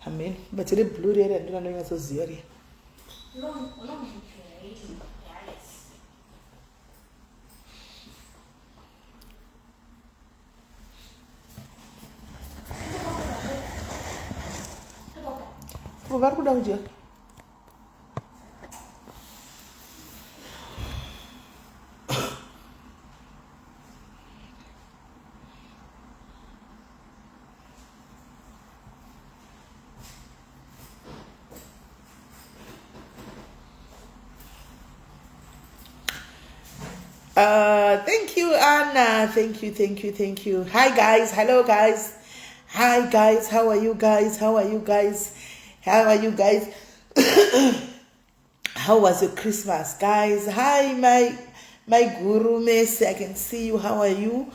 Amen. But reblue riya riya ndiro randonyatsoziva riya. Vari kuda kudya. Thank you, Anna. Thank you, thank you, thank you. Hi, guys. Hello, guys. Hi, guys. How are you guys? How are you guys? How are you guys? How was your Christmas, guys? Hi, my guru Messi. I can see you. How are you?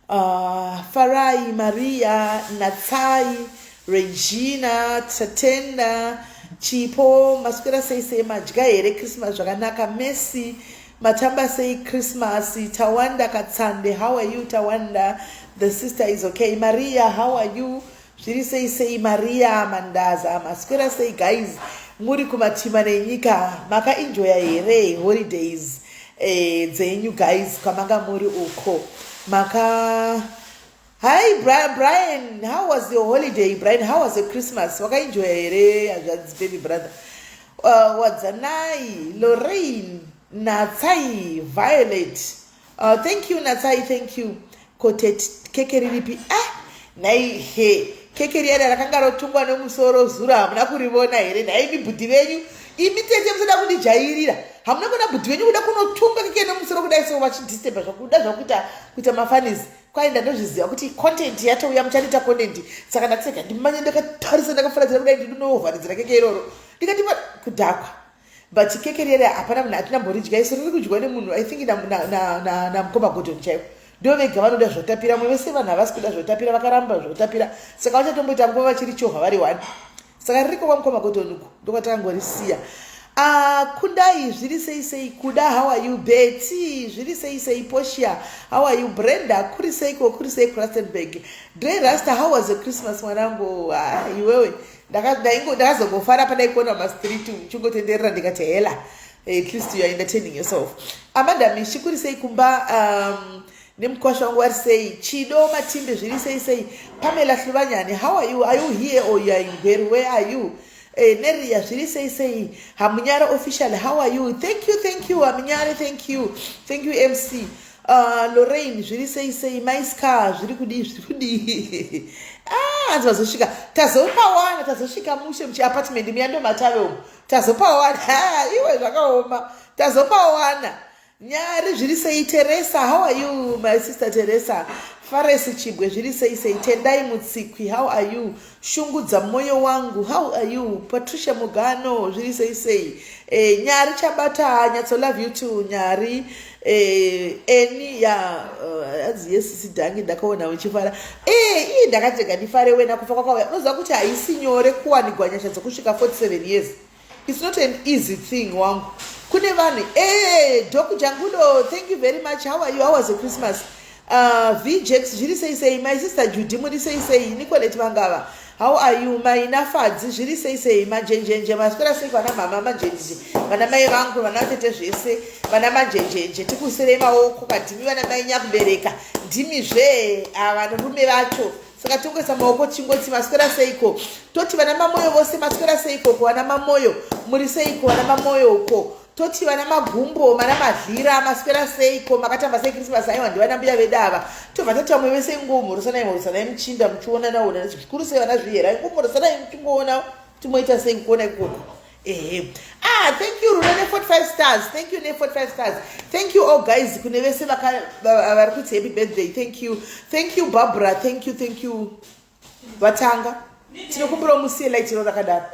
Farai, Maria, Natsai, Regina, Tatenda, Chipo, maswera sei sei madya here Christmas zvakanaka Messi, matamba sei Christmas, Tawanda Katsande, how are you Tawanda? The sister is okay. Maria, how are you? Zviri sei sei Maria Mandaza, maswera sei guys? Muri kumatima nenyika, makaenjoya here holidays dzenyu guys kwamanga muri uko? Maka Hi Brian, how was your holiday? Brian, how was your Christmas? Wakaenjoya here hazvanzi baby brother? Wadzanai, Lorraine, Natsai, Violet. Thank you Natsai, thank you. Kotet keke riripi? Ah, nhai he. Keke riya rakanga rotungwa nemusoro zuro hamuna kurivona here? Nhai imi bhudhi venyu. Imi tete musada kundijairira. Hamuna kuona bhudhi venyu kuda kunotunga keke nemusoro kudai so vachidisturba zvakuda zvakuita kuita mafanisi. Kwai ndandozviziva kuti content yatouya muchandiita content. Saka ndatseka ndimanye ndakatarisa ndakafuratira kudai ndinovharidzira keke iroro. Ndikati kudhakwa. But keke riya hapana munhu atina mboridya isu riri kudyiwa nemunhu I think namukoma Gordon chaivo ndo vega vanoda zvotapira mwe vese vanhu havasi kuda zvotapira vakaramba zvotapira saka vachatomboita nguva vachiri chovha vari one saka ririko kwamukoma Gordon uko ndokwatakangorisiya. Kundai zviri sei sei kuda how are you Betty zviri sei sei Portia how are you Brenda kuri seiko kuri sei Rustenburg Dre Rasta how was your Christmas mwanangu iwewe ndakazongofara pandaikuona mumastreet uchingotenderera ndikati hela at least you are entertaining yourself. Amanda Mishi kuri sei kumba nemukwasha wangu vari sei Chido Matimbe zviri sei sei Pamela Hluvanyani how are you are you here or you are in Gweru where are you Neria zviri sei sei Hamunyara official how are you thank you thank you Hamunyare thank you thank you MC Lorraine zviri sei sei Maiska zviri kudii zviri kudii hanzi vazosvika tazopawana tazosvika mushe muchiapartment muya ndomatave umu tazopawana iwe zvakaoma tazopawana Nyari zviri sei Teresa how are you my sister Teresa Faresi Chibwe zviri sei sei Tendai Mutsikwi how are you Shungu dzamoyo wangu how are you Patricia Mugano zviri sei sei Nyari Chabata nyatso love you too Nyari Eni ya hanzi yes sidhangi ndakaona uchifara ii ndakatega ndifare wena kufa kwakauya unoziva kuti haisi nyore kuwanigwa nyasha dzokusvika 47 years It's not an easy thing wangu kune vanhu Doc Jangudo thank you very much how are you how was your Christmas VJax zviri sei sei my sister Judy muri sei sei Nicolette Vangava how are you my Nafadzi zviri sei sei manjenjenje maswera sei vana mama manjenjenje vana mai vangu vana tete zvese vana manjenjenje tikuserei maoko kadhimi vana mai nyakubereka ndimi zve vanarume vacho saka tongoisa maoko chingoti maswera seiko toti vana mamoyo vose maswera seiko ko vana mamoyo muri seiko vana mamoyo uko toti vana magumbo vana madlira maswera seiko makatamba sei Christmas aiwa ndivana mbuya vedu ava tobva tati vamwe vese ingomhorosanai mhorosanai muchinda muchionana ona zvikuru sei vana zvihera ingomhorosanai muchingoona kuti moita sei kuona ikoko ehe thank you Rudo ne 45 stars thank you ne 45 stars thank you all guys kune vese vari kuti happy birthday thank you thank you Barbara thank you thank you vatanga tinokumbira musiye light iro rakadaro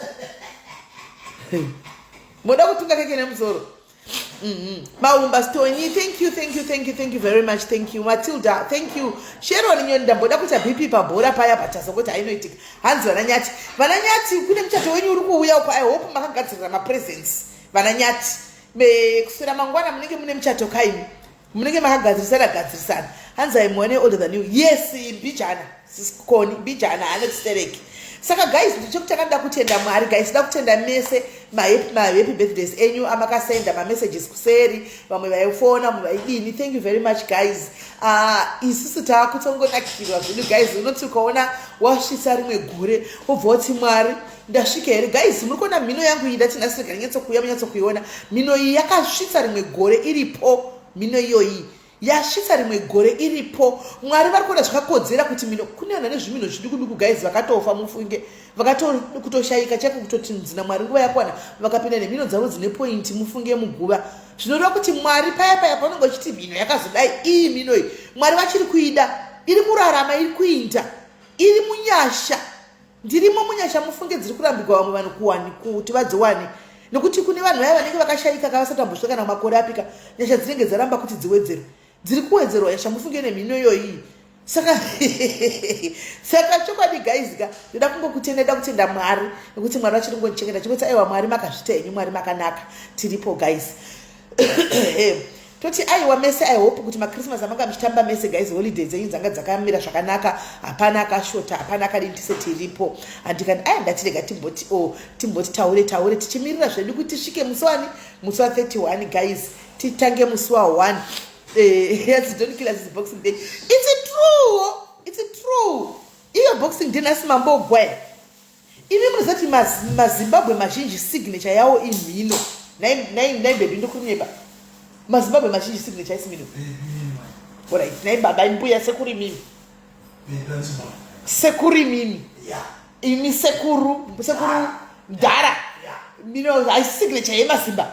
moda kutunga keke nemusoro Maumba Stonyi thank you thank you thank you thank you very much thank you Matilda thank you Sharon Nyoni ndamboda kuita BP pabhora paya but azongoti hainoitika hanzi vana Nyati vana Nyati kune muchato wenyu uri kuuya uko I hope makagadzirira mapresents vana Nyati kuswera mangwana munenge mune muchato kaimi munenge makagadzirisana gadzirisana hanzi I'm one older than you yes mbijana sisikoni mbijana haana chistereki Saka guys, chekutanga ndoda kutenda Mwari. Guys, ndoda kutenda mese mahappy birthdays enyu amakasenda mamessages kuseri, vamwe vaifona, vamwe vaidini. Thank you very much, guys. Isusu taakutongonakirwa zvedu, guys. Unoti ukaona wasvitsa rimwe gore, wobva wati, "Mwari, ndasvika here?" Guys, muri kuona mhino yangu iyi? Ndati nhasi rega nyatsokuuya munyatsokuiona mhino iyi. Yakasvitsa rimwe gore iripo. Mhino iyoyi yasvitsa rimwe gore iripo. Mwari vari kuona zvakakodzera kuti mhino. Kune vanhu vane zvimino zviduku duku, guys, vakatofa mufunge, vakatokutoshayika chaiko, kutoti nzina Mwari nguva yakwana, vakapinda nemhino dzavo dzine point mufunge muguva. Zvinoreva kuti Mwari paya paya paunenge uchiti mhino yakazodai, iyi mhino iyi Mwari vachiri kuida, iri kurarama, iri kuinda, iri munyasha. Ndirimo munyasha mufunge, dziri kurambigwa vamwe vanhu kuwani kuti vadziwane, nekuti kune vanhu vaya vanenge vakashayika kavasati vambosvika kana makore apika. Nyasha dzinenge dzaramba kuti dziwedzerwe, dziri kuwedzerwa nyasha mufunge nemhino iyoyi. Saka chokwadi, guys ka, ndoda kungokutenda, ndoda kutenda Mwari nekuti Mwari vachiri kungondichengeta. Chingoti aiwa, Mwari makazvita henyu, Mwari makanaka. Tiripo, guys. Toti aiwa mese, I hope kuti maChristmas amanga muchitamba mese, guys, holiday dzenyu dzanga dzakamira zvakanaka, hapana akashota, hapana akadini, tise tiripo. Handikani aya, ndatirega timboti o oh, timboti taure taure, tichimirira zvedu kuti tisvike musi wani, musi wa31, guys, titange musi wa1. Yes, don't kill us, it's Boxing Day. It's true, it's true. Iyo Boxing Day nhasi mambogwe. Imi munoziva kuti maZimbabwe mazhinji signature yawo imhino. Nai baby, ndokunyeba? MaZimbabwe mazhinji signature isi mhino. Alright, nai baba, mbuya, sekuru, imimi, sekuru, imimi, imi sekuru, sekuru mdhara, mino haisi signature yemaZimba.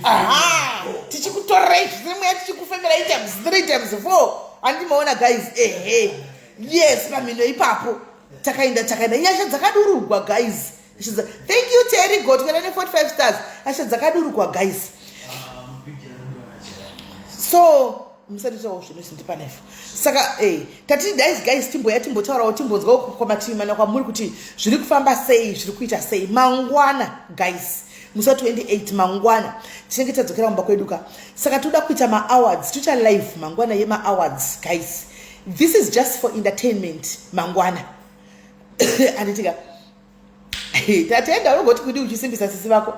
Aha, tichikutorerai zviri mweya, tichikufemerai times three, times four. Handimaona, guys? Ehe, yes, pamhino ipapo takaenda, takaenda. Nyasha dzakadurugwa, guys. Thank you, Terry Gotwera ne45 stars. Nyasha dzakadurugwa, guys. So musatitawo zvinhu zvindipanefu. Saka tati guys, guys, timboya timbotaurawo, timbonzwawo kwamativi mana kwamuri kuti zviri kufamba sei, zviri kuita sei. Mangwana, guys, musi wa28, mangwana tinenge tadzokera mumba kwedu ka. Saka toda kuita maawards, toita live mangwana yemaawards. Guys, this is just for entertainment mangwana, handitika? Tatenda. Unogoti kudi uchisimbisa sisi vako.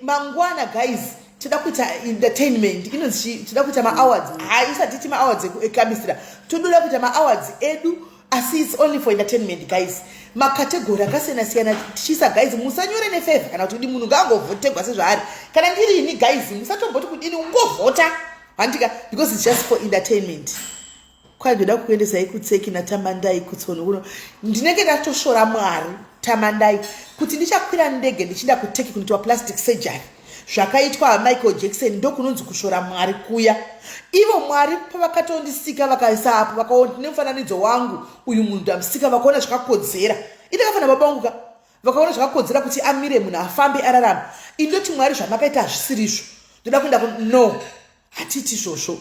Mangwana, guys, toda kuita entertainment inonzi toda kuita maawards. Hai, isati ti maawards ekamisira, tododa kuita maawards edu, asi it's only for entertainment, guys. Macategory akasiyana siyana tichiisa. Guys, musanyore nefavour kana kuti kudi munhu ngaangovhotegwa sezvaari. Kana ndiri ini, guys, musatomboti kudini, ungovhota, handika? Because it's just for entertainment. Kwandoda kukuendesai kuTurkey naTamandai kutsono kuno. Ndinenge ndatoshora Mwari, Tamandai, kuti ndichakwira ndege ndichienda kuTurkey kunoitwa plastic surgery zvakaitwa Michael Jackson. Ndokunonzi kushora Mwari kuya. Ivo Mwari pavakatondisika, vakaisa apo, vakaona nemufananidzo wangu uyu munhu ndamusika, vakaona zvakakodzera. Indakafanira baba vangu ka, vakaona zvakakodzera kuti amire, munhu afambe, ararama. Indoti, "Mwari, zvamakaita hazvisirizvo, ndoda kuenda." No, hatiti izvozvo,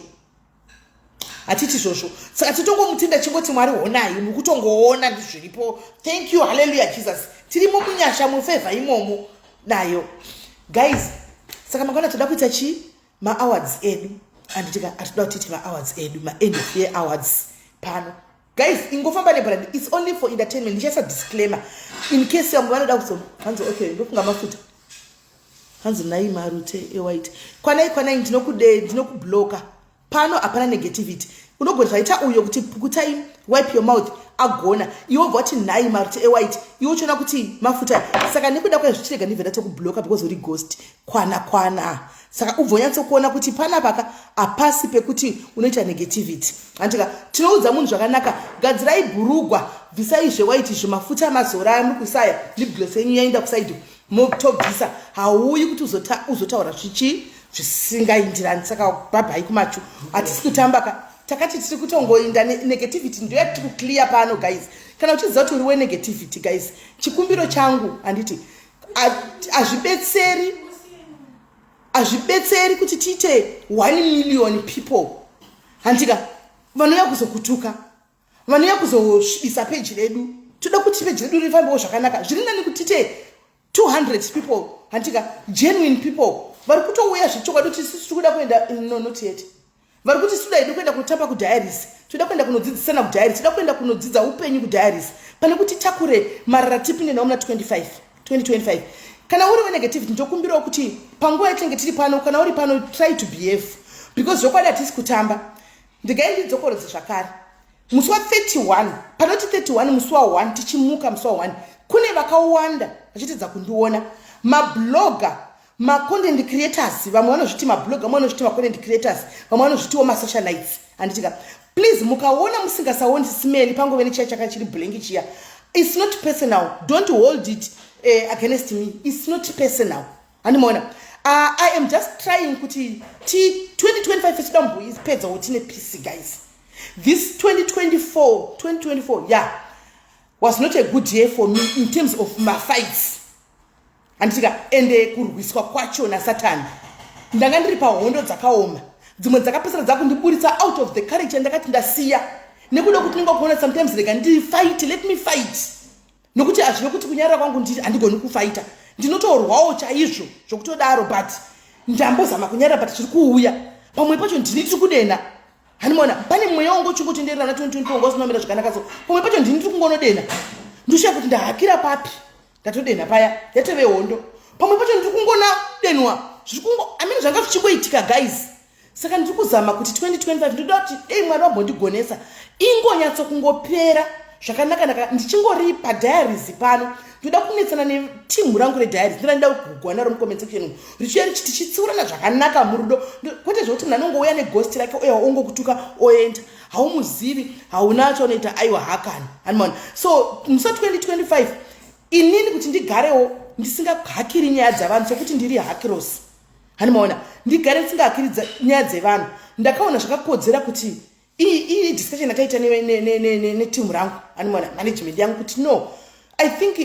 hatiti izvozvo. Saka titongomutenda, chingoti, "Mwari, honai, muri kutongoona ndizviripo. Thank you, hallelujah, Jesus." Tirimo munyasha, mufavour imomo nayo, guys. Saka mangwana toda kuita chii? Maawards edu, anditika? Atinoda kuti tiite maawards edu, maend of year awards pano, guys. Ingofamba nebrand, it's only for entertainment. Ndichaisa disclaimer in case vamwe vanoda kuzo hanzi, okay, ndofunga mafuta. Hanzi, "Nai marute ewhite." Kwanai, kwanai, ndinokude, ndinokubloka pano. Hapana negativity. Unogona zvaita uyo kuti pukutai, wipe your mouth, agona. Iwe ubva wati, "Nhai marute ewhite," iwe uchiona kuti mafuta. Saka nekuda kwezvichirega, ndibve ndatokubloka because uri ghost. Kwana, kwana. Saka ubva unyatsokuona kuti panapaka hapasi pekuti unoita negativity, andika? Tinoudza munhu zvakanaka. Gadzirai bhurugwa, bvisai zvewhite izvo, mafuta mazora muri kusaya, lipgloss yenyu yaenda kuside, motobvisa. Hauyi kuti uzotaura zvichi zvisingaindirani. Saka bhabhai kumachu, hatisi kutamba ka. Takati tiri kutongoinda negativity, ndo yatiri kuclear pano, guys. Kana uchiziva kuti uri wenegativity, guys, chikumbiro changu, handiti hazvibetseri, hazvibetseri kuti tiite 1 million people, handika? Vanouya kuzokutuka, vanouya kuzosvibisa peji redu. Toda kuti peji redu rifambewo zvakanaka. Zviri nani kuti tiite 200 people, handika? Genuine people vari kutouya zvechokwadi kuti isusu tiri kuda kuenda. No, not yet. Vari kuti suda hedu kuenda kunotamba kudiaries, toda kuenda kunodzidzisana kudiaries, toda kuenda kunodzidza upenyu kudiaries, pane kuti takure marara tipinde nawo muna 25 2025. Kana uri wenegativity, ndokumbirawo kuti panguva yatinenge tiri pano, kana uri pano, try to behave, because zvokwadi hatisi kutamba. Ndigai ndidzokorodze zvakare. Musi wa31, panoti 31, musi wa1, tichimuka musi wa1, kune vakawanda vachitidza kundiona, mablogger, macontent creators. Vamwe vanozviti mablogger, vamwe vanozviti macontent creators, vamwe vanozvitiwo masocialites, handitika? Please, mukaona musingasaoni simeli, pangove nechiya chaka chiri blank chiya, it's not personal. Don't hold it against me. It's not personal, handimaona? I am just trying kuti ti 2025 tinoda mboipedzawo tine peace, guys. This 2024, 2024, yeah, was not a good year for me in terms of mafights, handitika? Ende kurwiswa kwacho nasatani, ndanga ndiri pahondo dzakaoma, dzimwe dzakapesana dzakundiburitsa out of the character. Ndakati ndasiya nekuda kuti ndinga kuona sometimes rega ndifight, let me fight, nokuti hazvino kuti kunyarara kwangu handigoni kufaita. Ndinotorwawo chaizvo zvokutodaro, but ndambozama kunyarara, but zviri kuuya. Pamwe pacho ndini tiri kudena, handimaona? Pane mweya wangu uchingotenderera na 2024 wanga usina kumira zvakanaka, so pamwe pacho ndini tiri kungonodena. Ndoshuya kuti ndahakira papi, ndatodena paya, yatove hondo. Pamwe pacho ndiri kungona denwa, zviri kungo amene zvanga zvichingoitika, guys. Saka ndiri kuzama kuti 2025 ndoda kuti dei Mwari vambondigonesa ingonyatso kungopera zvakanaka-naka. Ndichingori padiaries pano, ndoda kunetsana netimu rangu rediaries. Ndoda ndida kugugwa naro mucomment section umu, richiuya tichitsiurana zvakanaka murudo, kwete zvokuti munhu anongouya neghost rake, oya ongokutuka oenda, haumuzivi, hauna chaunoita. Aiwa, hakani, hanimona? So musi wa2025 inini kuti ndigarewo ndisingahakiri nyaya dzavanhu, sokuti ndiri hakirosi, handimaona? Ndigare ndisingahakiri nyaya dzevanhu. Ndakaona zvakakodzera kuti iyi discussion yataita netimu rangu, handimaona, management yangu, kuti no, I think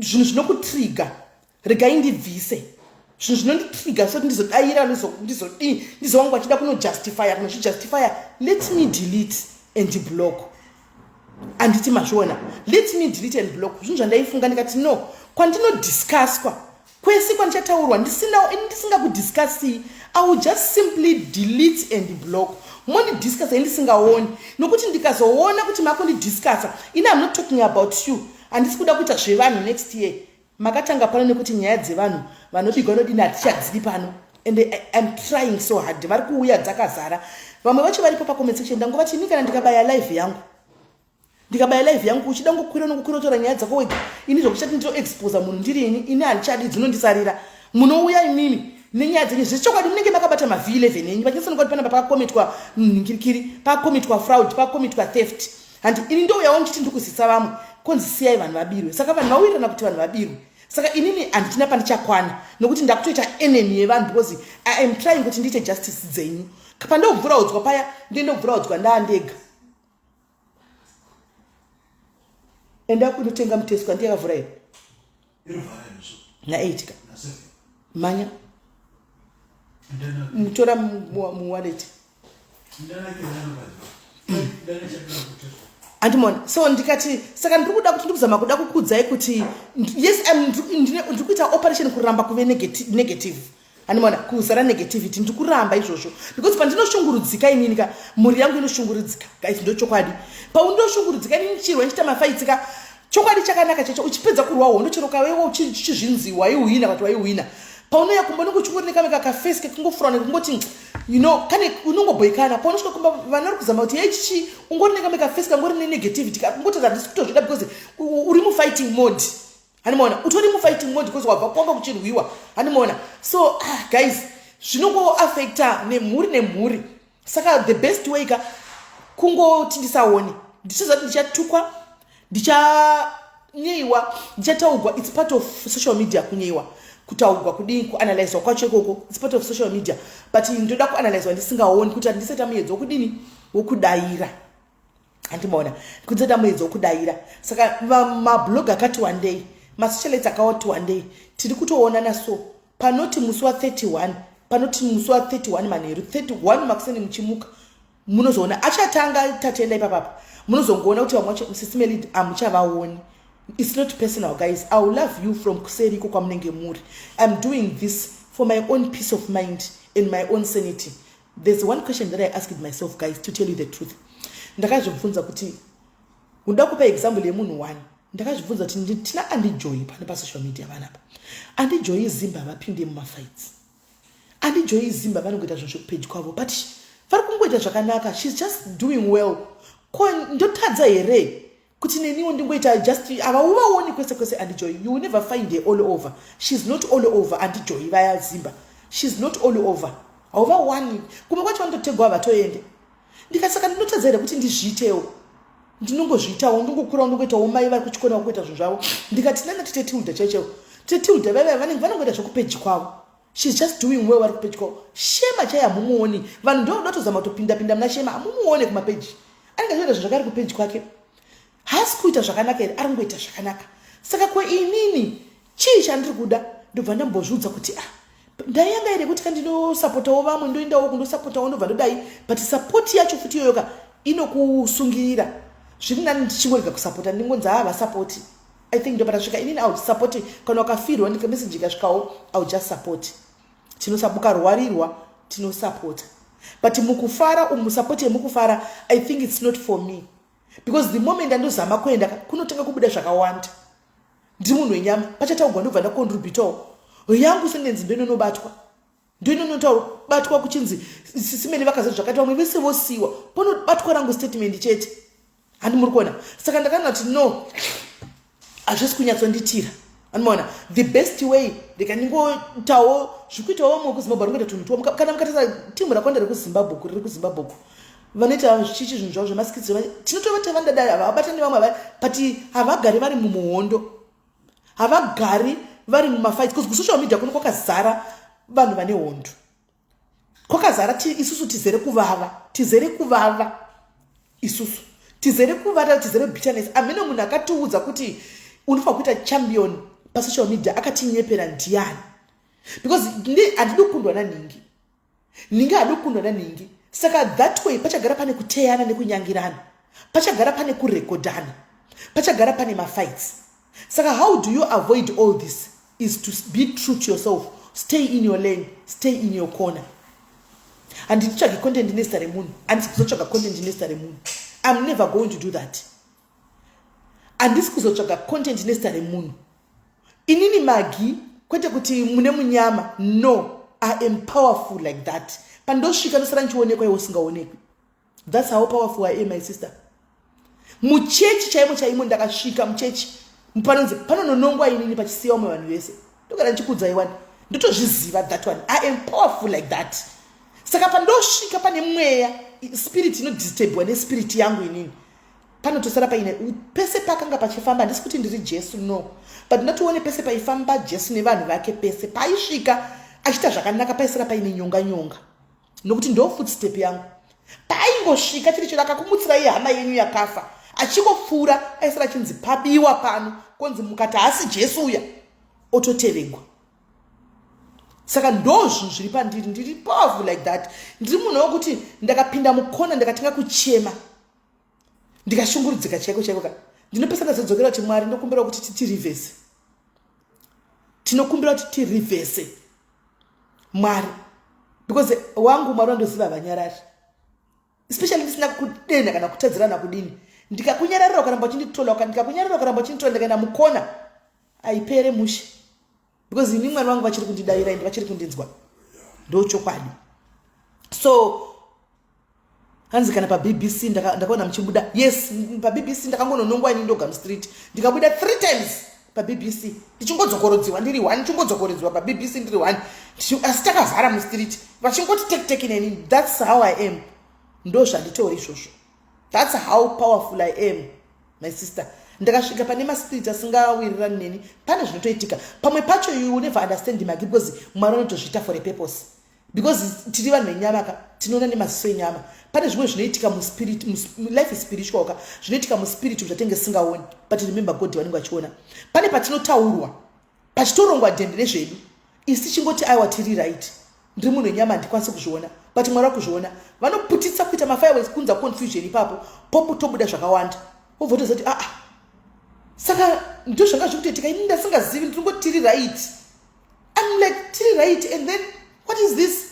zvinhu zvinokutrigger, regai ndibvise zvinhu zvinonditrigger, soti ndizodayira, ndizodii, ndizovangu vachida kunojustifya, kunozvijustifya. Let me delete and block, handiti mazviona? Let me delete and block zvinhu zvandaifunga. Ndikati no, kwandinodiscusswa kwese kwandichataurwa ndisina, ndisingakudiscussii, I will just simply delete and block. Mondidiscussa indisingaoni, nokuti ndikazoona kuti makundidiscussa ini, am not talking about you. Handisi kuda kuita zvevanhu next year. Makatanga pano nekuti nyaya dzevanhu vanobigwa nodini, hatichadzidi pano. And I'm trying so hard. Vari kuuya dzakazara, vamwe vacho varipo pacomment section. Ndangovati ini kana ndikabaya live yangu, ndikabaya live yangu, uchida ngokwira nokukwira utora nyaya dzako wega. Ini zvokuchati nditoexposa munhu ndiri ini, ini handichadi, dzinondisarira. Munouya imimi nenyaya dzenyu zvechokwadi, munenge makabata mav11 enyu vachinyatsoneka kuti panapa pakakomitwa nhingirikiri, pakakomitwa fraud, pakakomitwa theft. Handi ini ndouyawo ndichiti ndiri kuzisa vamwe, konzi siyai vanhu vabirwe. Saka vanhu vawirirana kuti vanhu vabirwe. Saka inini handichina pandichakwana, nokuti ndakutoita enemy yevanhu, because I am trying kuti ndiite justice dzenyu. Pandobvuraudzwa paya, ndendobvuraudzwa ndaandega. Enda kunotenga muteswa, ndiyakavhura here? Na8 ka, manya mutora muwallet, andimona? So ndikati saka ndiri kuda kuti ndikuzama kuda kukudzai kuti yes, ndiri kuita operation kuramba kuve negative, andimona? Kuzara negativity, ndiri kuramba izvozvo, because pandinoshungurudzika inini ka, mhuri yangu inoshungurudzika, guys. Ndochokwadi, paundoshungurudzika inini, chirwa ndichiita mafights ka, chokwadi chakanaka chacho, uchipedza kurwa hondo, chero kawewo uchizvinzi waiwina, kati waiwina, paunoya kumba unenge uchingori nekamwe kakafesi kekungofura, nekungoti kane unongobhoikana. Paunosvika kumba, vana vari kuzama kuti hei chichi, ungori nekamwe kafesi kangori nenegativity, kungoti handisi kutozvida, because uri mufighting mode, handimaona? Utori mufighting mode because wabva kwanga kuchirwiwa, handimaona? So ah, guys, zvinongoafecta nemhuri nemhuri. Saka the best way ka kungoti ndisaone. Ndichiziva kuti ndichatukwa, ndichanyeyiwa, ndichataugwa. It's part of social media, kunyeyiwa, kutaugwa, kudii, kuanalyzwa kwacho ikoko. It's part of social media, but ndoda kuanalyzwa ndisingaoni, kuti handisaita muedzo wokudini, wokudayira, handimaona? Kunzoita muedzo wokudayira. Saka mablog akati wandei, masocialites akawati wandei, tiri kutoonana. So panoti musi wa31, panoti musi wa31 manheru, 31 makuseni muchimuka, munozoona achatanga tatenda ipapapa. Munozongoona kuti vamwe vacho, Sisimelid, hamuchavaoni. It's not personal, guys. I will love you from kuseriko kwamunenge muri. I'm doing this for my own peace of mind and my own sanity. There's one question that I asked myself, guys, to tell you the truth. Ndakazvibvunza kuti, ndoda kupa example yemunhu one. Ndakazvibvunza kuti tina Auntie Joy pano pasocial media vanapa. Auntie Joy Zimba vapinde mumafights. Auntie Joy Zimba vanongoita zvinhu zvekupeji kwavo, but vari kungoita zvakanaka. She's just doing well. Ko ndotadza here kuti neniwo ndingoita just? Havauvaoni kwese kwese. Auntie Joy, you will never find her all over. She's not all over. Auntie Joy vaya Zimba, she's not all over. Hauvawani kumwe kwacho, vanototegwa, havatoende. Ndikati, saka ndinotadza here kuti ndizviitewo? Ndinongozviitawo, ndingokurawo, ndingoitawo mai vari kuchikona kuita zvinhu zvavo. Ndikati nana tete Tilda chaichaiwo, tete Tilda vaiva vanenge vanongoita zvokupeji kwavo. She's just doing well, vari kupeji kwavo. Shema chai hamumuoni. Vanhu ndo vatozama kutopinda-pinda muna Shema, hamumuone kumapeji. Anenge achiita zvinhu zvakari kupeji kwake. Haasi kuita zvakanaka here? Ari kungoita zvakanaka. Saka kweinini chii chandiri kuda? Ndobva ndambozviudza kuti, ah, ndaiyanga here kuti kandinosapotawo vamwe, ndoendawo kundosapotawo, ndobva ndodai. But support yacho futi iyoyoka inokusungirira. Zviri nani ndichingorega kusapota, ndingonzi haa, vasapoti. I think ndopatasvika inini. I would support kana wakafirwa, ndikameseji ikasvikawo, I would just support. Tinosabukarwarirwa, tinosapota, but mukufara umu, support yemukufara, I think it's not for me, because the moment andozama kuenda, kunotanga kubuda zvakawanda. Ndiri munhu wenyama. Pachataugwa, ndobva ndakontributawo yangu sentence, ndoinonobatwa, ndoinonobatwa kuchinzi simene vakaza zvakati, vamwe vese vosiyiwa, ponobatwa rangu statement chete. Handi muri kuona? Saka ndakaona kuti no, hazvisi kunyatsonditira. Anomaona the best way, ndikandingoitawo zvikuitawo vamwe kuZimbabwe vari kuita tunhu. Kana mukatarisa timu rakawanda rekuZimbabwe, kuri rekuZimbabwe ku vanoita zvichichi zvinhu zvavo zvemaskits, tinotovati vandadai, havabatani vamwe, but havagari vari mumuhondo, havagari vari mumafights, because kusocial media kuno kwakazara vanhu vane hondo, kwakazara. Isusu tizere kuvava, tizere kuvava, isusu tizere kuvata, tizere bitterness. Amene munhu akatiudza kuti unofanira kuita champion pasocial media akatinyepera ndiani? Because handidi kukundwa nanhingi, nhingi hadi kukundwa nanhingi. Saka that way pachagara pane kuteyana nekunyangirana, pachagara pane kurekodhana, pachagara pane mafights. Saka how do you avoid all this is to be true to yourself. Stay in your lane, stay in your corner. Handitsvagi content nezita remunhu. Handisi kuzotsvaga content nezita remunhu. I'm never going to do that. Handisi kuzotsvaga content nezita remunhu inini Magi. Kwete kuti mune munyama, no. I am powerful like that. Pandosvika, ndosara ndichionekwa iwe usingaonekwi. That's how powerful I am, my sister. Muchechi chaimo chaimo, ndakasvika muchechi, panonzi panononongwa inini, pachisiya vamwe vanhu vese. Ndogara ndichikuudzai wani, ndotozviziva that one. I am powerful like that. Saka pandosvika pane mweya, spirit inodisturbwa nespirit yangu inini, panotosara paine pese pakanga pachifamba. Handisi kuti ndiri Jesu, no, but ndatione pese paifamba Jesu nevanhu vake, pese paisvika achiita zvakanaka, paisara paine nyonga nyonga, nokuti ndo footstep yangu. Paaingosvika, chiri chero akakumutsirai hama yenyu yakafa, achingopfuura, aisara achinzi pabiwa pano, konzi mukati haasi Jesu uya, ototevegwa. Saka ndo zvinhu zviri pandiri. Ndiri powerful like that. Ndiri munhu wekuti ndakapinda mukona, ndakatanga kuchema, ndikashungurudzika chaiko chaiko ka, ndinopesa ndazodzokera kuti, "Mwari, ndokumbira kuti tirivhese, tinokumbira kuti tirivhese, Mwari," because wangu Mwari wandoziva havanyarari, especially ndisina kudenha kana kutadzirana kudini. Ndikakunyararira ukaramba uchinditola, ndikakunyararira ukaramba uchinditola, ndikaenda mukona, aipere mushe, because ini Mwari vangu vachiri kundidavira ende vachiri kundinzwa. Ndo chokwadi. So hanzi kana paBBC ndakaona muchibuda. Yes, paBBC ndakangononongwa ini ndoga mustreet, ndikabuda three times paBBC, ndichingodzokorodziwa ndiri one, ndichingodzokorodziwa paBBC ndiri one, asi takavhara mustreet, vachingoti tek tek neni. That's how I am. Ndo zvanditori izvozvo. That's how powerful I am, my sister. Ndakasvika pane maspirit asingawirirani neni, pane zvinotoitika. Pamwe pacho you will never understand, Magi, because Mwari anotozviita for a purpose, because tiri vanhu venyama ka, tinoona nemaziso enyama. Pane zvimwe zvinoitika muspirit, life is spiritual ka, zvinoitika muspirit zvatenge singaoni. But remember, God vanenge vachiona. Pane patinotaurwa, pachitorongwa dhende rezvedu, isi tichingoti, "Aiwa, tiri right." Ndiri munhu wenyama, handikwanisi kuzviona, but Mwari vakuzviona. Vanoputitsa kuita mafireworks, kunza confusion ipapo, popo tobuda zvakawanda, wobva utozati, "Aa, saka ndo zvanga zviri kutoitika, ini ndasingazivi, ndiringoti tiri right." I'm like, "Tiri right, and then what is this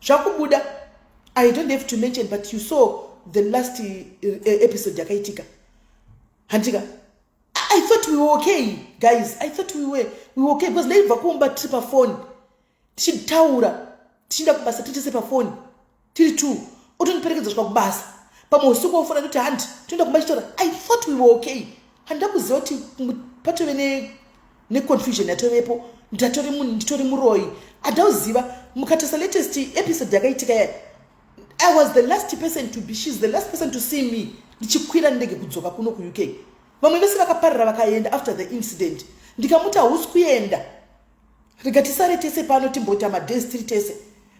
zvakubuda?" I don't have to mention, but you saw the last episode yakaitika, handika? I thought we were okay, guys. I thought we were okay because ndaibva kumba tiri pafoni tichitaura, tichienda kubasa tiri tese pafoni, tiri two. Otondiperekedza kusvika kubasa. Pamwe usiku wofona, ndoti handi toenda kumba chitora. I thought we were okay. Handida kuziva kuti patove neconfusion yatovepo. Ndatori munhu, nditori muroyi, handauziva. Mukatarisa latest episode yakaitika ya, I was the last person to be, she's the last person to see me ndichikwira ndege kudzoka kuno kuUK. Vamwe vese vakaparira vakaenda after the incident. Ndikamuti, "Hausi kuenda, rega tisare tese pano, timboita madays tiri tese."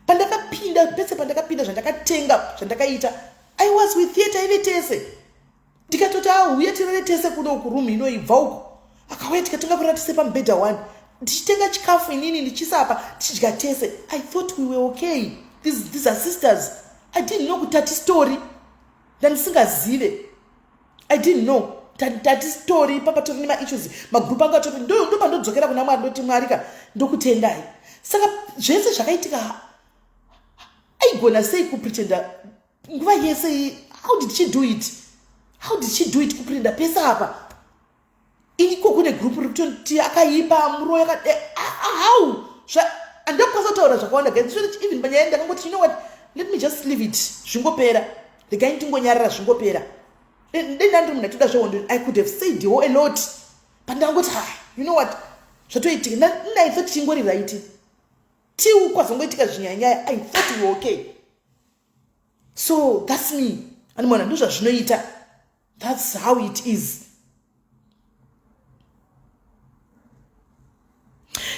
Pandakapinda pese, pandakapinda, zvandakatenga, zvandakaita, I was with ye, taive tese. Ndikatoti, "Auye tirare tese kuno kuroom inoibva uko." Akauya, tikatenga kurara tese pamubhedha one, ndichitenga chikafu inini ndichisapa, tichidya tese. I thought we were okay. These are sisters. I didn't know kuti tati story ndandisingazive. I didn't know tati story papa tori nemaissues, magroup anga tori. Ndopandodzokera kuna Mwari, ndoti, "Mwari ka, ndokutendai." Saka zvese zvakaitika, aigona sei kupretenda nguva yese? How did she do it? How did she do it, kupretenda pese apa? Iko kune group riri kutoti akaipa, muroyi akade. How? Handakukwanisa kutaura zvakawanda, guys. Even panyaya ndakangoti, "You know what, let me just leave it, zvingopera, regai ndingonyarara, zvingopera." Dei ndandiri munhu atoda zvehondo, I could have said a lot, but ndangoti, "Ha, you know what, zvatoitika." I thought chingori right till kwazongoitika zvinyanyaya. I thought we were okay. So that's me, animona, ndo zvazvinoita. That's how it is.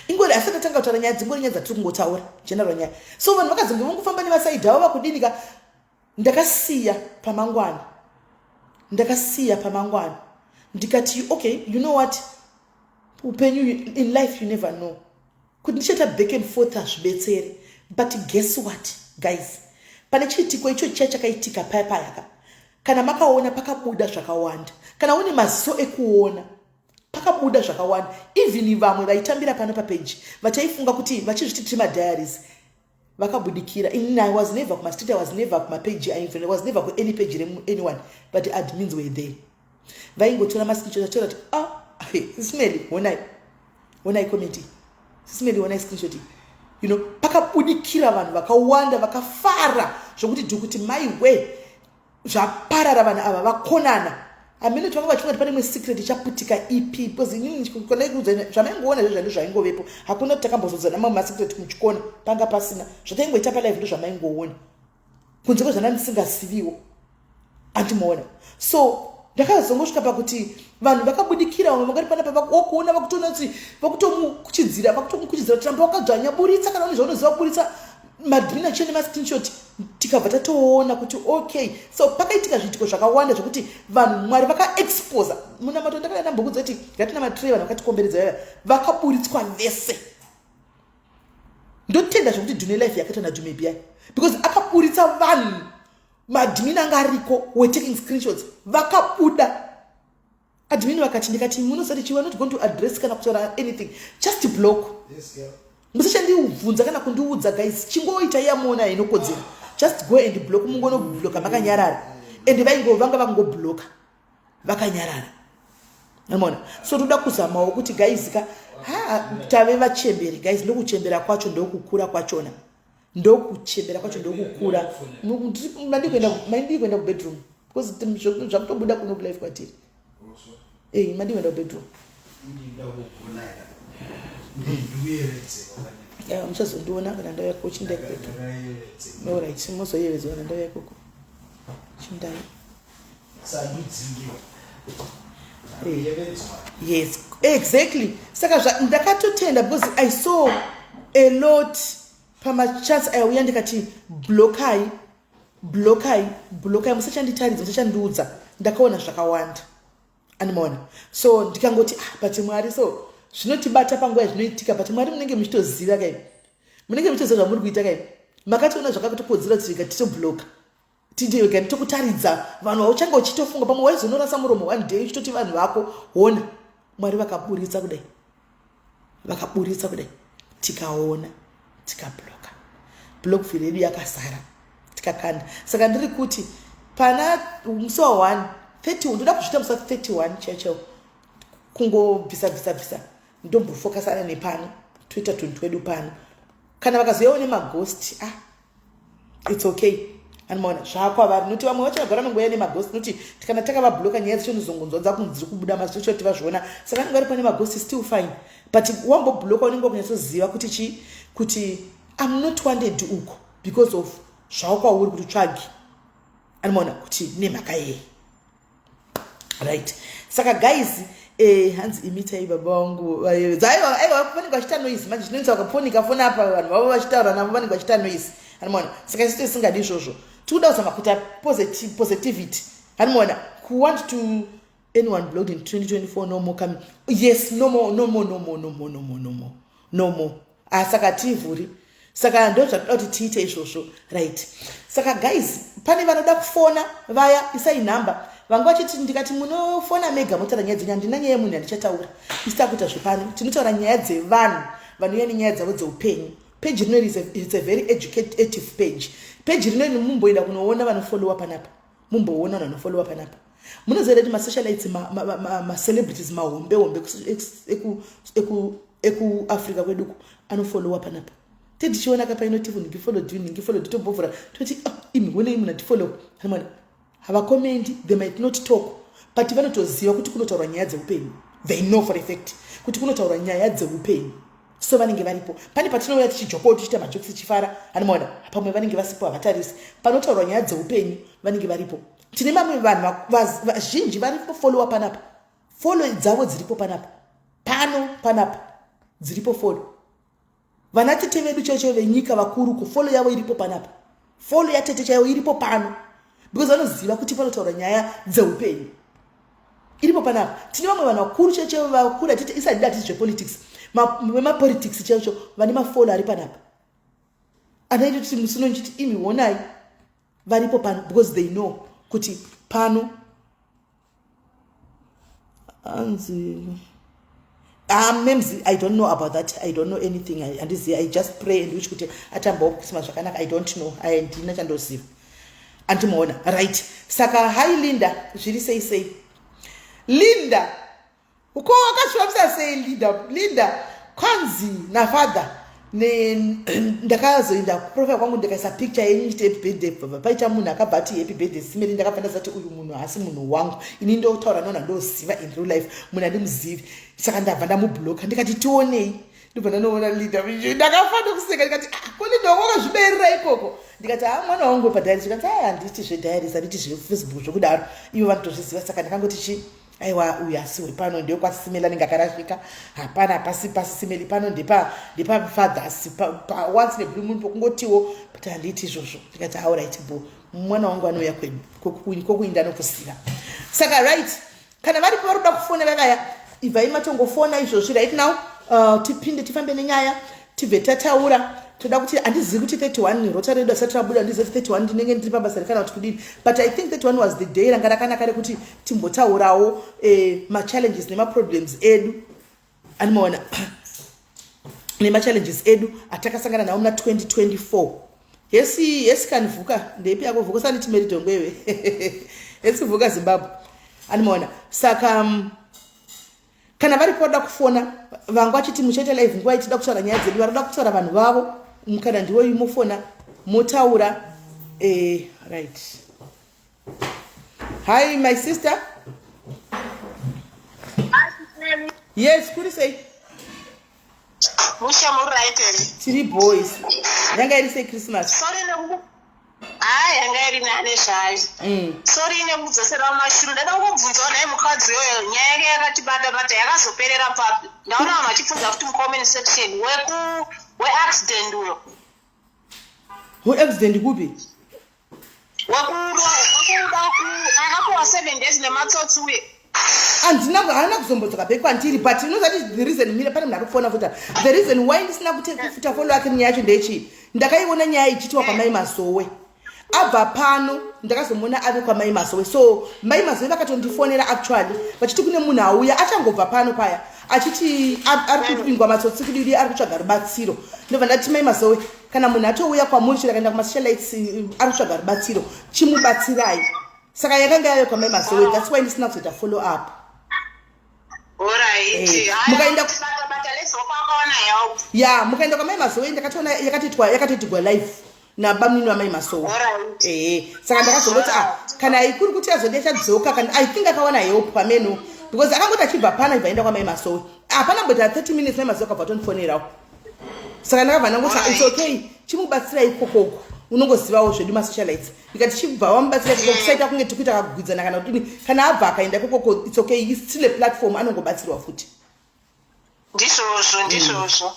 Ingori asati atanga kutaura nyaya, dzingori nyaya dzatiri kungotaura, general nyaya. So vanhu vakazonge vongofamba nemasaidhi avo, vakudinika. Ndakasiya pamangwana, ndakasiya pamangwana, ndikati, "Okay, you know what, upenyu, in life you never know kuti ndichaita back and forth, hazvibetseri." But guess what, guys? Pane chiitiko icho chiya chakaitika paya payaka, kana makaona, pakabuda zvakawanda. Kana une maziso ekuona, pakabuda zvakawanda. Even vamwe vaitambira pano papeji, vachaifunga kuti vachizviti tiri madiaries, vakabudikira. Inini I was never kumastreet, I was never kumapeji, I was never kuany page reanyone, but admins were there. Vaingotora mascreenshot, atora kuti, "Ah, Smeli, honai, honai comment, Smeli, honai screenshot." Pakabudikira vanhu vakawanda, vakafara zvokuti dhukuti mai we, zvaparara, vanhu ava vakonana. Hamene kuti vanga vachifunga kuti pane imwe secret ichaputika ipi, because inini zvamaingoona zvezvo ndo zvaingovepo. Hakuna kuti takambozodzana mamwe masecret muchikona, panga pasina. Zvataingoita palive ndo zvamaingoona, kunze kwezvana ndisingasiviwo, andimoona. So ndakazongosvika pakuti vanhu vakabudikira, vamwe vakati panapa wakuona vakutoona kuti vakutomukuchidzira, vakutomukuchidzira kuti ramba wakadzvanya, buritsa kana une zvaunoziva, buritsa. Maadmin achiyo nemascreenshot, tikabva tatoona kuti okay. So pakaitika zviitiko zvakawanda zvekuti vanhu Mwari vakaexposa. Munamato ndakada ndambokudza kuti ngatinamatirei vanhu vakatikomberedza vaya, vakaburitswa vese. Ndotenda zvekuti dhune life yakaitwa nadhumebia, because akaburitsa vanhu. Maadmin anga ariko were taking screenshots, vakabuda. Admin vakati, ndikati, "Munosati chiwe not going to address kana kutaura anything, just block." Musachandibvunza kana kundiudza, guys. Chingoita yamuona inokodzera, just go and block. Mungonobloka makanyarara, and vaingo vanga vakangobloka vakanyarara, amona. So toda kuzamawo kuti, guys ka, ha, tave vachemberi, guys. Ndokuchembera kwacho, ndokukura kwachona, ndokuchembera kwacho, ndokukura. Mandii kuenda kubedroom, because zvakutobuda kuno kulife kwatiri. Ei, mandii kuenda kubedroom. Ya, muchazondiona kana ndauya kuchindai kubedroom. Alright, mozoyevedzwa kana ndauya ikoko. Chindai. Sandudzingiwa. Yes, exactly. Saka ndakatotenda because I saw a lot pamachats aiuya. Ndikati, "Blokai, blokai, blokai, musachanditaridza, musachandiudza." Ndakaona zvakawanda, animaona. So ndikangoti, "Ah, but Mwari." So zvinotibata panguva yazvinoitika, but Mwari munenge muchitoziva kai, munenge muchitoziva zvamuri kuita kai. Makationa zvakatokodzera kuti rega titobloka, titega tokutaridza vanhu. Vauchange uchitofunga pamwe waizonorasa muromo one day uchitoti vanhu vako hona. Mwari vakaburitsa kudai, vakaburitsa kudai, tikaona, tikabloka. Blockville yedu yakazara. Tikakanda. Saka ndiri kuti pana musi wa 1 30, ndoda kuzviita musi wa 31 chaiwo chaiwo, kungobvisa bvisa bvisa, ndombofokasana nepano, toita tunhu twedu pano. Kana vakazouyawo nemaghost, ah, it's okay, anomaona zvakwavari, nokuti vamwe vacho vagara vanongouya nemaghost, nokuti kana takavabloka, nyaya dzacho nozongonzwa dzakunzi dziri kubuda mazicho kuti vazviona. Saka vanenge vari pane maghost, still fine, but wambobloka, unenge wakunyatsoziva kuti chi kuti I'm not wanted uko because of zvavo kwauri kuti utsvage, anomaona kuti nemhaka yei, right? Saka guys, hanzi imitai baba vangu vayevedza. Aiwa, aiwa, vanenge vachiita noise manje. Chinoita vakafonika foni apa, vanhu vavo vachitaura navo, vanenge vachiita noise, anomaona. Saka isu tisingadi izvozvo, tikuda kuzama kuita positivity, anomaona. Kuwant to anyone blocked in 2024, no more coming. Yes, no more, no more, no more, no more, no more, no more, no more. Ah, saka tivhuri. Saka ndo zvatoda kuti tiite izvozvo, right? Saka guys, pane vanoda kufona vaya, isai nhamba. Vanga vachiti ndikati munofona mega motaura nyaya dzenyu, handina nyaya yemunhu yandichataura. Isi takuita zvepano, tinotaura nyaya dzevanhu vanouya nenyaya dzavo dzeupenyu. Page rinori, it's a very educative page. Page rinori, mumboenda kunoona vanofollowa panapa, mumboona vanhu vanofollowa panapa. Munoziva kuti masocialites, macelebrities mahombe hombe ekuAfrica kweduku anofollowa panapa. Tetichiona kapainoti nhingi followed you, nhingi followed, tombovhura toti, "Oh, imi honei munhu atifollow." Amwana havakomendi, they might not talk, but vanotoziva kuti kunotaurwa nyaya dzeupenyu. They know for a fact kuti kunotaurwa nyaya dzeupenyu, so vanenge varipo. Pane patinouya tichijokawo, tichiita majokes, tichifara, anomaona. Pamwe vanenge vasipo, havatarisi. Panotaurwa nyaya dzeupenyu vanenge varipo. Tine vamwe vanhu vazhinji vari kufollowa panapa, follow dzavo dziripo panapa, pano panapa dziripo follow. Vana tete vedu chaicho venyika vakuru, kufollow yavo iripo panapa. Follow yatete chaivo iripo pano because vanoziva kuti panotaura nyaya dzeupenyu, iripo panapa. Tine vamwe vanhu vakuru chaicho vakuru, atiti isadi atiti zvepolitics, vemapolitics chaicho vane mafollow ari panapa. Anaiti kuti musi uno imi honai varipo pano because they know kuti pano anzi, ah, mems, I don't know about that. I don't know anything. Handizivi. I just pray and wish kuti atambawo Christmas zvakanaka. I don't know, handina chandoziva, andimaona, right? Saka hi Linda, zviri sei sei, Linda? Uko wakazvifambisa sei, Linda? Linda, kwanzi nafather ndakazoenda kuprofile kwangu, ndikaisa picture yenyu ichiti happy birthday. Paita munhu akabva ati happy birthday simeri. Ndakabva ndazati uyu munhu haasi munhu wangu. Ini ndotaura nona ndoziva in real life, munhu handimuzivi. Saka ndabva ndamubloka. Ndikati tionei, ndobva ndanoona Linda. Ndakafa nokuseka. Ndikati, "Ah, ko Linda, wanga wakazviberera ikoko?" Ndikati, "Ha, mwana wangu wepadiaries." Ndikati, "Aya, handiti zvediaries, handiti zveFacebook zvokudaro, ivo vanotozviziva." Saka ndakangoti chi, aiwa, uyu asi wepano ndekwasisimeli, anenge akarasvika. Hapana pasi pasisimeli pano, ndepafathers once in a blue moon pokungotiwo, but handiti izvozvo. Ndikati, alright, bo mwana wangu anouya kwedu kokuinda nokuziva. Saka right, kana varipo vari kuda kufona vavaya, ibvai matongofona izvozvi right now. Tipinde tifambe nenyaya, tibve tataura. Toda kuti, handizivi kuti 31 rota redu asati rabuda, handizivi kuti 31 ndinenge ndiri pabasa rekana kuti kudini, but I think 31 was the day ranga rakanaka rekuti timbotaurawo machallenges nemaproblems edu, animaona, nemachallenges edu atakasangana nawo muna 2024. Yesi, yesi, kanivhuka ndeipi yako vhuka saniti meridhongwewe yesi vhuka Zimbabwe, animaona. Saka kana varipo vada kufona, vanga vachiti muchaita live nguva ichida kutaura nyaya dzedu, varikuda kutaura vanhu vavo, kana ndiwo mofona motaura. Right, hi my sister. Yes, kuri sei? Musha, muri right here? Tiri boys. Yanga iri sei Christmas? Sorry neku, hayi, yanga iri nane zvayo. Sorry nekudzosera mumashure. Ndada kungobvunzawo naye mukadzi uyoyo, nyaya yake yakatibata bata yakazoperera papi? Ndaona vanhu vachibvunza futi mucomment section, weku weaccident uyo. Weaccident kupi? Wekuda akapuwa 7 days nematsotsi uye. Handina, haana kuzombodzoka back kwandiri, but inozati the reason, mire, pane munhu ari kufona futa. The reason why ndisina kufuta follow yake nenyaya yacho ndechii? Ndakaiona nyaya ichiitiwa kwamai Mazowe. Abva pano, ndakazomuona ave kwamai Mazowe. So mai Mazowe vakatondifonera actually vachiti kune munhu auya achangobva pano paya. Achiti ari kupingwa matsotsi kudidi, ari kutsvaga rubatsiro. Ndobva ndati, Mai Mazowe, kana munhu atouya kwamuri, chero akaenda kumasocialites, ari kutsvaga rubatsiro, chimubatsirai. Saka yakanga yave kwamai Mazowe, that's why ndisina kuzoita follow up. Ya, mukaenda kwamai Mazowe, ndakatoona yakatoitwa, yakatoitigwa live nabamnini vamai Masowe. Ehe, saka ndakazongoti, ah, kana ikuri kuti azodi achadzoka, kana I think akawana help pameno, because akangoti achibva pana ibva aenda kwamai Masowe, hapana mboita 30 minutes, mai Masowe akabva atondifonerawo. Saka ndakabva ndangoti, it's okay, chimubatsirai ikokoko, unongozivawo zvedu masocialites. Ndikati chibva wamubatsira ikoko, kusaita kunge tikuita kakugwidzana kana kudini. Kana abva akaenda ikokoko, it's okay, it's still a platform, anongobatsirwa futi. Ndizvozvo, ndizvozvo.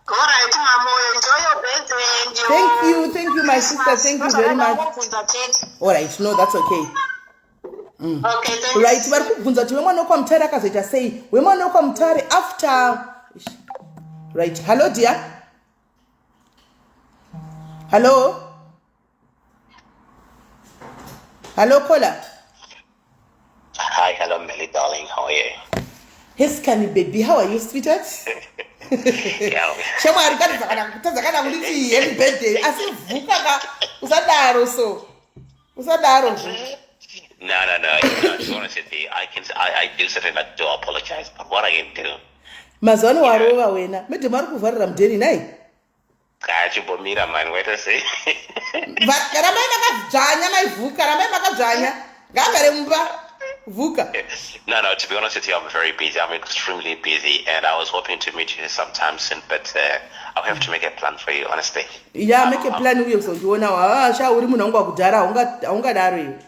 Alright, Mamoyo, enjoy your birthday and your Thank you, thank you, my sister, thank you very much. Ndakubvunza chete. All right, no, that's okay. Okay, thank. Right, vari kubvunza kuti wemwana wekwaMutare akazoita sei. Wemwana wekwaMutare after, right. Hello dear, hello, hello caller. Hi, hello, Melly darling. How are you? Heskani baby, how are you, sweetheart? Yeah. Shamwari, kutadza kana kunditi happy birthday, asi vhuka ka, usadaro so, usadaro. No. To be honest with you, I do certainly do apologize, but what I can do? Mazuva ano warova wena, madam ari kuvharira mudheni nai. Kachimbomira man, wait a see. Ramai makadzvanya, maivhuka, ramai makadzvanya, ngagare mumba vhuka. No. To be honest with you, I'm very busy. I'm extremely busy, and I was hoping to meet you sometime soon, but I'll have to make a plan for you, honestly. Ya, make a plan uye kuzondionawo. Sha, uri munhu wangu wakudhara, haungadaro iwe.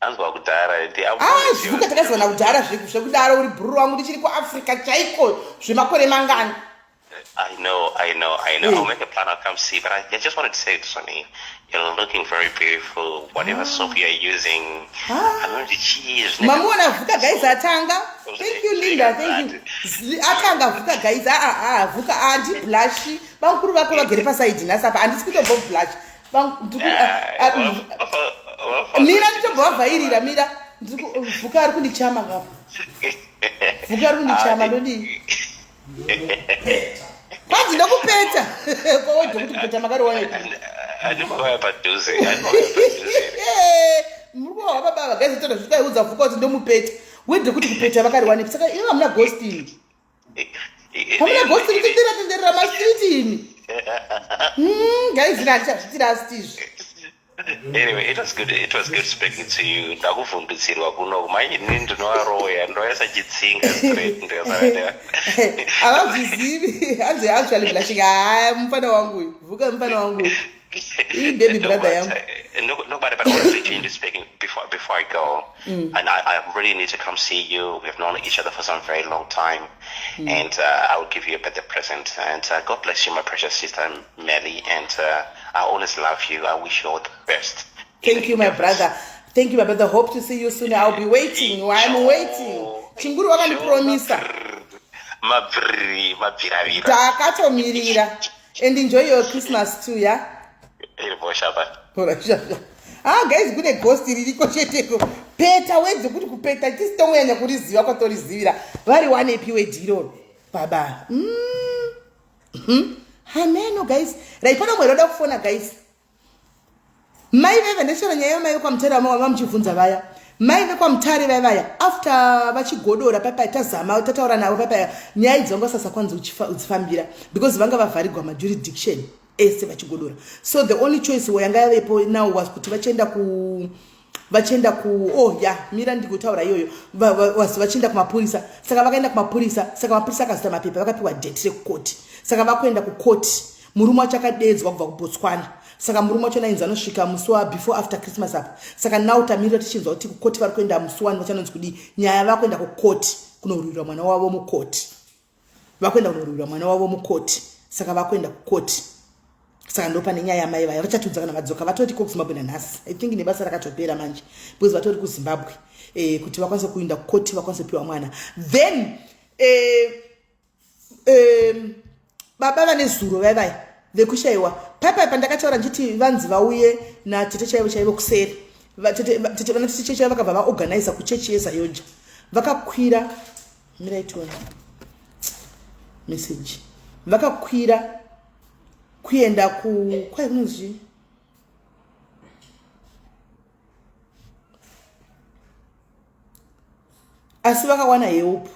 Anzwa kudhara. Ah, zvivhuka, takazivana kudhara zvekudaro. Uri bhururu wangu ndichiri kuAfrica chaiko, zvemakore mangani. I know, I know, I know. I'll make a plan. I'll come see. But I just wanted to say, Sonny, you're looking very beautiful. Whatever soap you're using, I'm going to cheese. Mamuona vhuka guys, atanga. Thank you, Linda, thank you. Atanga vhuka guys. Aa, vhuka handi blush. Vamukuru vako vagere pasaidi nhasi apa, handisi kutombo blush. Mira, nditobva vavhairira, mira. Vhuka ari kundichama kapa, vhuka ari kundichama, ndodii? Kwanzi ndokupeta kowedho kuti kupeta makariwanepi? Andimauya padhuze, andimauya padhuze. Muri kuvawa baba guys, toda zvikaiudza vhuka kuti ndomupeta wedhe kuti kupeta vakariwanepi. Saka ivo hamuna ghost imi, hamuna ghost, kutendera tenderera mastreet imi. Guys, ina handichazvitirasti izvi. Anyway, it was good. It was good speaking to you. Ndakuvhundutsirwa kuno manje, inini ndinovaroya, ndoisa chitsinga straight, ndikasaka. Havazvizivi, hanzi actually blushing. Haya, mufana wangu uyu, vhuka mufana wangu uyu. Ii baby brother yangu. No, no, but honestly, genuinely speaking, before I go, and I really need to come see you. We've known each other for some very long time, and I will give you a birthday present. And God bless you, my precious sister Melly. And I always love you. I wish you all the best. Thank you, my brother, thank you, my brother. Hope to see you soon. I'll be waiting, I'm waiting. Chinguru wakandipromisa. Mabviri, mabviravira. Takatomirira. And enjoy your Christmas too, yeah. Iripo shapa. Ah guys, kune ghost ririko cheteko, peta wedze kuti kupeta tisi tongonyanya kuriziva kwatorizivira. Vari wanepi wedhi iroro baba? Hameno guys. Right, pana mwero oda kufona guys. Mai veve, ndechera nyaya yamai vekwaMutare vamwe vamuchibvunza vaya, mai vekwaMutare vaya vaya after vachigodora paipai, tazama tataura navo paipai, nyaya idzi vanga vasasakwanzi kudzifambira because vanga vavharigwa majurisdiction ese vachigodora. So the only choice yanga yavepo now was kuti vachienda ku, oh ya, mira ndikutaura iyoyo. Was vachienda kumapurisa. Saka vakaenda kumapurisa, saka mapurisa akazita mapepa, vakapiwa date rekukoti. Saka vakuenda kukoti, murume wacho akadedzwa kubva kuBotswana. Saka murume wacho nainzi anosvika musi wa before, after Christmas apa. Saka now tamirira tichinzwa kuti kukoti vari kuenda musi wani, vachanonzi kudii nyaya. Vakuenda kukoti kunorwirwa mwana wavo mukoti, vakuenda kunorwirwa mwana wavo mukoti. Saka vakuenda kukoti, saka ndo pane nyaya yamai vaya. Vachatudza kana vadzoka. Vatori ko kuZimbabwe nanhasi, I think nebasa rakatopera manje because vatori kuZimbabwe, kuti vakwanise kuinda kukoti, vakwanise kupiwa mwana. Then baba vane zuro vai vaya vekushayiwa paipai, pandakataura ndichiti vanzi vauye natete chaivo chaivo kuseri. Vana tete chaivo vakabva vaorganiza kuchechi yeZAOGA, vakakwira. Mirai tione message. Vakakwira kuenda ku kwai kunonzi asi vakawana help.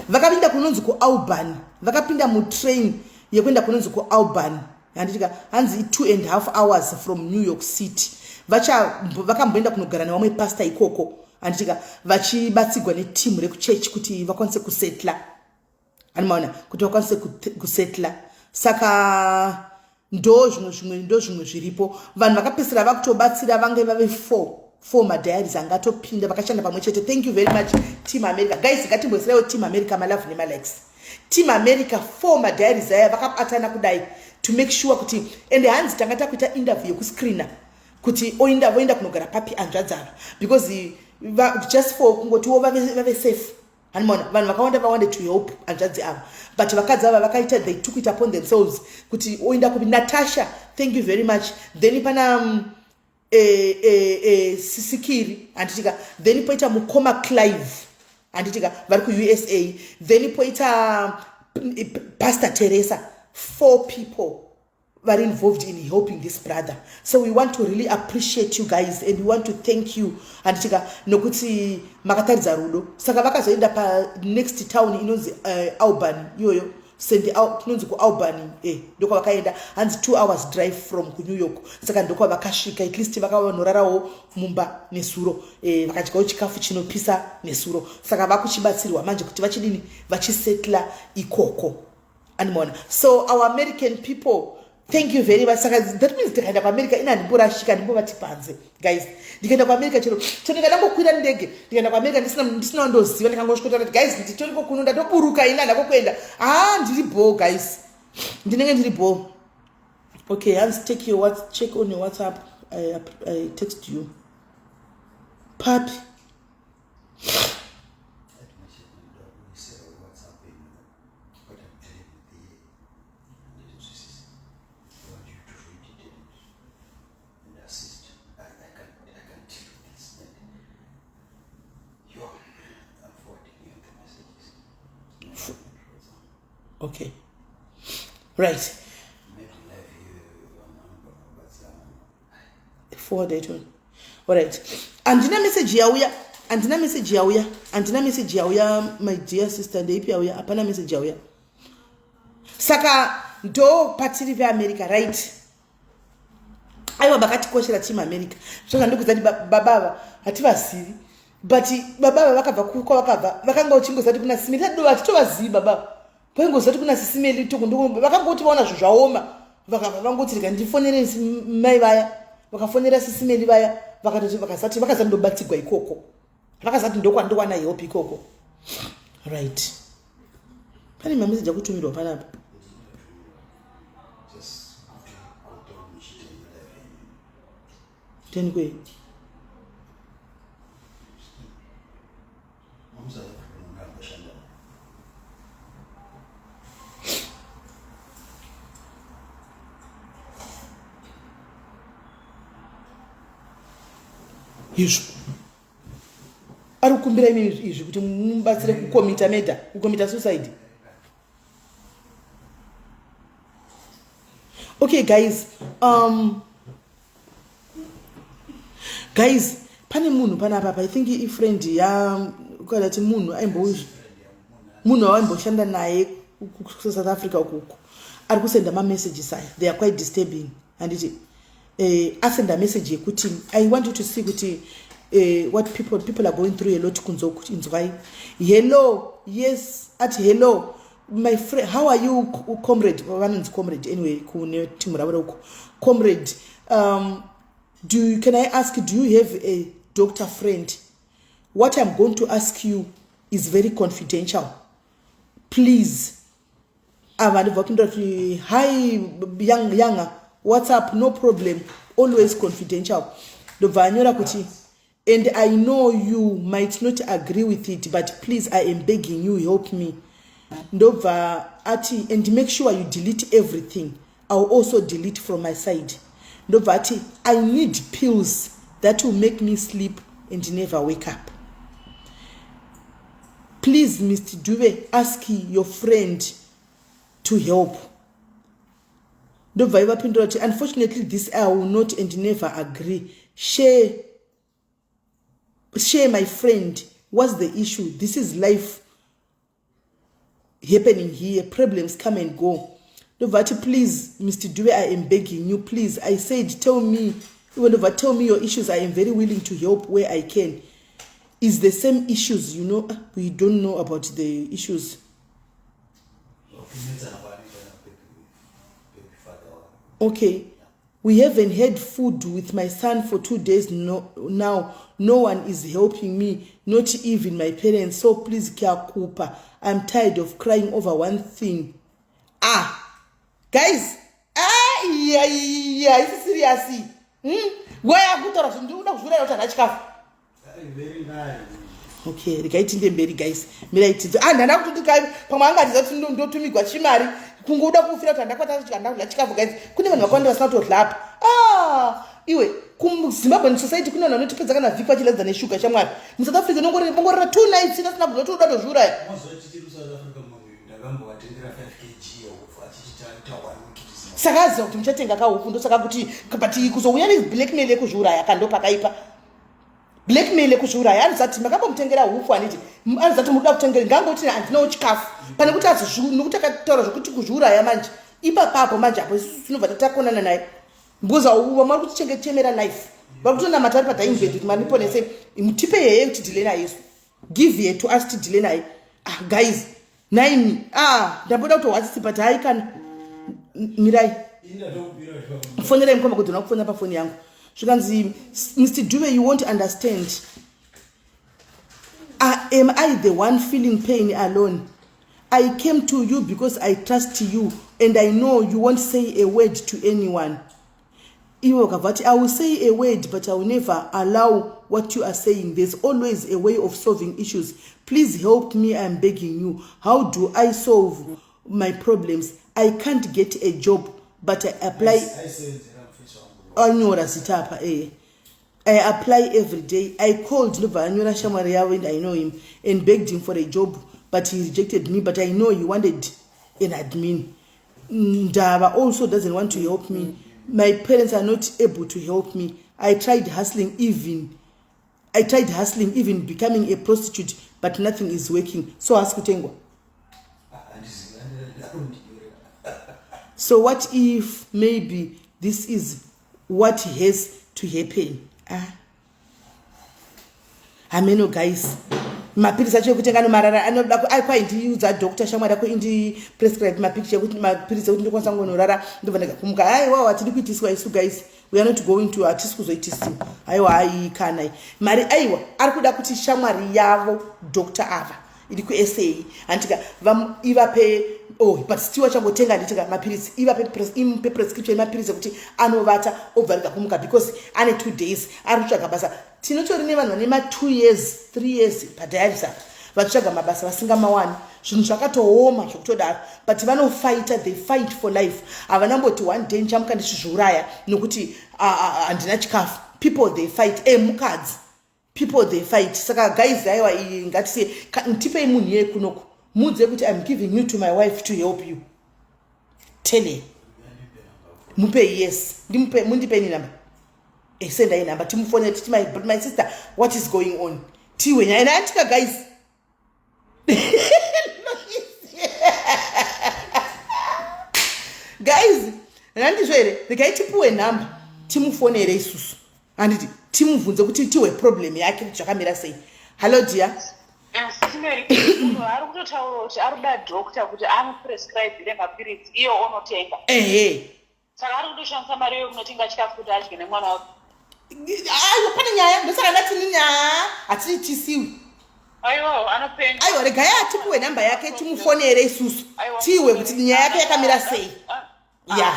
Vakapinda kunonzi kuAlbany, vakapinda mutrain yekuenda kunonzi kuAlbany, handitika hanzi 2.5 hours from New York City. Vakamboenda kunogara nevamwe pasta ikoko, handitika, vachibatsigwa netimu rekuchechi kuti vakwanise kusetla, animaona kuti vakwanise kusetla. Saka ndo zvimwe zvimwe ndo zvimwe zviripo. Vanhu vakapedzisira vakutobatsira vange vave four madiaries angatopinda vakashanda pamwe chete. Thank you very much, Team America. Guys, ngatimboisiraiwo Team America malove nemalikes. Team America, four madiaries aya vakabatana kudai to make sure kuti, ende hanzi tanga takuita interview yekuscreena kuti oinda voenda kunogara papi hanzvadzi ava, because just for kungotiwo vave safe. Hanimona vanhu vakawanda vawande to help hanzvadzi ava, but vakadzi ava vakaita, they took it upon themselves kuti oenda kupi. Natasha, thank you very much. Then pana Sisikiri, handitika, then poita mukoma Clive, handitika, vari kuUSA, then poita Pastor Teresa. Four people vari involved in helping this brother. So we want to really appreciate you guys and we want to thank you, handitika, nokuti makataridza rudo. Saka vakazoenda panext town inonzi Albany iyoyo, kunonzi kuAlbany, ndokwavakaenda, hanzi 2 hours drive from kuNew York. Saka ndokwavakasvika. At least vakavanorarawo mumba nesuro, vakadyawo chikafu chinopisa nesuro. Saka vakuchibatsirwa manje kuti vachidini, vachisetla ikoko, animona. So our American people, thank you very much. Saka that means tikaenda kuAmerica, ina handimborashika, handimbovati panze. Guys, ndikaenda kuAmerica, chero chero ndingandangokwira ndege ndikaenda kuAmerica ndisina ndoziva, ndikangosvikota kuti guys, nditoriko kuno, ndatoburuka, ina handako kuenda. Ha, ndiri bo guys, ndinenge ndiri bo. Okay, hanzi take your what, check on your WhatsApp. I text you papi? That message ndinoda kuisira WhatsApp ino, but I'm dealing with the handizwisisi. I want you to read it and assist. I can deal with this and yo, I'm forwarding you the messages. Okay, right. Maybe live here vamwe vanogona kubatsira vanhu. Forward it on. Alright, handina message yauya, handina message yauya, handina message yauya. My dear sister, ndeipi yauya? Hapana message yauya. Saka ndo patiri veAmerica, right? Aiwa, vakatikoshera Team America. Zvazvandikudza kuti babava hativazivi, but babava vakabva kwavakabva, vakanga uchingozati kuna Simeli, hatitovazivi babava, vaingozati kuna Sisimeli vakangoti vaona zvinhu zvaoma, vakabva vangoti rega ndifonere mai vaya. Vakafonera Sisimeli vaya, vakatoti vakazati vakazati ndobatsigwa ikoko, vakazati ndokwandowana help ikoko, right? Pane mameseji akutumirwa panapa. Just kuti kota muchiita live yenyu. Teni kwei? MuSouth Africa munhu amboshanda naye. Izvo ari kukumbira imi izvi kuti mubatsire kucommita murder, kucommita suicide. Okay guys, guys, pane munhu panapa, I think ifriend ya kana ti munhu aimbo munhu waimboshanda naye kuSouth Africa ukuku, ari kusenda mamessages aya. They are quite disturbing, handiti? Asenda message yekuti, I want you to see kuti what people are going through a lot kunze uku. Inzwai. Hello, yes, ati hello my friend, how are you comrade? Vanonzi comrade anyway kune timu ravo reuko. Comrade, can I ask, do you have a doctor friend? What I'm going to ask you is very confidential, please. Ava ndibva kupindura kuti hi younger, what's up? No problem, always confidential. Ndobva anyora kuti, and I know you might not agree with it, but please, I am begging you, help me. Ndobva ati, and make sure you delete everything, I will also delete from my side. Ndobva ati, I need pills that will make me sleep and never wake up. Please, Mr Dube, ask your friend to help. Ndobva ivapindura kuti, "Unfortunately, this I will not and never agree. Share my friend. What's the issue? This is life happening here. Problems come and go." Ndobva ati, "Please, Mr Dube, I am begging you, please." I said, "Tell me." Iwe ndobva, "Tell me your issues. I am very willing to help where I can." Is the same issues. We don't know about the issues. Kunetsana kwaanoita nababy father wavo. Okay. "We haven't had food with my son for 2 days now. No one is helping me, not even my parents. So please, Kyakupa, I'm tired of crying over one thing." Ah, guys, ah, yeah, isi serious. Waya kutaura kuti ndikuda kuzviuraya kuti handina chikafu. Very nice. Okay, regai tinde mberi, guys. Mirai tidze. Ah, ndanda kuti pamwe angatiza kuti ndotumigwa chimari, kungoda kufira kuti handakwanisa kudya chikafu. Guys, kune vanhu vakawanda vasina kutodya apa. Ah, iwe, kuZimbabwe society kune vanhu vanotipedza kana vhiki vachiladza neshuga. Shamwari, muSouth Africa unongorera 2 nights asina kudya, toda tozviuraya. Mazuva tichiri kuSouth Africa, munhu ndakambovatengera 5 kg yehufu achiti taita one week tisina. Saka aziva kuti muchatenga kahufu, ndosaka kuti, but kuzouya neblackmail yekuzviuraya kando pakaipa. Blackmail yekuzviuraya, anozati makambomutengera hufu, handiti? Anozati munoda kutengera, ngangoti handinawo chikafu, pane kuti nokuti akataura zvokuti kuzviuraya manje ipapapo manje apo isusu tinobva tatakonana naye, because vamwe vari kutichemera life, vari kutonamata vari padying bed kuti maniponese, mutipe yeye kuti deal naye isu, give ye to us tideal naye. Ah, guys, naimi, ah, ndamboda kutohwasisi, but hai kana. Mirai. Indatokupira. Fonerai mukoma kuti kufonera pafoni yangu. Zvikanzi, "Mr Dube, you won't understand. Am I the one feeling pain alone? I came to you because I trust you and I know you won't say a word to anyone." Iwe ukabva ti, "I will say a word, but I will never allow what you are saying. There's always a way of solving issues. Please help me, I'm begging you. How do I solve my problems? I can't get a job, but I apply." Aisevenzera mufesi wangu. Anyora zita apa. "I apply every day. I called," ndobva anyora shamwari yavo, and I know him, "and begged him for a job, but he rejected me. But I know he wanted an admin. Ndava also doesn't want to help me. My parents are not able to help me. I tried hustling, even becoming a prostitute, but nothing is working." So hasi kutengwa. Handizivi, arondinyorera. "So what if maybe this is what has to happen?" Ah, hameno, guys. Mapirisi acho ekutenga nomarara anoda kwai ndiudza doctor shamwari yako indiprescribe mapikicha ekuti mapirisi ekuti ndokwanisa kungonorara, ndobva ndikakumuka. Aiwa, hatidi kuitiswa isu, guys. We are not going to, hatisi kuzoitisiwa. Aiwa, hai kana mari. Aiwa, ari kuda kuti shamwari yavo doctor ava iri kuSA, handitika, ivape. Oh, but still achangotenga, handitika, mapirisi, ivape imupe prescription yemapirisi ekuti anovata obva rikakumuka, because ane 2 days ari kutsvaga basa. Tinotori nevanhu vane ma2 years, 3 years padialysis apa vachitsvaga mabasa vasingamawani. Zvinhu zvakatooma zvokutodaro, but vanofighta, they fight for life. Havana mboti one day ndichamuka ndichizviuraya nokuti handina chikafu. People, they fight. Mukadzi, people, they fight. Saka guys, aiwa, iyi ngatisiye. Tipei munhu iyeye kunoko, muudze kuti I'm giving you to my wife to help you. Tell her. Mupe, yes. Ndimupe, mundipeni namba. Sendai namba, timufonere titi, But my sister, what is going on?" Tiwe nyaya nayatika, guys. Guys, handizvo here? Regai tipuwe nhamba, timufonere isusu, handiti? Timubvunze kuti tiwe problem yake kuti zvakamira sei. Hallo, dear. Simeri, munhu ari kutotaura kuti ari kuda doctor kuti amuprescribire mapiritsi, iye onotenga. Ehe. Saka ari kutoshandisa mari iyo kunotenga chikafu kuti adye nemwana wake. Aiwa, pane nyaya. Ndosaka ndati nini, hatitisiwi. Aiwa, anopenga. Aiwa, regai atipuwe nhamba yake, timufonere isusu. Aiwa, tiwe kuti nyaya yake yakamira sei. Ya,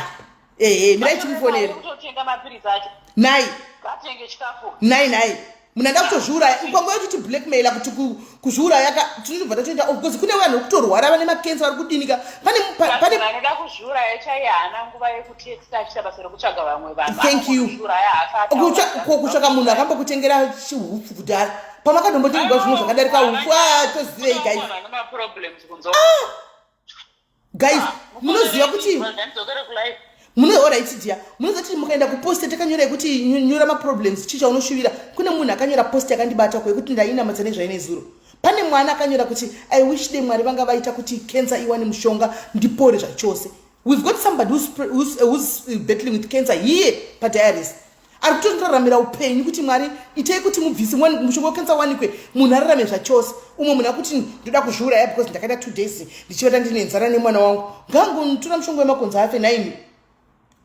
ehe, mirai timufonere. Kutotenga mapiritsi acho. Nai. Ngatenge chikafu. Nai, nai, munhu ada kutozviuraya, ukangoya uchiti blackmaila kuti kuzviuraya ka, tinobva tatoenda off, because kune vanhu vekutorwara vane makensa, vari kudinika pane pane Munhu anoda kuzviuraya chaiye haana nguva yekutexta achiita basa rekutsvaga vamwe vanhu. Thank you. Anongozviuraya, hafa. Kutsvaka munhu akambokutengera chihupfu kudhara. Pamakandombotengerwa zvimwe zvakadarika ufu ah, tozivei guys? Ah! Guys, munoziva kuti mune orit dia, munoziva kuti mukaenda kupost takanyora yekuti nyora maproblems, chii chaunoshuvira. Kune munhu akanyora post yakandibata ko yekuti ndainamatsa nezvainezuro. Pane mwana akanyora kuti I wish de Mwari vanga vaita kuti cancer iwane mushonga ndipore zvachose. We've got somebody who's battling with cancer here padiaries, ari kutoraramira upenyu kuti Mwari itei kuti mubvise mushonga wecancer wanikwe, munhu ararame zvachose. Umwe munhu akuti ndoda kuzviuraya because ndakaita 2 days ndichivata ndine nzara nemwana wangu. Ngangonotora mushonga wemakonzo afe naimi.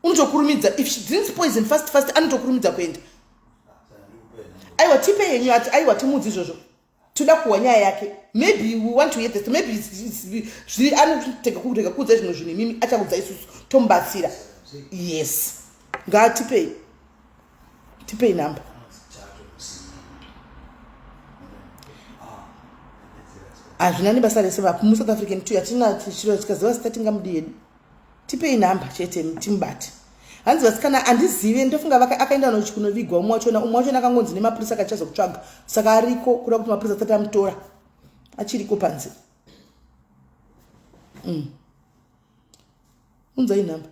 Unotokurumidza, if she drinks poison fast fast, anotokurumidza kuenda. Aiwa, tipe yenyu ati aiwa, timudzi izvozvo, toda kuhwa nyaya yake. Maybe we want to hear this. Maybe anotega kurega kuudza zvimwe zvinhu, imimi achaudza isusu, tomubatsira. Yes, ngaatipei, tipei namba. Hazvina nebasa rese, muSouth African tu hatina chiro, tikaziva zita tingamudi yedu. Tipei nhamba chete timubate. Hanzi vasikana, handizive, ndofunga akaenda kunovigwa umwe wachona. Umwe wachona akangonzi nemapurisa akachazokutsvaga, saka ariko kuda kuti mapurisa asati amutora, achiriko panze. Unzai nhamba.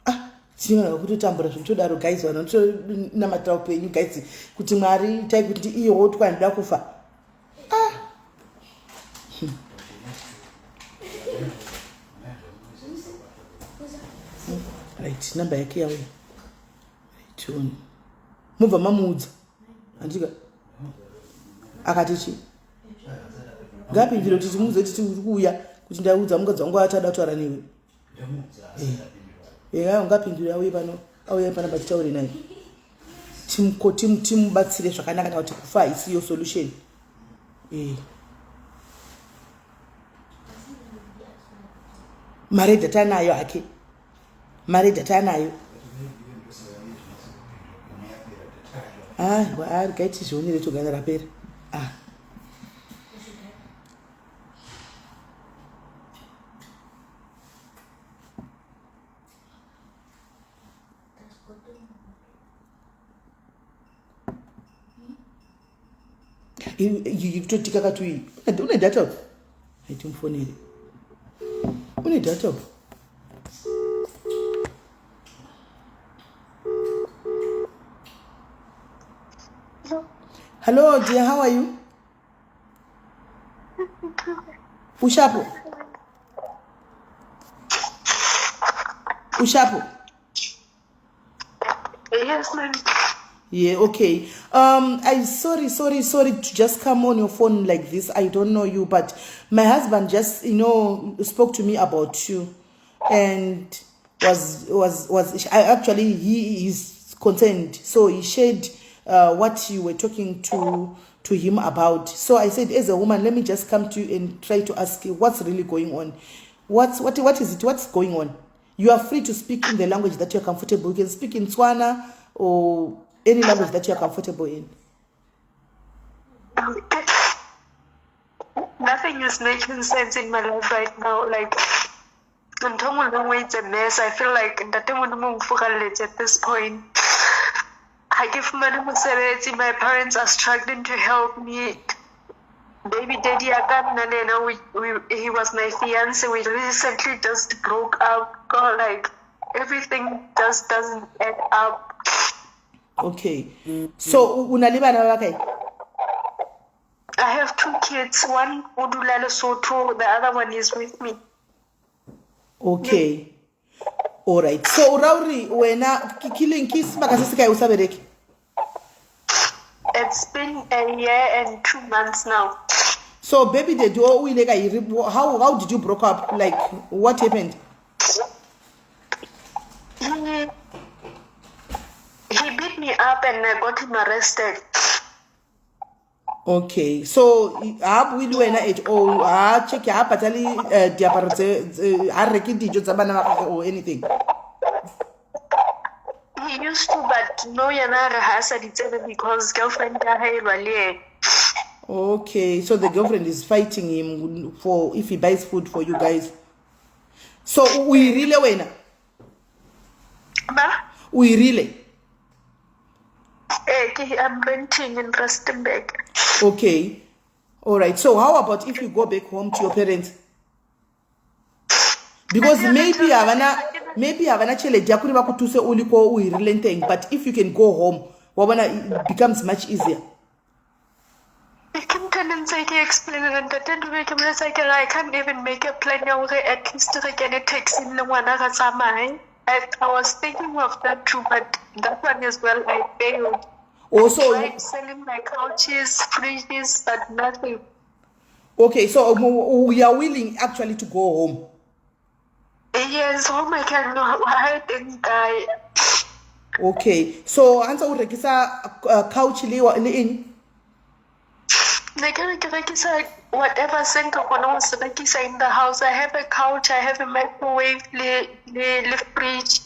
Ah, tine vanhu vakutotambura zvekutodaro guys. Vanhu vanotonamatira upenyu guys, kuti Mwari itai kuti iyewo twandida kufa. Ah. Right, namba yake yauya. Right, one mubva mamuudza handika akati chi ngapindire kuti timuudze kuti tiri kuuya, kuti ndaudza mukadzi wangu achada kutaura newe. Eya, ungapindure, auye pano, auye pano patitaure naye, timubatsire zvakanaka, kana kuti kufa haisiyo solution. Mari data anayo hake, mari data anayo. Aiwa, regai tizvionere togana rapera. Ah, ikutotika kati une data, aitimufonere une data. Hello dear, how are you? Ushapo, ushapo? Yes, ma'am. Yeah, okay. I'm sorry, sorry, sorry to just come on your phone like this. I don't know you, but my husband just spoke to me about you and was I actually, he is concerned. So he shared what you were talking to him about. So I said, as a woman, let me just come to you and try to ask you what's really going on. What is it? What's going on? You are free to speak in the language that you're comfortable. You can speak in Tswana or any language that you're comfortable in. Okay. Nothing is making sense in my life right now. Like, ntho nngwe le nngwe it's a mess. I feel like Ntate Modimo o nfuralletse at this point. Ha ke fumane mosebetsi. My parents are struggling to help me. Baby daddy ya ka, nna le ena, he was my fiance. We recently just broke up. God, like, everything just doesn't add up. Okay. So o na le bana ba bakae? I have two kids. One o dula Lesotho, the other one is with me. Okay. All right. So o ra hore wena ke kileng ke sebaka se se kae o sa bereke? It's been a year and 2 months now. So baby daddy o ile ka ire, how did you broke up? Like, what happened? He beat me up and I got him arrested. Okay. So ha bue le wena at all, ha check, ha patale diaparo tse, ha reke dijo tsa bana ba gagwe or anything? He used to, but no, yena a re ha a sa di tsebe because girlfriend ya hae e lwa le yena. Okay, so the girlfriend is fighting him for if he buys food for you guys. So o irile wena? Ba? O hirile? Ee, ke I'm renting in Rustenburg. Okay, all right. So how about if you go back home to your parents? Because maybe havana, maybe havana tšhelete ya kuri va ku thuse o le ko o hirileng teng, but if you can go home, wa bona, it becomes much easier. Ke ntho ne ntse ke explainela ntate Dube, ke moletsa ke re I can't even make a plan ya hore at least re kene taxing le ngwana re tsamaye. I was thinking of that too, but that one as well I failed. Also, I tried selling my couches, fridges, but nothing. Okay, so we are willing actually to go home. Yes, home I can I think I. Okay, so ha ntse o rekisa couch le le eng? Ne ke re ke rekisa whatever se nka kgonang ho se rekisa in the house. I have a couch, I have a microwave, le fridge,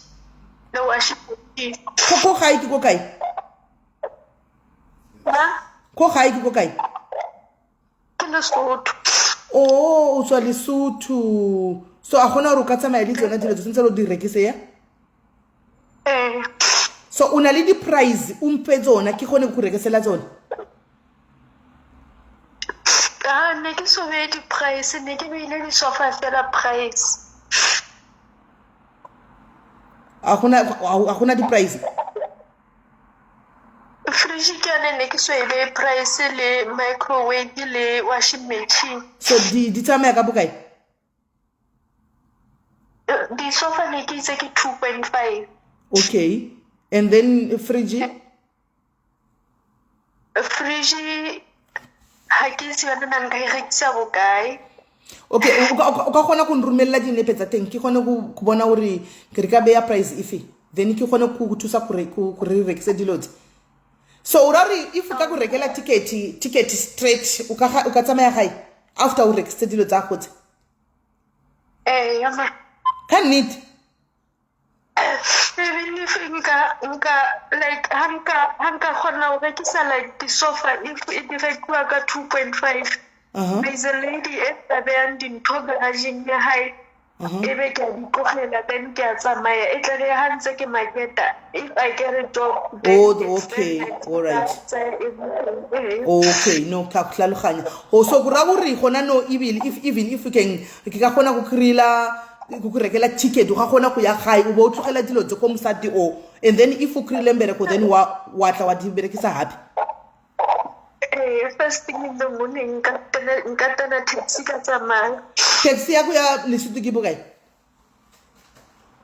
le washing machine. Ko gae ke ko kae? Na? Ko gae ke ko kae? Ke Lesotho. Oh, o tswa Lesotho. So a gona gore o ka tsamaya le tsona dilo tse sentse o di rekise ya? Ee. So o na le di-price, o mphe tsona ke kgone go rekisela tsona. Ah, ne ke so beye di-price, ne ke beile di-sofa fela price. A gona di-price? Fridge ke yone ne ke so e beye price, le microwave le washing machine. So di tsamaya ka bokae? Di-sofa ne ke itse ke 2.5. Okay, and then fridge? Fridge ha ke itse yone na nka e rekisa bokae. Okay, o ka kgona go nromelela dinepe tsa teng ke kgone go bona gore ke re ka beya price efe, then ke kgone go thusa gore re rekise dilo tse. So o ra re if o ka go rekela ticket straight, o ka tsamaya gae after o rekisitse dilo tsa go tse? Ee, ya ma. Ka nnete? Even if nka like ha nka kgona ho rekisa like di-sofa, if e di rekiwa ka 2.5. There is a lady e tla behang dintho garageng ya hae. Ebe ke a di tlogela, then ke a tsamaya. E tla re ha ntse ke marketa, if I get a job, then Oh, it's okay, then I all right. tsaya everything. Okay, no, ka tlhaloganya. Oh, so go ra gore gona no, ebile if, even if you can, ke ka kgona go kry-ela, go rekela ticket, o ga kgona go ya gae, o bo o tlogela dilo tse ko mosadi o, and then if o kry-ile mmereko, then wa tla wa di berekisa hape. First thing in the morning, nka tena taxi ka tsamaya. Taxi ya go ya Lesotho ke bokae?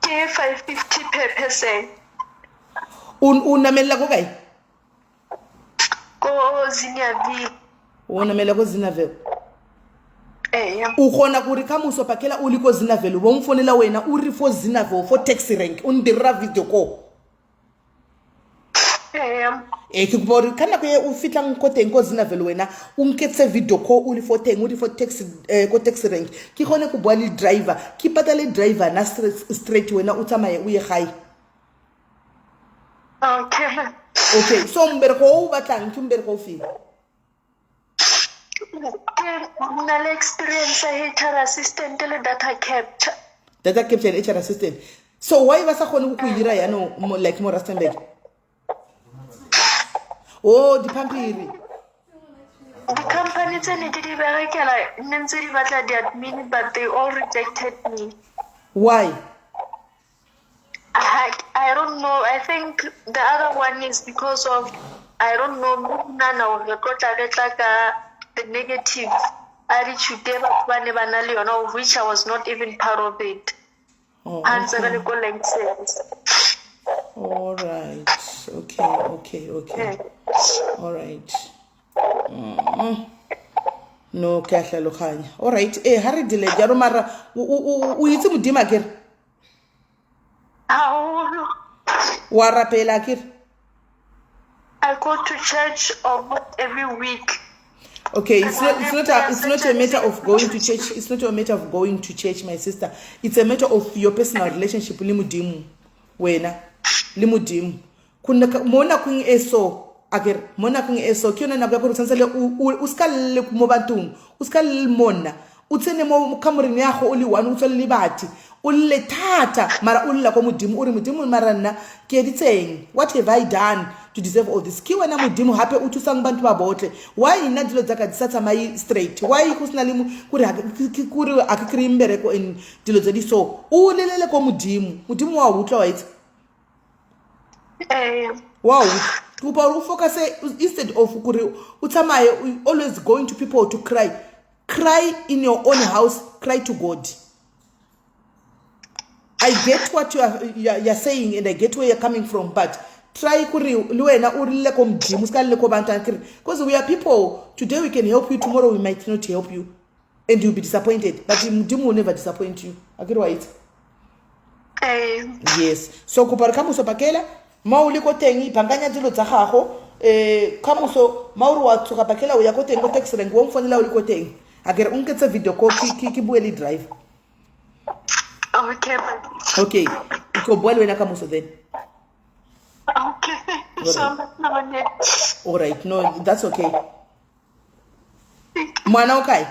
Ke 550 per person. O namella ko kae? Ko Zinniaville. O namella ko Zinniaville. Ee. O kgona gore ka moso pakela o le ko Zinniaville, o bo mfonela wena o re fo Zinniaville fo taxi rank, o ndirela video call. Ee. Ee, ke kopa gore ka nako e o fitlhang ko teng ko Zinniaville wena o nketse video call o le fo teng, o le fo taxi, ko taxi rank, ke kgone go bua le driver, ke patale driver na straight, wena o tsamaye o ye gae. Okay. Okay, so mbereko o o batlang ke mbereko o feng? Ke na le experience ya HR assistant le data capture. Data capture and HR assistant. So why ba sa kgone go go hira yaanong like mo Rustenburg? Oh, dipampiri. Di-company tse ne ke di berekela ne ntse di batla di-admin, but they all rejected me. Why? I don't know. I think the other one is because of, I don't know, nana hore re tlo tla re tla ka the negative attitude e batho ba ne ba na le yona, of which I was not even part of it. Oh, Ha ntse re okay. le ko Lanxess. All right. Okay. All right. No, ke a hlaloganya. All right. Ha re dile jalo mara o itse Modimo akere? Haholo. Wa rapela akere? I go to church almost every week. Okay, it's not a matter of going to church. It's not a matter of going to church, my sister. It's a matter of your personal relationship le Modimo. Wena le Modimo. Mo nakong e so, akere, mo nakong e so, ke yone nako ya gore tshwanetse le o ska le mo bathong, o ska le monna. O tsene mo kamoreng ya go o le one, o tswale lebati. O lle thata mara o lla ko modimo o re modimo mara nna ke editseng what have i done to deserve all this ke wena modimo gape o thusang batho ba botlhe why nna dilo tsaka di sa tsamaye straight why go sena le kore a ke kry-e mmereko and dilo tse di so o lelele ko modimo modimo wa utlwa wa itse wa utlwa ke kopa gore o focuse instead of gore o tsamaye always going to people to cry cry in your own house cry to god i get what you are, you are, you are saying and i get where you're coming from but try kuri le wena o rile ko modimo se ka le ko bantu akere because we are people today we can help you tomorrow we might not help you and you'll be disappointed but modimo will never disappoint you akere wa itse yes so kopa re ka moso pakela ma o le ko teng bankanya dilo tsa gago um ka moso ma o re wa tsoga pakela o ya ko teng ko taxi rank o mfonela o le ko teng a kere o nketse video call ke bue le driver okay okay ke tlo bua le wena ka moso then okay thank you so much all right no that's okay mwana o kae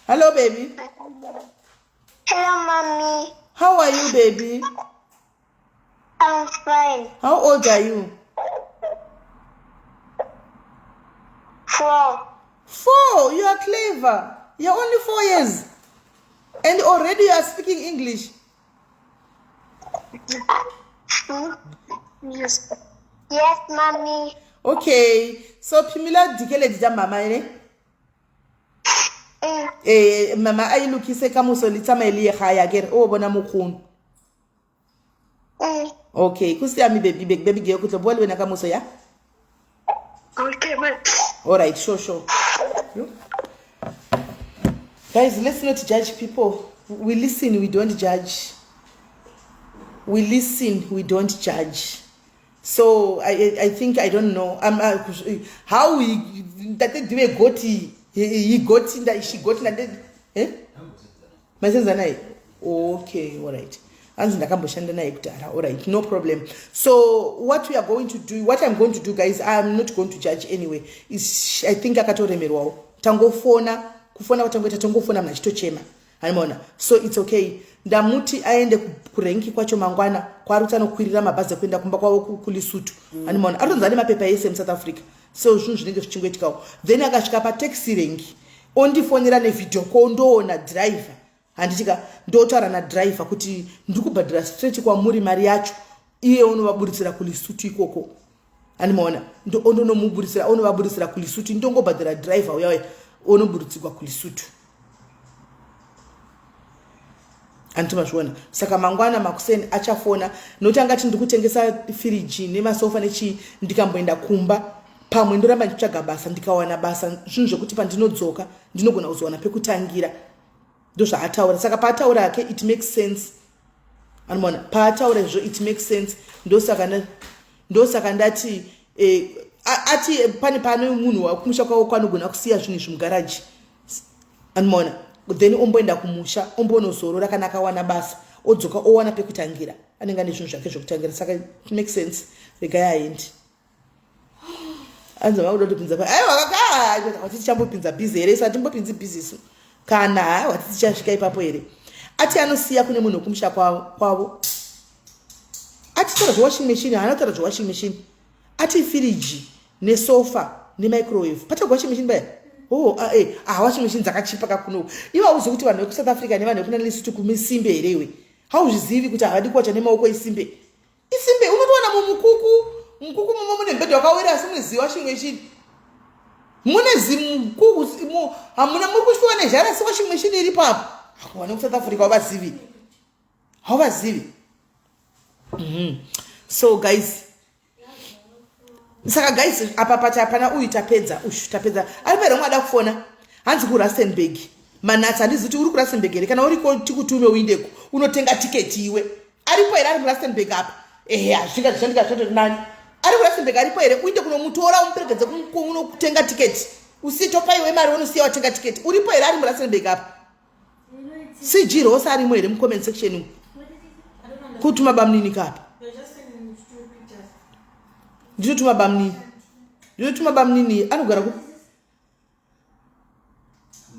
hello baby hello mommy how are you baby i'm fine how old are you Four. Four? You are clever. You're only four years. And already you are speaking English. Yes. Yes, mommy. Okay. So Pimila dikeledi tsa mama ene? Mm. Eh mama a e lokise ka moso le tsamaye le ye gae akere o bona mokgono. Mm. Okay, go siame baby baby baby girl ke tlo bua le wena ka moso ya. Okay, ma. All right, sure sure. Yo. Guys, let's not judge people. We listen, we don't judge. We listen, we don't judge. So I I think I don't know. I'm how we that do got he got that she got that eh? Masenza naye. Okay, all right. Anzi ndakamboshanda naye kudhara. All right, no problem. So what we are going to do, what I'm going to do guys, I'm not going to judge anyway. Is I think akatoremerwawo. Tangofona, kufona kwatangoita tangofona mna chitochema. Animona. So it's okay. Ndamuti aende kurenki kwacho mangwana kwaari kuti anokwirira mabhazi ekuenda kumba kwavo kuLesotho. Animona. Atonzi ane mapepa ese muSouth Africa. So zvinhu zvinenge zvichingoitikawo. Then akasvika pataxi rank ondifonera nevideo call ndoona driver handitika ndotaura nadriver kuti ndiri kubhadhara straight kwamuri mari yacho iye unovaburitsira kuLesotho ikoko animaona ondonomuburitsira onovaburitsira kuLesotho ndongobhadhara driver uya uya onoburutsigwa kuLesotho handiti mazviona saka mangwana makuseni achafona nokuti angati ndiri kutengesa firiji nemasofa nechii ndikamboenda kumba pamwe ndoramba ndichitsvaga basa ndikawana basa zvinhu zvekuti pandinodzoka ndinogona kuzowana pekutangira ndozvaataura saka paataura hake it makes sense anomaona paataura izvo it makes sense ndosaka ndati eh, ati pane pane munhu wakumusha kwavo kwanogona kusiya zvinhu izvi mugaraji anomaona then omboenda kumusha ombonozorora kana akawana basa odzoka owana pekutangira anenge ane zvinhu zvake zvekutangira saka it makes sense regai aendi anzi vakuda kutopinza pa aiwa kaka wati tichambopinza bhizi here isu hatimbopinzi bhizi isu kana haiwa tichasvika ipapo here ati anosiya kune munhu wekumusha kwavo ati taura zvewashing machine haana kutaura zvewashing machine ati firiji nesofa nemicrowave patagwa washing machine paya oh ah, eh, ah, washing machine dzakachipa kakuno iwe hauzivi kuti vanhu vekusouth africa nevanhu vekuna lesotho kumisimbe here iwe hauzvizivi kuti havadi kuwacha nemaoko isimbe isimbe unotowana mumukuku mukuku mumo mune mubhedha wakawira asi mune ziva washing machine mune zimukuku hamuna muri kushuwa nezhara asi washing machine iri papo vane kusouth africa hauvazivi hauvazivi mm-hmm. So guys saka guys apa pati hapana uyu tapedza ushu tapedza ari pere umwe ada kufona hanzi kurustenburg manatsi handizi kuti uri kurustenburg here kana uriko tikutume uindeko unotenga tiketi iwe aripo here ari murustenburg apa ehe hazvinga zvishandika zvatori nani ari kurustenburg aripo here uinde kunomutora umuperekedze unokutenga tiketi usiye topa iwe mari unosiya watenga tiketi uripo here ari murustenburg apa cg rose arimo here mucomment section umu kutuma bamunini kapa ndinotuma bamunini ndinotuma bamunini anogara ku I'm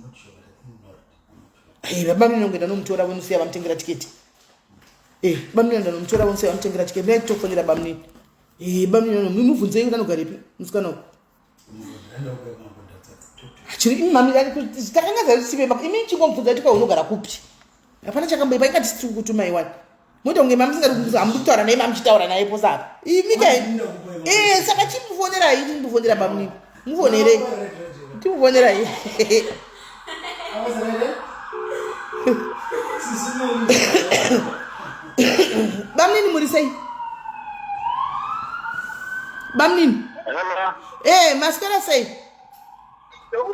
not sure, but I think not. I'm not sure. Eh, baba munini vangoenda nomutora vonosiya vamutengera tiketi. Eh, baba munini vanomutora vonosiya vamutengera tiketi. Ndai tofonera baba munini. Eh, baba munini mubvunzei kuti anogarepi musikana uyu. Chiri imi mami takanga zari tipe imi chingomubvunza kuti kwa unogara kupi. Hapana chakamboipa inga tisiri kutuma iwani. Moita kunge mami musingadi kumubvunza hamudi kutaura naye mami muchitaura naye pose apa. Imi kai. Eh, saka chimufonerai chimufonera baba munini. Mufonerei. Timufonerai. Bamnini muri sei? Bamnini. Eh, maswera sei?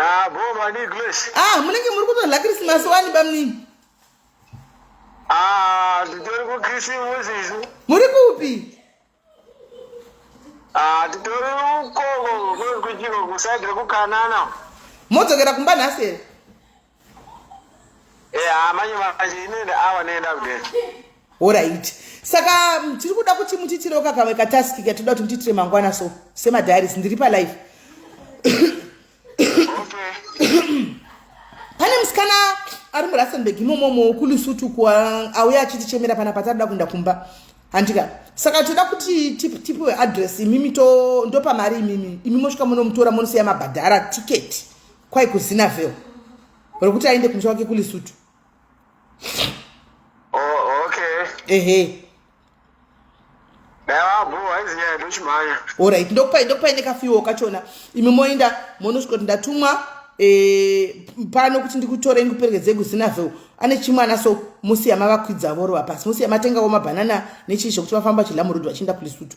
Ah, bo mani Grace. Ah, munenge muri kutodla Christmas wani bamnini? Ah, titori ku Christmas isu. Muri kupi? Ah, titori ukoko kuchiko kuside rekukanana. Modzokera kumba nhasi here? Eh, ah, manje manje inende awa nenda kudai. Alright. Saka tiri kuda kuti mutiitirewo kakamwe katask katoda kuti mutiitire mangwana so semadiaries ndiri palive. Okay. Pane musikana ari muRustenburg imomomo kuLesotho kwa auya achitichemera panapa tarida kuenda kumba. Handika. Saka toda kuti tipiwe address imimi to ndopa mari imimi. Imi mosvika munomutora monosiya mabhadhara ticket kwai kuZinaville. Rokuti aende kumusha wake kuLesotho. Oh, okay. Ehe. Alright, ndokupai ndokupai nekafiwo kachona imi moenda monosvika kuti ndatumwa e, pano kuti ndikutore ndikuperekedze kuzinaville ane chimwana so musiya mavakwidza vorova pasi musiya matengawo mabhanana nechii zvekuti vafamba vachidla murodhi vachienda kulisutu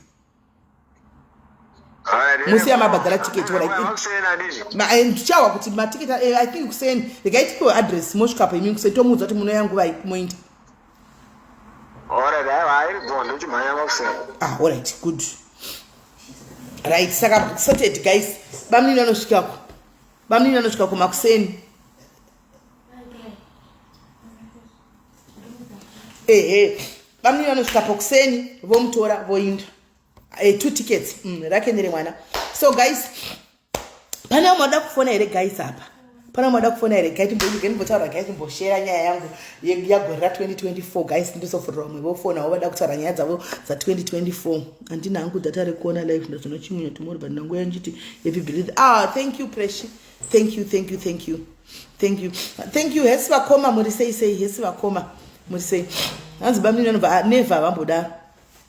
musiya mabhadhara tiketi eh, ndichawa kuti matiketi eh, i think kuseni regai tipiwe address mosvikapo imi kuseni tomuudza kuti munoya nguvai moenda Ah, alright, good. Right, saka sorted guys. Bamnini anosvikako. Bamnini anosvikako makuseni. Ehe. Bamnini anosvika pokuseni vomutora voinda. Eh, two tickets. Rake neremwana. So guys, pane vamwe vada kufona here guys apa pane vamwe vada kufona here guys ndimbotaura guys ndimboshera nyaya yangu yagore ra2024 guys ndisofurira vamwe vofonawo vada kutaura nyaya dzavo dza2024 handina hangu data rekuona live ndazvona chimunya tomorrow but ndanguya ndichiti happy birthday. Ah, thank you Preshi, thank you, thank you, thank you, thank you, thank you. Hesi vakoma, muri sei sei? Hesi vakoma, muri sei? Hanzi bamnini vanobva, ah, never havambodaro,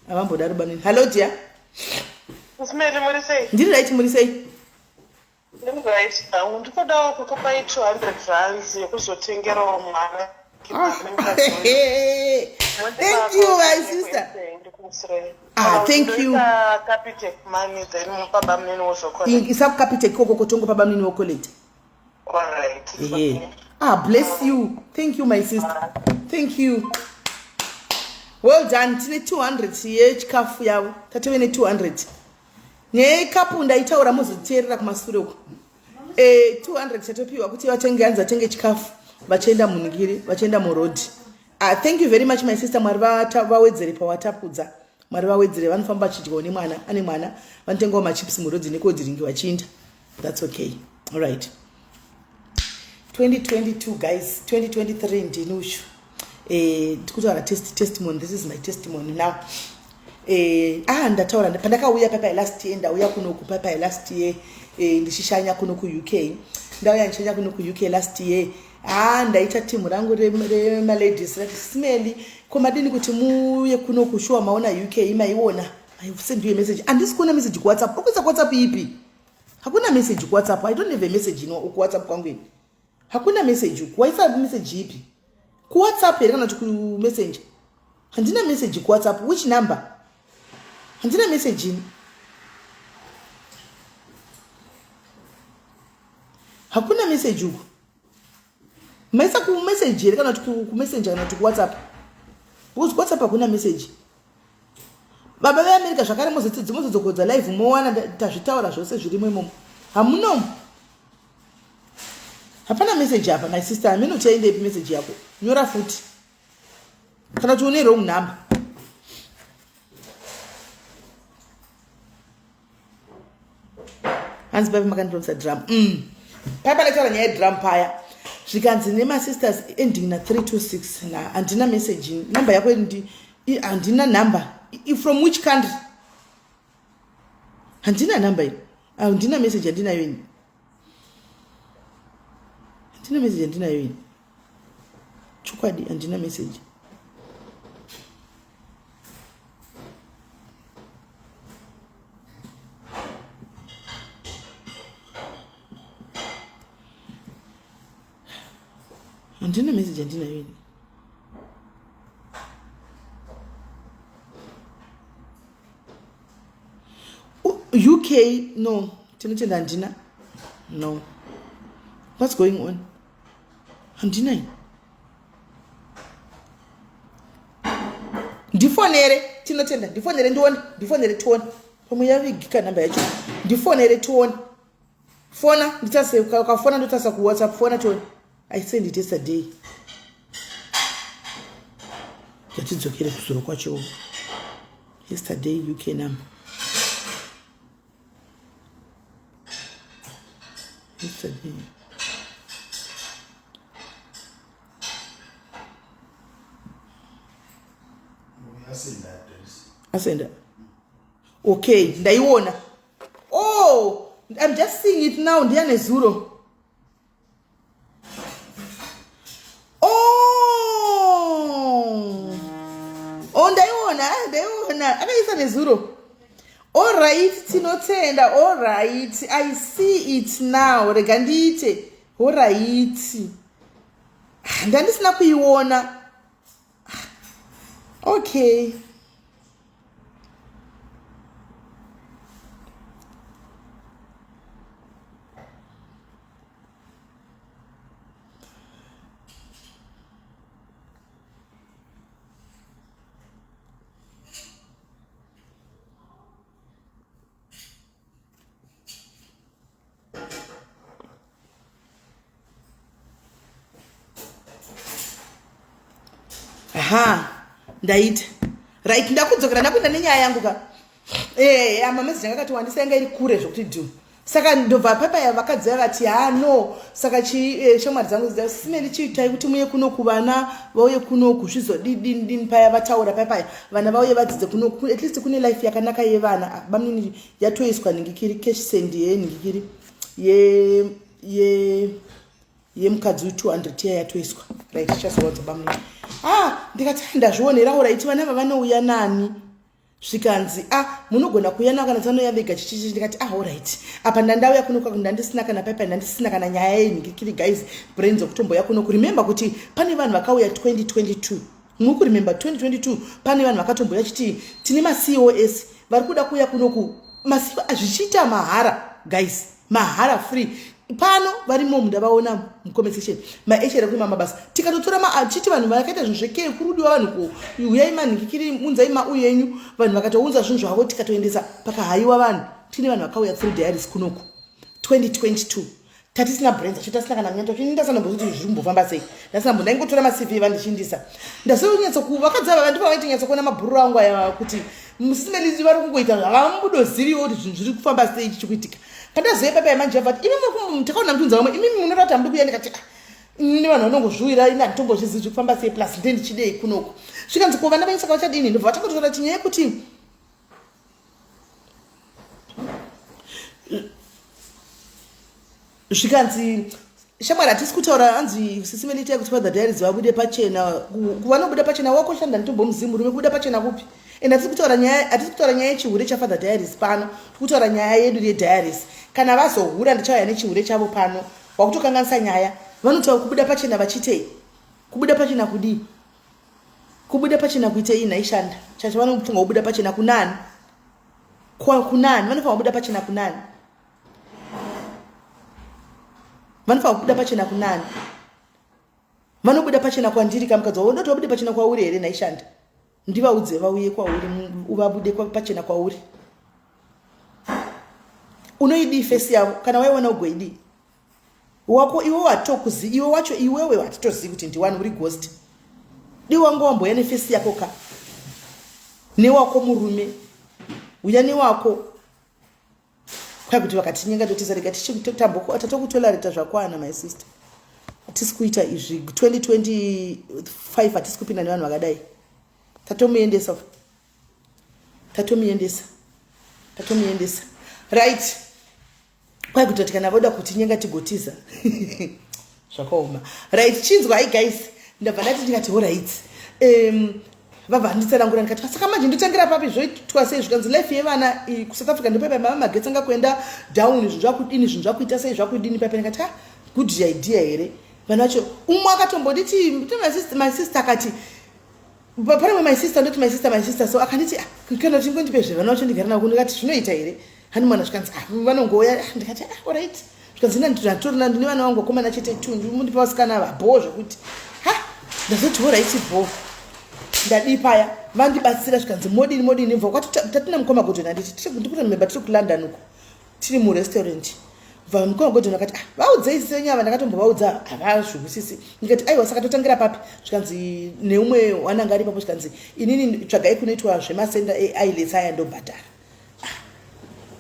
havambodaro bamnini. Hello dear. Usimele muri sei? Ndiri right, muri sei? Ndiri right. Hangu ndikodawo kukupai 200 rands yekuzotengerawo mwana. Thank you my sister. Ah, thank you. Capitec money then mupa bamnini wozocollect. Isa kuCapitec ikoko kotongo pa bamnini wocollect. All right. Ehe. Ah, bless you. Thank you my sister. Thank you. Well done. Tine 200 yechikafu yavo. Tatove ne 200. Nyaya yekapu ndaitaura mozoteerera kumasure uko. 200 chatopiwa kuti vatenge hanzi vatenge chikafu vachienda munhingiri vachienda muroad. Ah, thank you very much my sister. Mwari vawedzere pawatapudza. Mwari vawedzere, vanofamba vachidyawo nemwana, ane mwana vanotengawo machips muroad nekodhiringi vachiinda. That's okay. All right. 2022 guys, 2023 ndini uchu. Ndikutaura testimony. This is my testimony now. Ndataura pandakauya papa last year, ndauya kuno kupapa last year, ndichishanya kuno ku UK. Ndauya ndichishanya kuno ku UK last year. Ah, ndaita timu rangu remaladies rati simeli ko madini kuti muuye kuno kushuwa maona UK maiona. I send you a message. Handisi kuona message kuWhatsApp. Ukuisa kuWhatsApp ipi? Hakuna message kuWhatsApp. I don't have a message ino kuWhatsApp kwangu ini. Hakuna message uku. Waisa message ipi? KuWhatsApp here kana kuti kuMessenger? Handina message kuWhatsApp. Which number? Handina message ini. Hakuna message uku. Maisa kumessage here kana kuti kuMessenger kana kuti kuWhatsApp? Because kuWhatsApp hakuna message. Baba veAmerica zvakare mozodzokodza live mowana tazvitaura zvose zvirimo imomo. Hamunomo. Hapana message apa my sister. Hameno uchaendepi message yako. Nyora futi. Kana kuti une wrong number. Hanzi paipa makandipromisa drum. Paipa ndaitaura nyaya yedrum paya. Zvikanzi nemasisters ending na 326 na handina message number yako ndi handina number from which country? Handina number ini. Handina message handinayo ini. Handina message handinayo ini. Chokwadi handina message. Handina message handinayo ini. UK no tinotenda handina no what's going on handina ini ndifonere tinotenda ndifonere ndione ndifonere tione pamwe yavigika namba yacho ndifonere tione fona nditase ukafona ndotasa kuwhatsapp fona tione i send it yesterday ngatidzokere kuzuro kwacho yesterday uk number yesterday asenda okay ndaiona oh i'm just seeing it now ndiyane zuro Oh! Oh, ndaiona, ndaiona. Akaisa nezuro. All right, tinotenda. All right. I see it now. Rega ndiite. All right. Ah, ndandisina kuiona. Ah, okay. Aha, ndaita right, ndakudzokera ndakuenda nenyaya yangu ka. Eh, amameseji anga akati wandisa yanga iri kure zvokuti dhu. Saka ndobva papaya vakadzi vakati ha no saka chi eh, shamwari dzangu simeli chiitai kuti muye kuno kuvana vauye kunoku zvizodidindini paya vataura paya paya vana vauye vadzidze kunoku at least kune life yakanaka yevana ah, bamunini yatoiswa ningikiri cash send yeningikiri ye ye yemukadzi uyu 200 iya yatoiswa right chichazowadza bamunini ah ndikati ah, ndazvionera uraiti vana vavanouya nani zvikanzi ah munogona kuuya navo kana tanouya vega chichichi ndikati ah alright apa ndandauya kuno kwaku ndandisina kana paipa ndandisina kana nyaya yenhingikiri guys brains okutomboya kuno kuremember kuti pane vanhu vakauya 2022 muri kuremember 2022 pane vanhu vakatomboya chiti tine macos vari kuda kuuya kunoku masivo zvichiita mahara guys mahara free pano varimo ndavaona mucomment section mahr ekuima mabasa tikatotora chiti vanhu vakaita zvinhu zvekee kurudiwa vanhu ko uyai manhikikiri unzai mauyu enyu vanhu vakatounza zvinhu zvavo tikatoendesa pakahaiwa vanhu tine vanhu vakauya through diaries kunoku 2022 tatisina brains acho tasina kana mnyanto ini ndasanambozoti zviri kumbofamba sei ndasinambo ndaingotora macv vandichiindisa ndasonyatsoku vakadzi ava ndipo vaiti nyatsokuona mabhururu angu aya kuti musimelisi vari kungoita havambudoziviwo kuti zvinhu zviri kufamba sei chichikuitika pandazoye papa yamanje vati imi takaona mutunza vamwe imi munoda kuti hamudi kuya ndikati ah, ini vanhu vanongozviwira ini handitombozvizivi zviri kufamba sei plus nde ndichidei kunoku zvikanzi ko vana venyu saka vachadini ndobva vatangotora chinyaya yekuti zvikanzi shamwari hatisi kutaura hanzi sisi melita yekuti father diaries vabude pachena vanobuda pachena wakoshanda nditombomuzivi murume kubuda pachena kupi and hatisi kutaura nyaya hatisi kutaura nyaya yechihure chafather diaries pano tikutaura nyaya yedu yediaries kana vazohura ndichauya nechihure chavo pano wakutokanganisa nyaya vanotaura kubuda pachena vachitei kubuda pachena kudii kubuda pachena kuitei nhaishanda chacho vanofunga kubuda pachena kunani kunani vanofanira kubuda pachena kunani vanofanira kubuda pachena kunani vanobuda pachena kwandiri kamukadzi wavo ndoti vabude pachena kwauri here nhaishanda ndivaudze vauye kwauri vabude pachena kwauri unoidii fesi yavo kana waiona ugoidii wako iwe watokuzi iwe wacho iwewe hatitozivi kuti ndiwani uri ghost di wanga wambouya nefesi yako ka newako murume uya newako kwai kuti vakatinyenga totiza rega tatokutolareta zvakwana my sister. Hatisi kuita izvi 2025, hatisi kupinda nevanhu vakadai. Tatomuendesa, tatomuendesa, tatomuendesa. Right, kwai kutoti kana voda kutinyenga tigotiza, zvakaoma. Right, chinzwai guys, ndabva ndati, ndikati alright, vabva nditsanangura. Ndikati, saka manje ndotangira papi? Zvoitwa sei? Zvikanzi life yevana kuSouth Africa ndopaipa mava magetsi anga kuenda down, zvinhu zvakudini, zvinhu zvakuita sei, zvakudini paipa. Ndikati, ha, good idea here? Vanhu vacho, umwe akatombonditi, my sister akati pane my sister, ndoti my sister, my sister, so akanditi, ah, kana uchingondipe zvevana vacho ndigara navo. Ndikati, zvinoita here? Hani mwana. Zvikanzi, ah, vanongouya. Ah, ndikati, ah, alright. Zvikanzi, ndatorina, ndine vana vangu vakomana chete two, mundipa vasikana ava bho. Zvokuti ha, ndazoti alright, bho, ndadii paya, vandibatsira. Zvikanzi, modini, modini? Mva kwati tatina mukoma Godon, handiti ndikutomemba, tiri kuLondon uko, tiri murestaurant. Bva mukoma Godon akati, ah, vaudzei senyava. Ndakatombovaudza, havazviwisisi. Ndikati, aiwa, saka totangira papi? Zvikanzi neumwe wananga ari ipapo, zvikanzi, inini tsvagai kunoitwa zvemasenda eIELTS aya, ndobhadhara. Ah,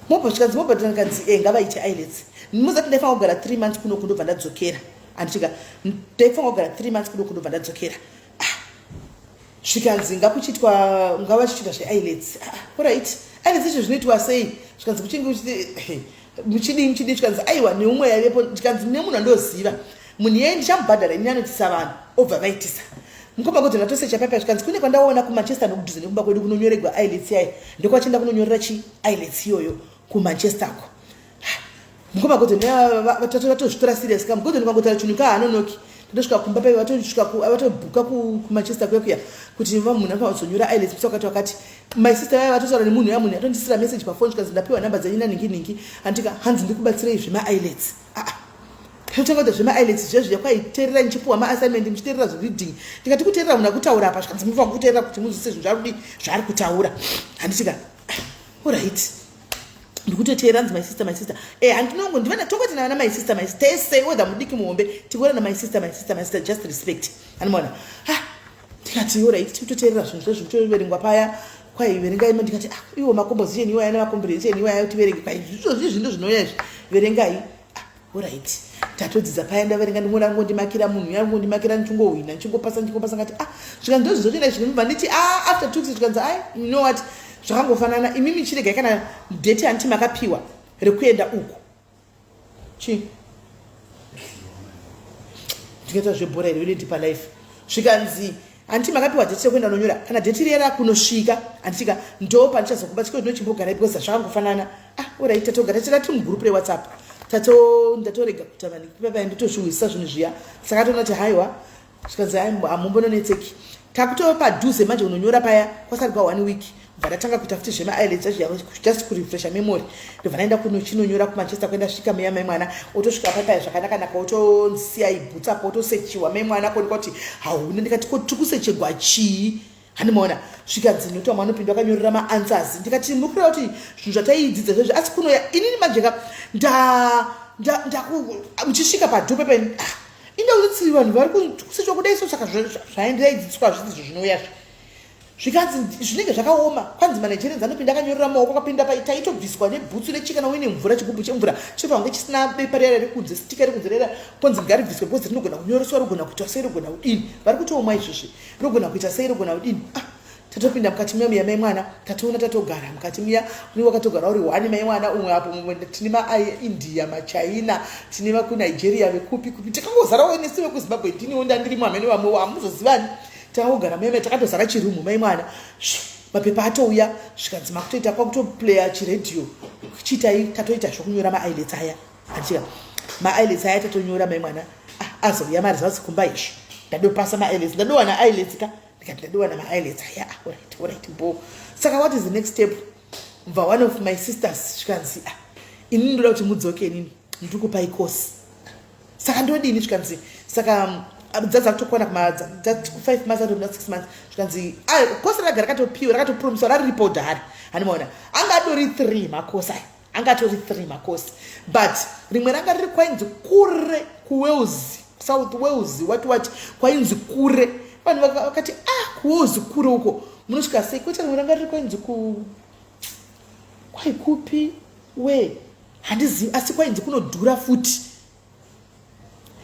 mobva. Zvikanzi, mobhadhara? Ndikanzi, e, ngavaite IELTS. Muzati ndaifanira kugara 3 months kuno, kundobva ndadzokera, handitika? Ndaifanira kugara 3 months kuno, kundobva ndadzokera. Ah, zvikanzi, ngakuchiitwa, ngavachichiita zveIELTS. Ah, alright, IELTS izvo zvinoitwa sei? Zvikanzi, kuchinge muchidii, muchidii. Zvikanzi, aiwa, neumwe yaivepo. Ndikanzi, nemunhu andoziva, munhu iyeye ndichamubhadhara ini, anotisa vanhu, obva vaitisa. Mukoma kuti ndatosecha paipa. Zvikanzi, kune kwandaona kuManchester, nokudhuze nekumba kwedu, kunonyoregwa IELTS yayo, ndokwachienda kunonyorera chi IELTS iyoyo kuManchesterko. Mukoma kuti vatozvitora serious ka. Mukoti ndikangotaura chinhu ka, hanonoki. Totosvika kumba paiva, vatosvika, vatobhuka kuManchester kuya kuya kuti munhu anozonyora IELTS musi wakati wakati. My sister vaya vatotaura nemunhu ya, munhu atondisira message pafoni. Zvikanzi, ndapiwa nhamba dzenyu naningi ningi, andika hanzi ndikubatsirei zvemaIELTS. Ah, totanga kuita zvemaIELTS zvezviya. Kwaiteerera, nichipuwa maassignment, muchiteerera zvereading. Ndikati, kuteerera munhu akutaura apa? Zvikanzi, mufanira kuteerera kuti muzvise zvinhu zvaari zvaari kutaura, handitika? Alright, ndikutoteera. Nzi my sister, my sister, e, handinongo ndivana, tongoti navana my sister, my sister tese, whether mudiki, muhombe, tikuona na my sister, my sister, my sister, just respect, anomaona. Ha, ndikati, alright, tikutoteerera zvinhu zvezvi kutoverengwa paya. Kwai, verengai. Ndikati, ah, iwo macomposition iwaya nemacomprehension iwaya, tiverenge. Kwai, izvozvi zvinhu zvinouya izvi, verengai. Ah, alright, tatodzidza paya, ndaverenga, ndimona ngondimakira munhu yangondimakira, ndichingohwina, ndichingopasa, ndichingopasa. Ngati, ah, zvikanzi, ndozvizotoenda zvinobva. Nditi, ah, after 2 weeks, zvikanzi, ai, you know what, zvakangofanana, imimi chiregai kana date handiti makapiwa rekuenda uku chi ndingaita zvebhora here unoitipa life. Zvikanzi, handiti makapiwa date rekuenda unonyora? Kana date riya rakunosvika, handitika, ndo pandichazokubatsika kuti nochimbogarai, because zvakangofanana. Ah, alright, tatogara tira tiri mugroup reWhatsApp. Tato ndatorega kuita vanhu, ndotozviwisisa zvinhu zviya. Saka toona kuti haiwa. Zvikanzi, hamumbononetseki, takutova padhuze manje unonyora paya, kwasati kwa one week. Bva ndatanga kuita futi zvemaIELTS zviya, just kurefresha memory. Ndobva ndaenda kunochinonyora kuManchester. Kuenda svika muya, mai mwana, otosvika papaya zvakanaka-naka, otonsiya ibhutsu apo, otosechiwa, mai mwana, kuonekwa kuti hauna. Ndikati, ko tiri kusechegwa chii? Handimaona. Zvikanzi, nokuti vamwe vanopinda vakanyorera maanswers. Ndikati, muri kureva kuti zvinhu zvataidzidza zvezvi? Asi kunoya inini manjeka muchisvika padhupe pe, ah, inda kuti vanhu vari kusechwa kudai so. Saka zvaindaidzidziswa zvisi zvinouya zvikanzi zvinenge zvakaoma. Kwanzi maNigerians anopinda akanyorera maoko, akapinda taitobviswa nebhutsu nechikana uine mvura, chigubhu chemvura chinofanira kunge chisina bepa riya rekunze, sticker rekunze riya. Konzi ngaribviswe because rinogona kunyoreswa, rigona kuitwa sei, rigona kudini. Vari kutoomwa izvozvi, rigona kuita sei, rigona kudini. Ah, tatopinda mukati muya muya, mai mwana, tatoona tatogara mukati muya, unenge wakatogara uri one, mai mwana, umwe apo, mumwe. Tine maIndia, maChina, tine vekuNigeria, vekupi kupi, takangozarawo nesu vekuZimbabwe. Ndiniwo ndandirimo, hamene vamwewo hamuzozivani. Takangogara mai, takatozara chirumu, mai mwana. Mapepa atouya, zvikanzi, makutoita kwakutoplaya chiredhiyo, chiitai. Tatoita zvokunyora maIELTS aya, andika maIELTS aya tatonyora, mai mwana. Ah, azouya maresults kumba izvi, ndadopasa maIELTS, ndadowana IELTS ka. Ndikati, ndadowana maIELTS aya. Ah, alright, alright, bo, saka what is the next step? Bva one of my sisters, zvikanzi, ah, inini ndoda kuti mudzoke, inini ndiri kupai course. Saka ndodini? Zvikanzi, saka dzadza kutokwana kuma 5 months, atopinda 6 months. Zvikanzi, course ragara rakatopiwa, rakatopromiswa, rariripo dhari, handimaona. Anga atori three macourse aya, anga atori three macourse, but rimwe ranga riri kwainzi kure, kuWales, South Wales, what what, kwainzi kure. Vanhu vakati, ah, kuWales kure uko, munosvika sei? Kwete, rimwe ranga riri kwainzi ku kwaikupi we, handizivi, asi kwainzi kunodhura futi.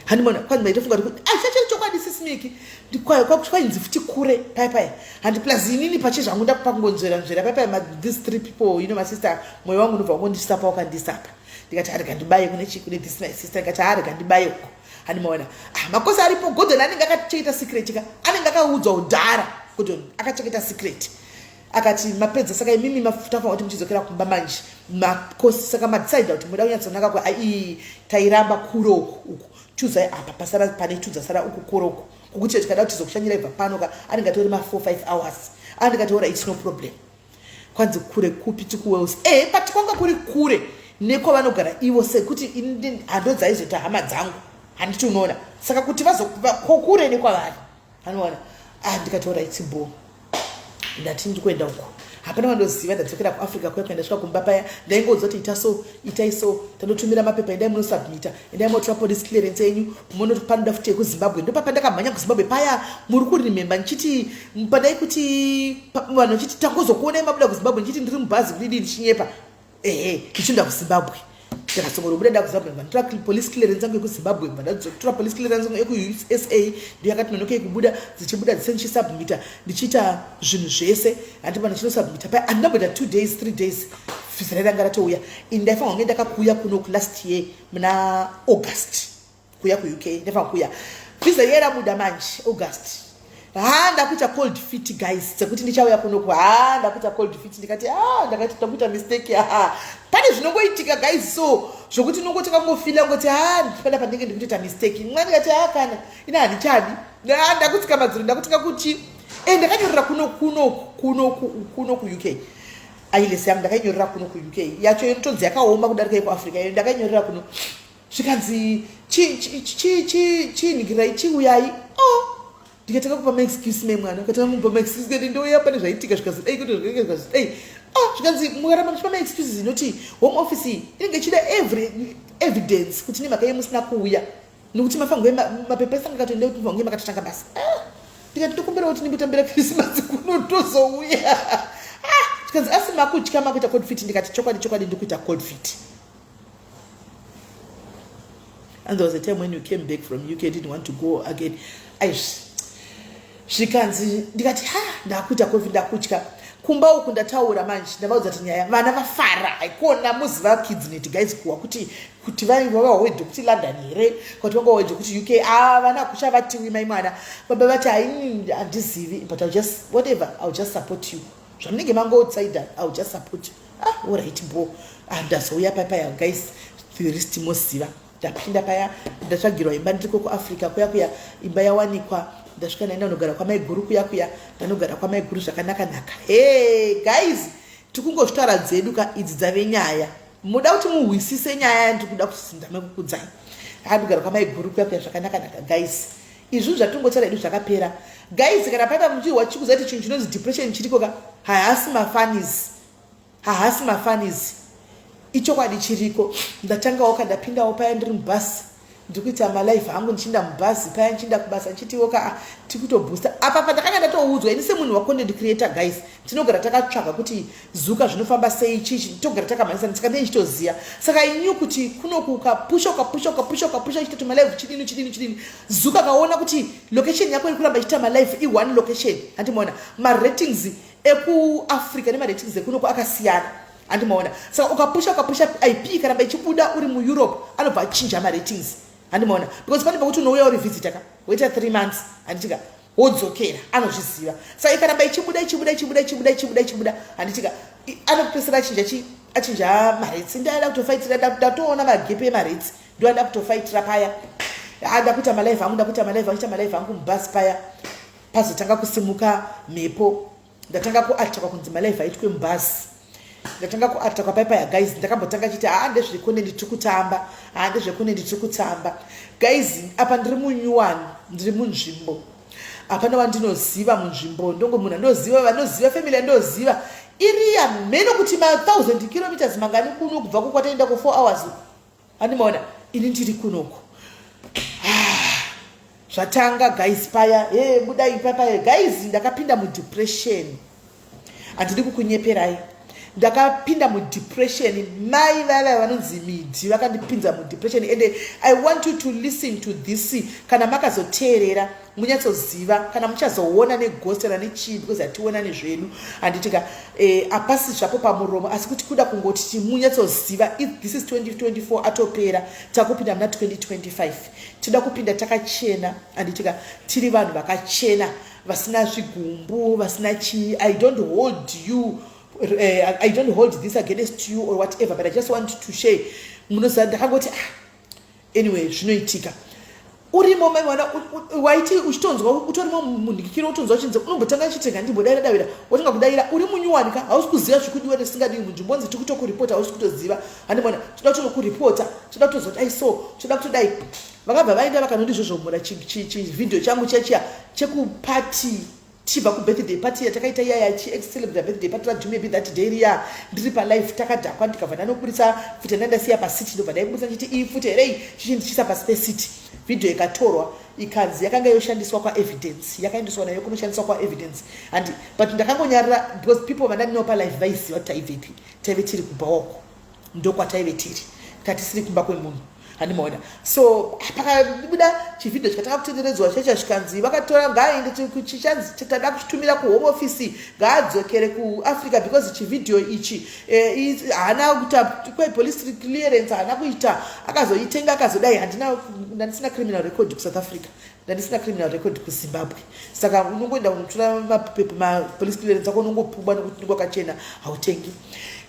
Handimona kwanzi maitofunga kuti achachiri chokwadi sisimiki kwainzi futi kure paya paya. Handi plus inini pache zvangu ndakupa kungonzvera nzvera paya paya these three people, you know, my sister, mwoyo wangu unobva wangondisapa wakandisapa. Ndikati arega ndibaye kune chii, kune this my sister. Ndikati arega ndibaye uko. Handimaona, ah, makosi aripo. Godon anenge akachengeta secret ka, anenge akaudzwa kudhara. Godon akachengeta secret, akati mapedza, saka imimi tafanira kuti muchidzokera kumba manje makosi. Saka madecida kuti muda kunyatsonaka kwa ai tairamba kure uku uku, chuzai apa pasara pane chudzasara uku kure uku, kukuti tikada kuti tizokushanyira ibva pano ka anenge atori ma 4 5 hours. Andikati ora, it's no problem. Kwanzi kure kupi? TikuWales e, but kwanga kuri kure nekwavanogara ivo, sekuti hando dzaizoita hama dzangu, handiti unoona? Saka kuti vazokure nekwavari, anoona. Ah, ndikati ora, it's bo, ndati ndikuenda uko, hapana vandoziva. Ndadzokera kuAfrica kuya, kuenda svika kumba paya, ndaingoudza kuti ita so, itai so, tandotumira mapepa, endai munosubmita, endai motora police clearance yenyu, munoti panoda futi yekuZimbabwe. Ndopapa ndakamhanya kuZimbabwe paya. Muri kuremember ndichiti padai kuti vanhu vachiti tangozokuonai mabuda kuZimbabwe, ndichiti ndiri mubhazi kudidi, ndichinyepa. Ehe, ndichienda kuZimbabwe, ndakasongorobuda nda kuZimbabwe, ndatora police clearance yangu yekuZimbabwe, ndatora police clearance yangu yekuUSA, ndo yakati nonokei kubuda, dzichibuda dzise, ndichisubmita, ndichiita zvinhu zvese. Handibva ndichinosubmita paya, handinamboita 2 days, 3 days, vhisa ranga ratouya. Ini ndaifanira kunge ndakakuuya kuno last year muna August, kuya kuUK ndaifanira kuuya, vhisa iye rabuda manje August. Ha, ndakuita cold feet, guys, dzekuti ndichauya kunoku. Ha, ndakuita cold feet, ndikati ha, ndakati ndakuita mistake. Ha, pane zvinongoitika, guys, so zvokuti unongoti kangofila ngoti ha, pana pandinge ndikutoita mistake mwa. Ndikati ha, kana ina handichadi. Ndakutsika madziro, ndakutika kuti e ndakanyorera kuno kuno kuno kuno kuUK. IELTS yangu ndakainyorera kuno kuUK yacho inotonzi yakaoma kudarika yekuAfrica. Iyo ndakainyorera kuno, zvikanzi chinhikirai, chiuyai. Oh, ndikatanga kupa maexcuse memwana, katanga kupa maexcuse kati ndouya, pane zvaitika, zvikazi dai kuti zvikazi dai. Ah, zvikanzi mukaramba muchipa maexcuses, inoti Home Office inenge ichida every evidence kuti nemhaka yemusina kuuya nekuti mafanirwe mapepa esanga katoenda kuti mufange makatotanga basa. Ah, ndikati ndokumbira kuti ndimbotambira Krisimasi kuno, tozouya. Ah, zvikanzi asi makutya, makuita cold feet. Ndikati chokwadi, chokwadi ndikuita cold feet. And there was a time when you came back from UK, didn't want to go again. Aish, zvikanzi, ndikati ha, ndakuita covid, ndakutya. Kumba uku ndataura manje, ndavaudza kuti nyaya, vana vafara. Haikona muziva Kidsnet, guys, kuwa kuti vavawedhe kuti London here, kuti vanga wedhe kuti UK. A, vana kuchavatiwi mai mwana baba vati haini handizivi, but I'll just whatever, I'll just support you zvamunenge mangoutsider, I'll just support you. Ah, alright, bo. Ah, ndazouya papaya, guys, the rest moziva. Ndapinda paya, ndatsvagirwa imba ndiriko kuAfrica kuya kuya, imba yawanikwa. Ndasvika, ndaenda kunogara kwamaiguru kuya kuya, ndanogara kwamaiguru zvakanaka naka. He, guys, tikungozvitaura dzedu ka, idzi dzave nyaya. Muda kuti muhwisise nyaya yandiri kuda kuti ndame kukudzai. Andogara kwamaiguru kuya kuya zvakanaka naka. Guys, izvi zvatingotaura edu zvakapera, guys. Kana paipa muchihwa chikuziva kuti chinhu chinonzi depression chiriko ka, haasi mafunnies, haasi mafunnies, ichokwadi chiriko. Ndatangawo ka, ndapindawo paya ndiri mubhasi, ndiri kuita malive angu, ndichiinda mubhazi paya, ndichiinda kubasa, ndichitiwo ka, ah, tiri kutoboosta apa. Pandakanga ndatoudzwa ini semunhu wacontent creator, guys, tinogara takatsvaga kuti zuka zvinofamba sei, chichi togara takamhanyisa. Saka ndee ndichitoziva, saka I knew kuti kunoku ukapusha, ukapusha, ukapusha, ukapusha, uchitoti malive, chidini chidini chidini, zuka kaona kuti location yako iri kuramba ichiita malive i1 location, handimaona maratings ekuAfrica nemaratings ekunoku akasiyana, handimaona? Saka ukapusha, ukapusha, IP ikaramba ichibuda uri muEurope, anobva achinja maratings, handimaona? Because pane pekuti unouya uri visitor ka, woita 3 months, handitika, wodzokera, anozviziva. Saka ikaramba ichibuda, ichibuda, ichibuda, ichibuda, ichibuda, ichibuda, handitika, anopesera achinja chi achinja marates. Ndaida kutofaitira, ndatoona magepe emarates, ndoada kutofaitira paya. Ndakuita malive angu, ndakuita malive, achiita malive angu mubhasi paya, pazotanga kusimuka mhepo. Ndatanga kuattackwa kunzi malive aitwe mubhasi. Ndatanga kuattackwa paipaya, guys. Ndakambotanga chiti haa, ndezvekune nditiri kutamba, haa, ndezvekune nditiri kutamba. Guys, apa ndiri munyuwani, ndiri munzvimbo, hapana wandinoziva munzvimbo, ndongo munhu andoziva, vanoziva family andoziva iriya mheno kuti ma1000 kilometers mangani kuno kubva kukwataenda ku4 hours, handimaona? Ini ndiri kunoku. Zvatanga, guys, paya he budai papaya. Guys, ndakapinda mudepression, handidi kukunyeperai. Ndakapinda mudepression. Mai vava vanonzi Midhi vakandipinza mudepression, and I want you to listen to this. Kana makazoteerera, munyatsoziva kana muchazoona negostera nechii, because hationani zvedu, handitika? Hapasi zvapo pamuromo, asi kuti kuda kungoti munyatsoziva, this is 2024 atopera, takupinda muna 2025. Toda kupinda takachena, handitika? Tiri vanhu vakachena, vasina zvigumbu, vasina chii. I don't hold you, I don't hold this against you or whatever, but I just want to share. Munoziva, ndakangoti, ah, anyway, zvinoitika. Urimo maiwana waiti uchitonzwa utorimo munhikiro, utonzwa uchinzi unombotanga chitenga, ndimbodaira davira, wotenga kudaira uri munyuwanika, hausi kuziva zvikudiwa nesingadiwi munzvimbo. Nzi tikutokuripota, hausi kutoziva, handimona? Toda kutonokuripota, toda kutozodai, so toda kutodai. Vakabva vaenda vakanondizvozvomora chivhidhio changu chechiya chekupati, tichibva kubirthday party yatakaita iyaya, chiexcelebrate birthday party raJumebi that day riya, ndiri palive, takadhakwa. Ndikabva ndanobudisa pfuti ndandasiya pasiti, ndobva ndaibudisa ndichiti, "Iyi pfuti herei?" Chichi ndichiisa pasi pesiti. Vhidhiyo ikatorwa, ikanzi yakanga yoshandiswa kwaevidence, yakaendeswa nayo kunoshandiswa kwaevidence. And but ndakangonyarira because people vandandinawo palive vaiziva kuti taibvepi. Taive tiri kubhawako, ndokwataive tiri, tatisiri kumba kwemunhu, handimaona? So pakabuda chivhidhio chikatanga kutenderedzwa chacha, zvikanzi vakatora, ngaaende, chichanzi tada kuchitumira kuHome Office, ngaadzokere kuAfrica because chivhidhio ichi haana kuita kwepolice clearance, haana kuita, akazoitenga, akazodai. Handina, ndandisina criminal record kuSouth Africa, ndandisina criminal record kuZimbabwe. Saka unongoenda unotora mapolice clearance ako, unongopubwa nekuti unenge wakachena, hautengi.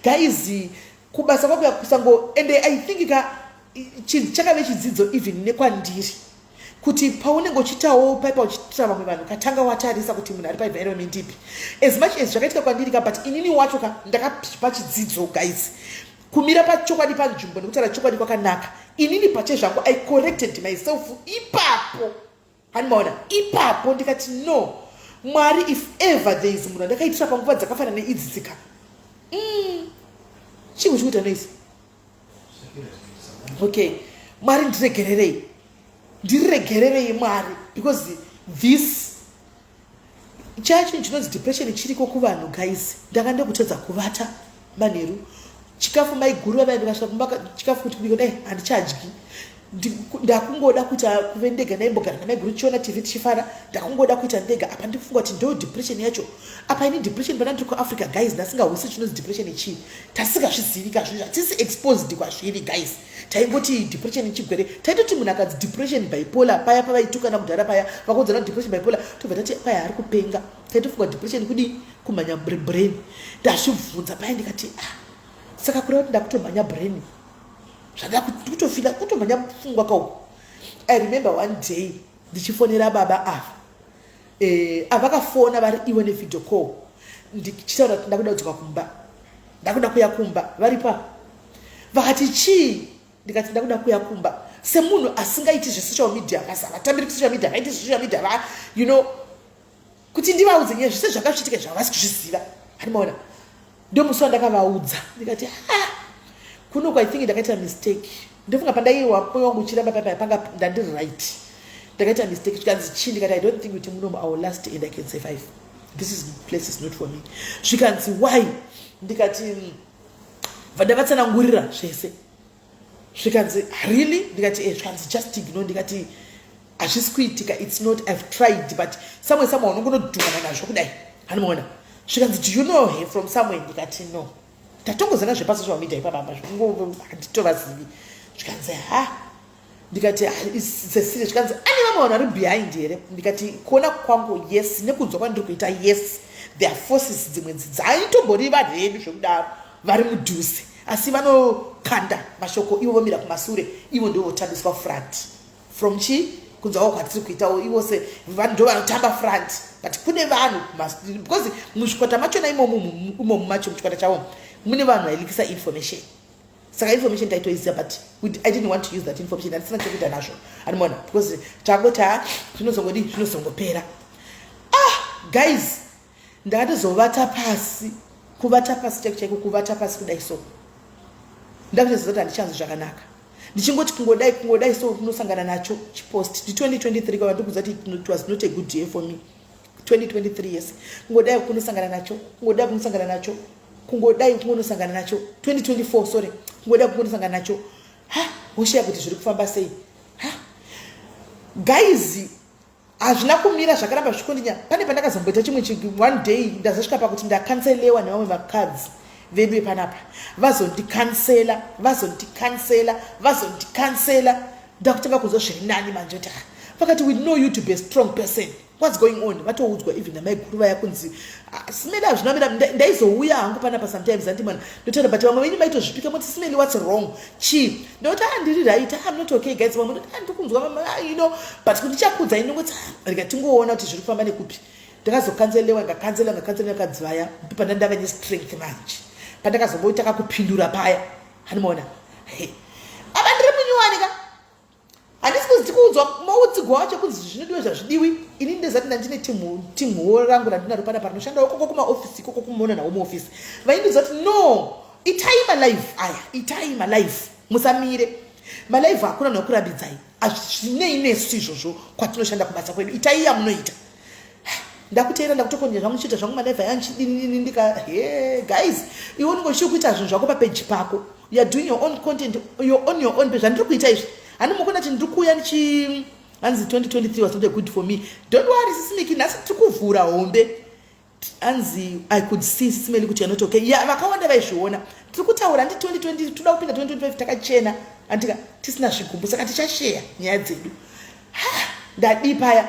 Guys, kubasa kwakuya kusango, and I think ka chakave chidzidzo even nekwandiri kuti paunenge uchiitawo paipa, uchiitira vamwe vanhu, katanga watarisa kuti munhu ari paenvironment ipi. As much as zvakaitika kwandiri ka, but inini wacho ka ndakazvipa chidzidzo, guys. Kumira pachokwadi, panzvimbo, nekutaura chokwadi kwakanaka. Inini pache zvangu, I corrected myself ipapo, handimaona? Ipapo ndikati, "No, Mwari, if ever there is munhu andakaitira panguva dzakafanana neidzi tsika." Chii uchikuita noise? Okay, Mwari, ndiregererei, ndiriregererei Mwari, because this chaya chinhu chinonzi depression chiriko kuvanhu, guys. Ndanga ndekutadza kuvata manheru. Chikafu, maiguru vavai, ndikasvika kumba, chikafu kuti kubika dai handichadyi. Ndakungoda kuita kuve ndega. Ndaimbogara namaiguru tichiona TV tichifara, ndakungoda kuita ndega. Apa ndikufunga kuti ndo depression yacho. Apa ini depression pana ndiri kuAfrica, guys, ndasingahwisi chinonzi depression chii. Tasingazvizivi kazvinhu, hatisi exposed kwazviri, guys. Taingoti depression chigwere, taitoti munhu akanzi depression, bipolar, paya pavaitukana kudhara paya, vakuudzana depression, bipolar, tobva tati paya ari kupenga. Taitofunga depression kudii? Kumhanya brain. Ndazvibvunza paya, ndikati, "Ah, saka kureva kuti ndakutomhanya brain, zvandakutofila kutomhanya pfungwa kauko?" I remember one day ndichifonera baba ava, avakafona vari ivo nevideo call, ndichitaura kuti ndakuda kudzoka kumba, ndakuda kuya kumba. Varipa vakati, "Chii?" Ndikati, "Ndakuda kuya kumba." Semunhu asingaiti zvesocial media, vavatambiri kusocial media, vaiti zvesocial media va kuti ndivaudze nyaya zvese zvakazviitika zvavasi kuzviziva, handimaona? Ndomusi wandakavaudza, ndikati, "Ah, kunoku I think ndakaita mistake." Ndofunga pandaiwa moyo wangu uchiramba papa panga ndandiri right, ndakaita mistake. Zvikanzi, "Chii?" Ndikati, "I don't think kuti munomu I will last and I can survive. This is place is not for me." Zvikanzi, "Why?" Ndikati, bva ndavatsanangurira zvese. Zvikanzi, "Really?" Ndikati, "E." Zvikanzi, "Just ignore." Ndikati, "Hazvisi kuitika. It's not, I've tried, but somewhere somewhere unongonodhumana nazvo kudai, hanimaona?" Zvikanzi, "Do you know her from somewhere?" Ndikati, "No, tatongozana zvepasocial media ipapapa, handitovazivi." Zvikanzi, "Ha." Ndikati, "Seserious?" Zvikanzi, "Ane vamwe vanhu vari behind here?" Ndikati, "Kuona kwangu, yes, nekunzwa kwandiri kuita, yes, there are forces dzimwe dzaitombori vanhu vedu zvekudaro vari mudhuze, asi vanokanda mashoko, ivo vomira kumasure, ivo ndo votambiswa front from chi kunzwako kwatiri kuitawo. Ivo se ndo vanotamba front, but kune vanhu, because muzvikwata machona imomo, imomo macho, muchikwata chavo mune vanhu vailikisa information. Saka information taitoiziva, but I didn't want to use that information. Handisina chekuita nazvo, hanimona? Because tangoti, ha, zvinozongodi, zvinozongopera." Ah, guys, ndakatozovata pasi, kuvata pasi chaiko chaiko, kuvata pasi kudai so, ndakutoziva kuti handichanzwi zvakanaka. Ndichingoti kungodai, kungodai so, kunosangana nacho chipost ndi2023. Kwava ndikuudza kuti it was not a good year for me, 2023, yes. Kungodai kunosangana nacho, kungodai kunosangana nacho. Kungodai kungonosangana nacho 2024, sorry, kungodai kungonosangana nacho. Ha, woshaya kuti zviri kufamba sei. Ha, guys, hazvina kumira zvakaramba zvichikondinya. Pane pandakazomboita chimwe, one day ndazosvika pakuti ndakanselewa nevamwe vakadzi vedu vepanapa. Vazondikansela, vazondikansela, vazondikansela, ndakutanga kunzwa zviri nani manje. Kuti vakati, "We know you to be a strong person. What's going on?" Vatoudzwa even namaiguru vaya kunzi, "Ah, Simeli, hazvina mira." Ndaizouya hangu panapa sometimes, andimana ndotaura, but vamwe venyu maitozvipika moti, "Simeli, what's wrong? Chii?" Ndoti, "Ah, ndiri right. I'm not okay, guys." Vamwe ndoti, "Ah, ndiri kunzwa," but kuti ndichakuudzai, ndongoti, "Ah, rega tingoona kuti zviri kufamba nekupi." Ndakazokanzelewa, ndikakanzelewa, ndikakanzelewa kadzi vaya. Ndopanda ndava nestrength manje, pandakazomboita kakupindura paya, handimaona. Ava ndiri munyuwani ka, handisi kuzi tikuudzwa maudzigwa wacho kunzi zvinodiwa zvazvidiwi. Ini ndezati ndandine timuwo rangu randinaro panapa rinoshandawo koko kumaofisi ikoko, kumuona nawo muofisi. Vaindiudza kuti, "No, itai malive aya, itai malive, musamire malive. Hakuna nokurambidzai, hazvinei nesu izvozvo kwatinoshanda kubasa kwedu. Itai yamunoita." Ndakuteera, ndakutokonja zvangu, chiita zvangu malive aya nchidinini. Ndika, he guys, iwe unenge uchiri kuita zvinhu zvako papeji pako. You are doing your own content, your on your own page. Zvandiri kuita izvi, handimukona kuti ndiri kuuya ndichi hanzi 2023 was not a good for me. Don't worry, Sisimiki, nhasi tiri kuvhura hombe. Hanzi, "I could see, Sisimeli, kuti you're not okay." Ya, vakawanda vaizviona. Tiri kutaura handi 2020, toda kupinda 2025 takachena, andika tisina zvigumbu, saka tichasheya nyaya dzedu. Ndadii paya,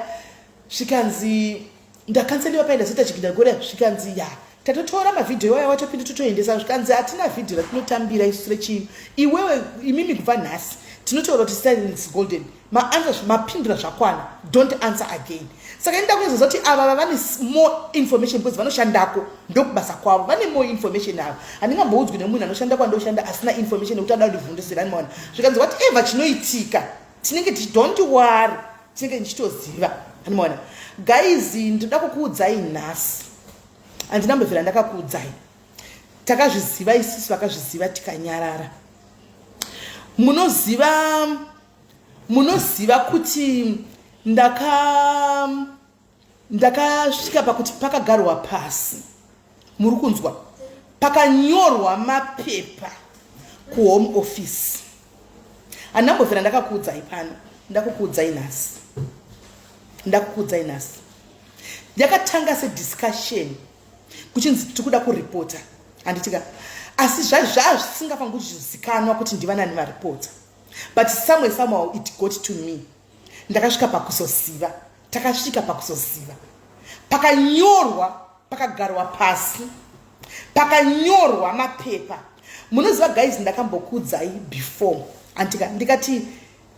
zvikanzi ndakanseliwa paenda zoita chiginda gore. Zvikanzi, ya, tatotora mavhidhiyo aya, watopinda totoendesa. Zvikanzi, hatina vhidhiyo ratinotambira isu rechii. Iwewe, imimi, kubva nhasi tinotaura kuti silence golden. Maanswer, mapindura zvakwana, don't answer again. Saka inoda kunyatsoziva kuti ava vane more information because vanoshandako, ndokubasa kwavo, vane more information ava. Handingamboudzwi nemunhu anoshanda kwandoshanda asina information yekuti ada kundivhundisira nimaona. Zvikanzi, whatever chinoitika, tinenge tichi, don't worry, tinenge ndichitoziva, animaona. Guys, ndoda kukuudzai nhasi, handina mbobvira ndakakuudzai. Takazviziva isusu, vakazviziva tikanyarara. Munoziva kuti ndakasvika pakuti pakagarwa pasi, muri kunzwa, pakanyorwa mapepa kuHome Office. Handambobvira ndakakuudzai pano, ndakukuudzai nhasi, ndakukuudzai nhasi. Yakatanga sediscussion, kuchinzi tiri kuda kuripota, handitika? Asi zvazvisingafaniri kuti zvizikanwa kuti ndivanani varipota, but somewhere, somehow it got to me. Ndakasvika pakuzoziva, takasvika pakuzoziva pakanyorwa, pakagarwa pasi, pakanyorwa mapepa. Munoziva guys, ndakambokuudzai before, andika ndikati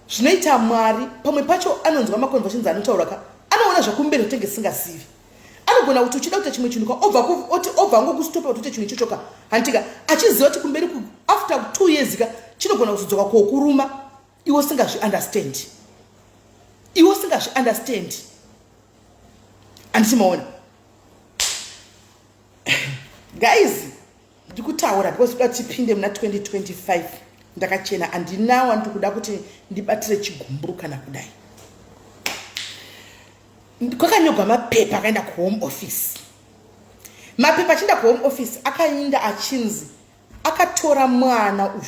zvinoita Mwari pamwe pacho anonzwa maconversations anotaura ka, anoona zvakumberi zvatenge singazivi. Anogona kuti uchida kuita chimwe chinhu ka, obva ngokustopa kuti uite chinhu ichocho ka, handitika? Achiziva kuti kumberi after 2 years ka, chinogona kuzodzoka kokuruma iwe usingazviunderstand, iwe usingazviunderstand, handiti maona? Guys, ndikutaura because kuda tipinde muna 2025 ndakachena. Handinawa ndiri kuda kuti ndibatire chigumburu kana kudai. Kwakanyorwa mapepa akaenda kuHome Office. Mapepa achienda kuHome Office akainda achinzi akatora mwana uyu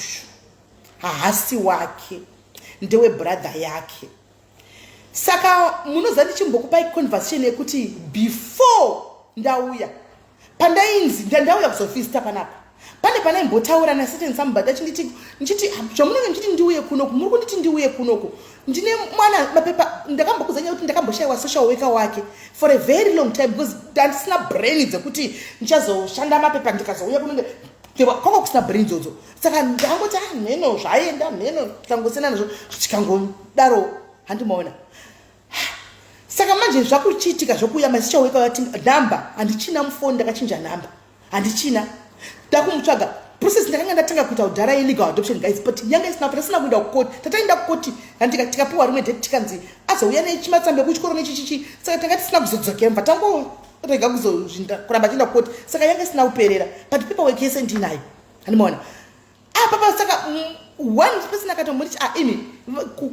haasi wake, ndewebrother yake. Saka munoziva, ndichimbokupai conversation yekuti before ndauya, pandainzi ndauya kuzofista panapa, pane panaimbotaura nacertain somebody achinditi, ndichiti, "Zvamunenge muchiti ndiuye kunoku, muri kunditi ndiuye kunoku, ndine mwana." Mapepa ndakambokuzanya kuti ndakamboshayiwa social worker wake for a very long time because ndandisina brain dzekuti ndichazoshanda mapepa. Ndikazouya kuno kwanga kusina brain dzodzo, saka ndangoti, "Ah, mheno zvaenda, mheno." Tikangosiyana nazvo, tikangodaro, handimaona? Saka manje zvakuchiitika zvokuuya masocial worker vati nhamba handichina mufoni, ndakachinja nhamba, handichina. Ndakumutsvaga, process ndakanga ndatanga kuita kudhara illegal adoption, guys, but yanga isina, tasina kuenda kukoti. Tataenda kukoti, handika, tikapiwa rimwe date, tikanzi azouya nechimatsamba ekuchikoro nechichichi. Saka tanga tisina kuzodzokera, mva tangorega kuramba tienda kukoti. Saka yanga isina kuperera, but paperwork yese ndinayo, handimaona apa. Saka one person akatomboti, "Ah, imi."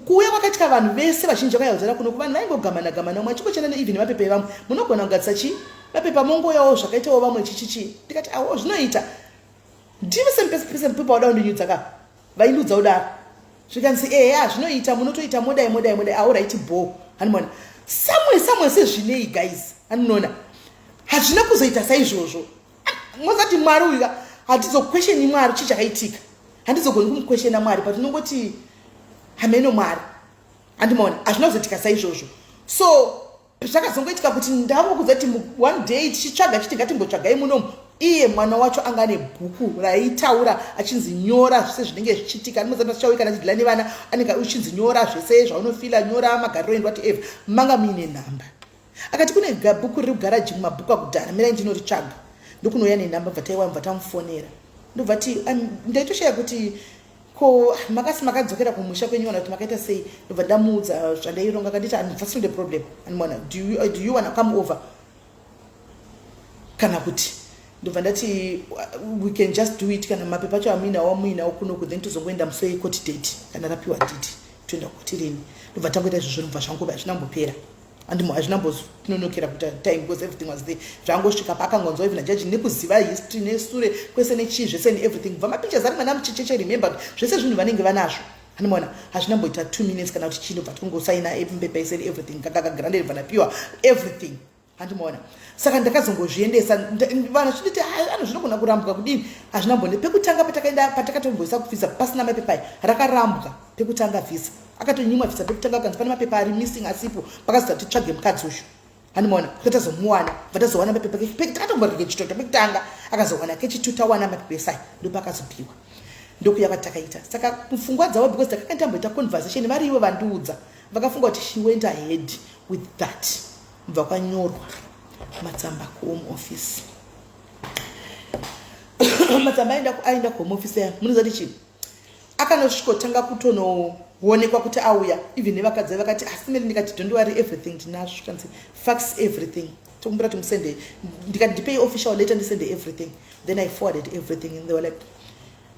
Kuuya kwakaitika vanhu vese vazhinji vakayaudzana kuno, kuvanhu vaingogamana gamana, umwe achingochena neeven mapepa evamwe. Munogona kugadzisa chi mapepa, mongoyawo zvakaitawo vamwe chichichi. Ndikati, "Awo zvinoita." Ndimi same people vada kundinyudza ka vaindiudza kudaro. Zvikanzi eya zvinoita munotoita modai modai modai auraiti bho hanimona samwe samwe sezvinei guys aninoona hazvina kuzoita saizvozvo. Mozati Mwari uyu hatizokwesheni Mwari chii chakaitika. Handizogoni kumukweshena Mwari but unongoti hameno Mwari. Handimaona hazvina kuzoitika saizvozvo. So zvakazongoitika kuti ndangokudza kuti one day tichitsvaga chiti ngatimbotsvagai munomu iye mwana wacho anga ane bhuku raitaura achinzi nyora zvese zvinenge zvichiitika anozati achichauya kana achidhila nevana anenge uchinzi nyora zvese zvaunofila nyora magariro and whatever manga muine nhamba akati kune bhuku riri kugaraji mumabhuku akudhara mirai ndinoritsvaga ndokunouya nenhamba bva taiwa bva tamufonera ndobva ti ndaitoshaya kuti ko makasi makadzokera kumusha kwenyu kana kuti makaita sei ndobva ndamuudza zvandaironga akanditi that's not a problem andimona do you, do you wanna come over kana kuti ndobva ndati we can just do it kana mapepa acho amuinawo amuinawo kunoku then tozongoenda musi wecourt date kana rapiwa date toenda kukoti rini ndobva tangoita izvozvo ndobva zvanguva hazvina kumbopera andimo hazvina mbononokera kuita time because everything was there zvangosvika paakangonzwa even ajaji nekuziva history nesure kwese nechii zvese and everything kubva mapictures ari mwana muchecheche remember kuti zvese zvinhu vanenge vanazvo animoona hazvina mboita 2 minutes kana kuti chii ndobva tingosaina pepa ese everything kakakagranded bva ndapiwa everything handimaona saka ndakazongozviendesa vanhu vachinditi ano zvinogona kurambwa kudini hazvina mbone pekutanga patakaenda patakatomboisa kuvhisa pasina mapepa aya rakarambwa pekutanga vhisa akatonyimwa vhisa pekutanga kanzi pane mapepa ari missing asipo pakazoita kuti titsvage mukadzi uyu handimaona katazomuwana vatazowana mapepa takatomborege chitoto pekutanga akazowana kechitu tawana mapepa esai ndopakazopiwa ndokuya kwatakaita saka pfungwa dzavo because takanga tamboita conversation vari ivo vandiudza vakafunga kuti she went ahead with that kubva kwanyorwa matsamba kuhome office matsamba aenda aenda kuhome office aya munoziva kuti chii akanosvikotanga kutonoonekwa kuti auya even nevakadzi vakati asi meri ndikati don't worry everything ndinazvo kanzi fax everything tokumbira kuti musende ndikati ndipei official letter ndisende everything then I forwarded everything and they were like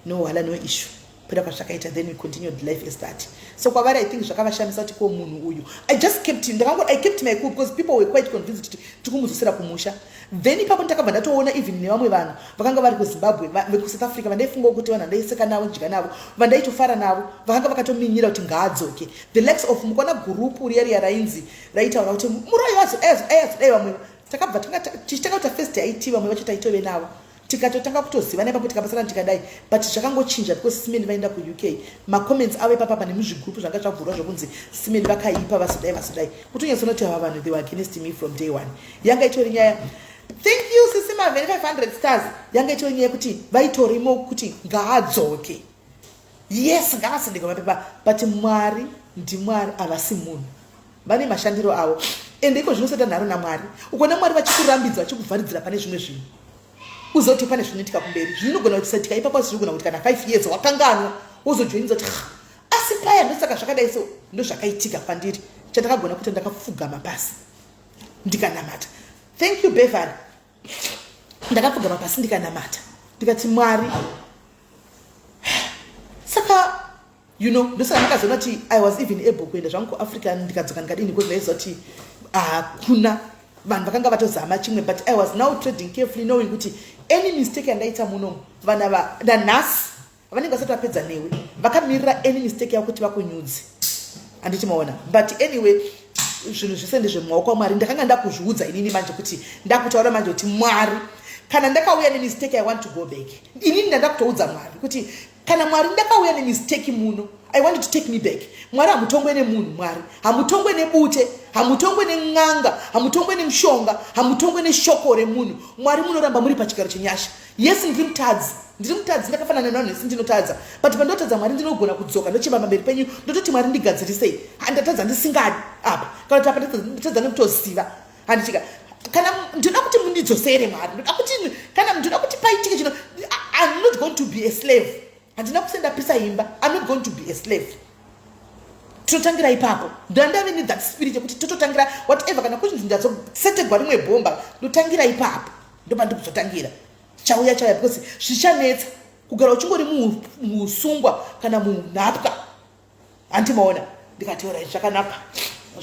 no hala no issue pera kwazvakaita then we continued life as that so kwavari I think zvakavashamisa kuti ko munhu uyu I just kept ndakango I kept my cool because people were quite convinced kuti tikumudzosera kumusha then ipapo ndakabva ndatoona even nevamwe vanhu vakanga vari kuZimbabwe vekuSouth Africa vandaifungawo kuti vanhu vandaiseka navo ndidya navo vandaitofara navo vakanga vakatominyira kuti ngaadzoke the likes of mukaona gurupu riya riya rainzi raitaura kuti muroyi ayazodai vamwe takabva tichitanga kuita first it vamwe vacho taitove navo tikatotanga kutozivana ipapo tikabatsana tikadai but zvakangochinja because simeni vaenda kuUK macomments avo ipapapa nemuzvigurupu zvanga zvavhurwa zvokunzi simeni vakaipa vasodai vasodai kutonyatsoona kuti ava vanhu they were against me from day one yanga itori nyaya thank you sisi maveni 500 stars yanga itori nyaya yekuti vaitorimo kuti ngaadzoke yes ngaasendeke mapepa but Mwari ndiMwari havasi munhu vane mashandiro avo ende iko zvinoseta nharo naMwari ukaona Mwari vachikurambidza vachikuvharidzira pane zvimwe zvinhu uzoti pane zvinoitika kumberi zvinogona kutisaitika ipapo asi zvinogona kuti kana 5 years wakanganwa wozojoinidza kuti asi paya ndosaka zvakadai so ndozvakaitika kwandiri chandakagona kuita ndakapfugama pasi ndikanamata thank you Beverly ndakapfugama pasi ndikanamata ndikati Mwari saka you know ndosaka ndakazoona kuti I was even able kuenda zvangu kuAfrica ndikadzoka ndikadini because ndaiziva kuti hakuna vanhu vakanga vatozama chimwe but I was now trading carefully knowing kuti any mistake yandaita munomu vana va nanhasi vanenge vasati vapedza newe vakamirira any mistake yavo kuti vakunyudze handiti maona but anyway zvinhu zvese ndezvemumaoko aMwari ndakanga ndakuzviudza inini manje kuti ndakutaura manje kuti Mwari kana ndakauya nemistake I want to go back inini ndandakutoudza Mwari kuti kana Mwari ndakauya nemistake muno I want to take me back Mwari hamutongwe nemunhu Mwari hamutongwe nebute hamutongwe nen'anga hamutongwe nemushonga hamutongwe neshoko remunhu Mwari munoramba muri pachigaro chenyasha yes ndiri mutadzi ndiri mutadzi ndakafanana nevanhu vese ndinotadza but pandotadza Mwari ndinogona kudzoka ndochema pamberi penyu ndototi Mwari ndigadzirisei ndatadza ndisingadi apa kana kuti apa ndatadza nekutoziva handichika kana ndinoda kuti mundidzosere Mwari ndoda kuti kana ndinoda kuti paitike chino I'm not going to be a slave handina kusenda pisa imba I'm not going to be a slave tinotangira ipapo ndandave nethat spirit yekuti tototangira whatever kana kuchinzi ndazosetegwa rimwe bhomba ndotangira ipapo ndopandikuzotangira chauya chauya because zvichanetsa kugara uchingori musungwa kana munhapwa handimaona ndikati zvakanaka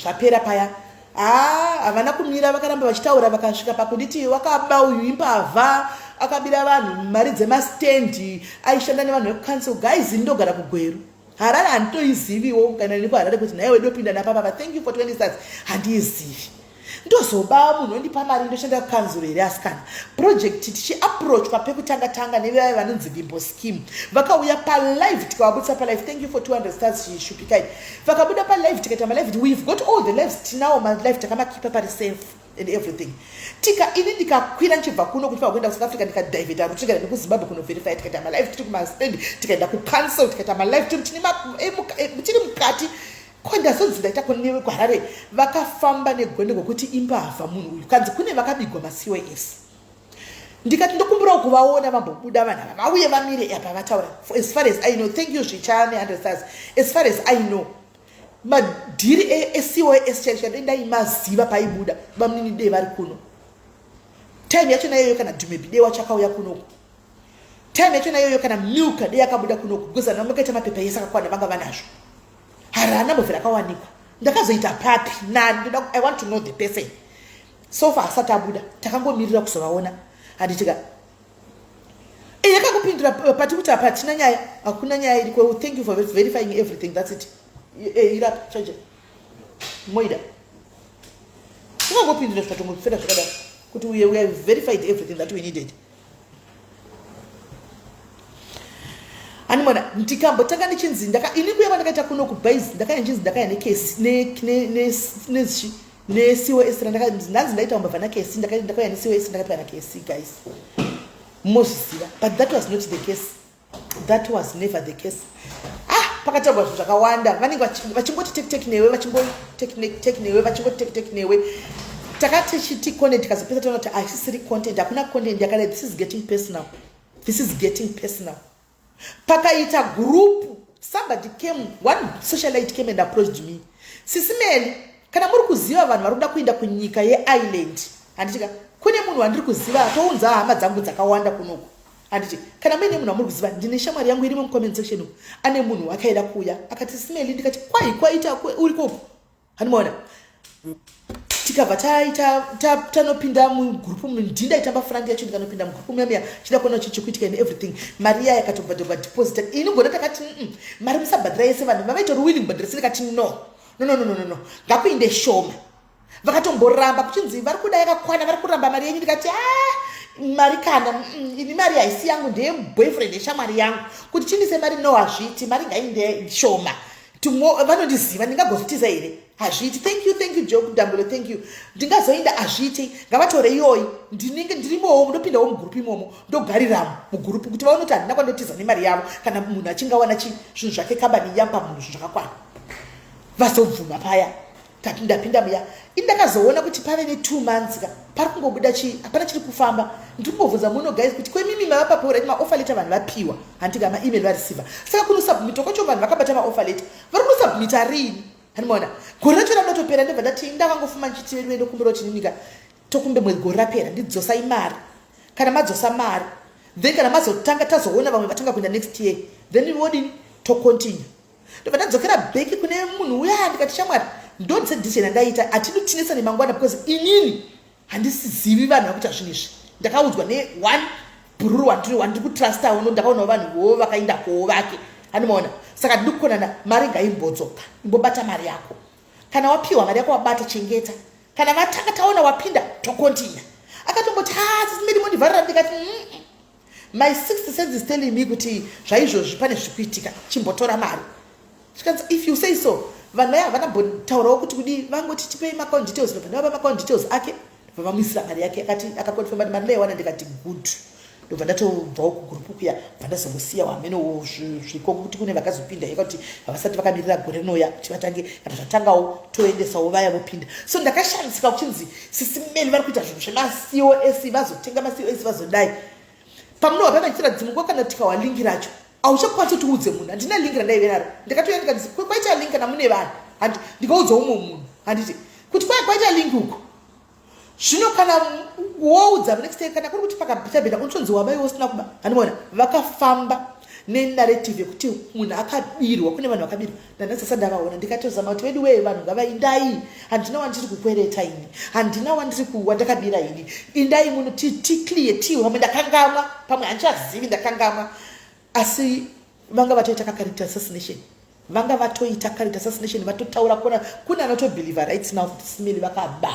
zvapera paya ha havana kumira vakaramba vachitaura vakasvika pakunditi wakaba uyu imbavha. akabira vanhu mari dzemastendi aishanda nevanhu vekucouncil. Guys, ndogara kuGweru, Harare handitoiziviwo kana nekuHarare kuti nhaiwe ndopinda napapapa. Thank you for 20 stars. Handiizivi, ndozoba munhu ondipa mari ndoshanda kukanzuro here asikana? Project tichiapproachwa pekutanga tanga nevaya vanonzi Vimbo Scheme, vakauya palive, tikavabudisa palive. Thank you for 200 stars, Shupikai. Vakabuda palive, tikaita malive. We've got all the lives, tinawo malive, takamakipa pari safe and everything. Tika ini ndikakwira ndichibva kuno kuti kuenda kuSouth Africa, ndikadivheta route, tikaenda nekuZimbabwe kunoverify, tikaita malive tiri kumastand, tikaenda kucouncil, tikaita malive tiri mukati. Ko ndazonzi ndaita kune kuHarare vakafamba negwendo gwekuti imbavha munhu uyu, kanzi kune vakabigwa maCOS. Ndikati ndokumbirawo kuvaona vambobuda vanhu ava, vauye vamire apa vataura. As far as I know, thank you Zvichane 100 stars, as far as I know, madhiri eCOS chaicho ndaimaziva paibuda bamunini dei vari kuno time yachona iyoyo, kana Dhumebi wacho akauya kunoku time yachona iyoyo, kana Milka dei akabuda kunoku, because ana makaita mapepa ese akakwana vanga vanazvo. Harana mbovhera akawanikwa. Ndakazoita papi nani? I want to know the person. So far asati abuda, takangomirira kuzovaona, handitika? Yakangopindura pati kuti apa hatina nyaya, hakuna nyaya iriko. Thank you for verifying everything, that's it. Irapa chaja moida tingangopindura, zvikatongopfera zvakadaro kuti we have verified everything that we needed. Animona ndikambotanga ndichinzi ini kuya kwandakaita kuno kubase, ndakaya ndichinzi ndakaya nekesi nezchi neCOS. Ndanzi ndaita umbavha nakesi, ndakauya neCOS, ndakapiwa nakesi. Guys, mozviziva, but that was not the case, that was never the case. Ah, pakataurwa zvinhu zvakawanda, vanenge vachingoti tek tek newe, vachingoti newe, vachingoti tek tek newe. Takati tichiti content, tikazopesa taona kuti haisisiri content, hakuna content yakadai. This is getting personal, this is getting personal. Pakaita group, somebody came, one socialite came and approached me: "Sisi Meli, kana muri kuziva vanhu vari kuda kuenda kunyika yeIreland, handitika kune munhu wandiri kuziva, tounza hama dzangu dzakawanda kunoku, handiti kana muine munhu wamuri kuziva, ndine shamwari yangu irimo mucomment section uku, ane munhu wakaida kuuya." Akati, "Simeli." Ndikati, "Kwai kwaita uri koko?" Handimaona, tikabva taita tanopinda mugrupu. Ndindaitamba front yacho, ndikanopinda mugrupu muya muya, chida kuona chichikuitika and everything. Mari iya yakatobhadharwa, deposit. Ini gona takati, mari musabhadhara yese." Vanhu vavaitori willing kubhadhara se. Ndikati, "No, no, no, no, no, no, ngakuinde shoma." Vakatomboramba, kuchinzi vari kuda yakakwana, vari kuramba mari yenyu. Ndikati, a ah, mari kana ini mari haisi yangu, ndeyeboyfriend yeshamwari yangu, kuti chindise mari, no, hazviiti, mari ngainde shoma. Vanondiziva, ndingagozotiza here? Hazviiti. Thank you, thank you, Joke Dambulo, thank you. Ndingazoinda? Hazviiti, ngavatore iyoyi. Ndinenge ndirimowo, ndopindawo mugurupu imomo, ndogariramo mugurupu kuti vaone kuti handina kwandotiza nemari yavo. Kana munhu achinge awana zvinhu zvake, kambani yapa munhu zvinhu zvakakwana, vazobvuma paya. Tati ndapinda muya, indakazoona kuti pave ne2 months ka, pari kungobuda chi, hapana chiri kufamba. Ndiri kumbobvunza muno guys kuti kwemimi mavapapo right, maoffer letter vanhu vapiwa, handika? Maemail vareceiva, saka kunosubmita kwacho vanhu vakabata maoffer letter vari kunosubmita rini? Handimaona gore racho ranotopera. Ndobva ndati ndakangofuma nchiti, vedu ndokumbira chininika, tokumbe mwedzi gore rapera, ndidzosai mari. Kana madzosa mari, then kana mazotanga tazoona vamwe vatanga kuenda next year, then wodini, tocontinue. Ndobva ndadzokera back kune munhu uya, ndikati, "Shamwari, ndodise decision yandaita, hatidi kutinetsa nemangwana, because inini handisizivi vanhu vakuita zvinhu izvi. Ndakaudzwa neone bhururu wandiri kutrustawo, no, ndakaonawo vanhu vovo vakaenda kowo vake, handimaona. Saka ndiri kukonana, mari ngaimbodzoka, imbobata mari yako. Kana wapiwa mari yako, wabata, chengeta. Kana vatanga taona wapinda, tocontinue." Akatomboti, "Ha, Sisi Meli, mondivharira." Ndikati, My sixth sense is telling me kuti zvaizvozvi pane zviri kuitika, chimbotora mari." Chikanzi, "If you say so." Vanhu vaya havana mbotaurawo kuti kudii, vangoti, "Tipei maaccount details." Ndobva ndavapa maaccount details ake, ndobva vamuisira mari yake. Akati akaconfirma kuti mari ndaiwana. Ndikati, "Good." Ndobva ndatobvawo kugurupu kuya, bva ndazongosiya wamenowo zviriko kuti kune vakazopinda yeka kuti havasati vakamirira gore rinoya kuti vatange. Kana zvatangawo, toendesawo vaya vopinda. So ndakashamisika kuchinzi Sisi Meli vari kuita zvinhu zvemaCOS, vazotenga maCOS, vazodai. Pamunobva pamachitira dzimwe, kana tikawa link racho, hauchakwanisi kuti uudze munhu. Handina link randaive naro. Ndikatouya ndikati, "Kwaita link kana mune vanhu." Ndikaudza umwe munhu, handiti, kuti kwaita link uko. Zvino kana woudza next day, kana kuri kuti pakabhitabhita, unotonzi wabaiwo usina kuba. Handimaona vakafamba. Nenarrative yekuti munhu akabirwa, kune vanhu vakabirwa ndanasasa ndavaona, ndikatozama kuti vedu wee vanhu ngavaindai, handina wandiri kukwereta ini, handina wandiri wandakabira ini, indai muno ticlear ti pamwe ndakangamwa, pamwe handichazivi ndakangamwa, asi vanga vatoita kacharacter assassination, vanga vatoita character assassination, vatotaura kona kune anotobelieve right now kuti Simeli vakaba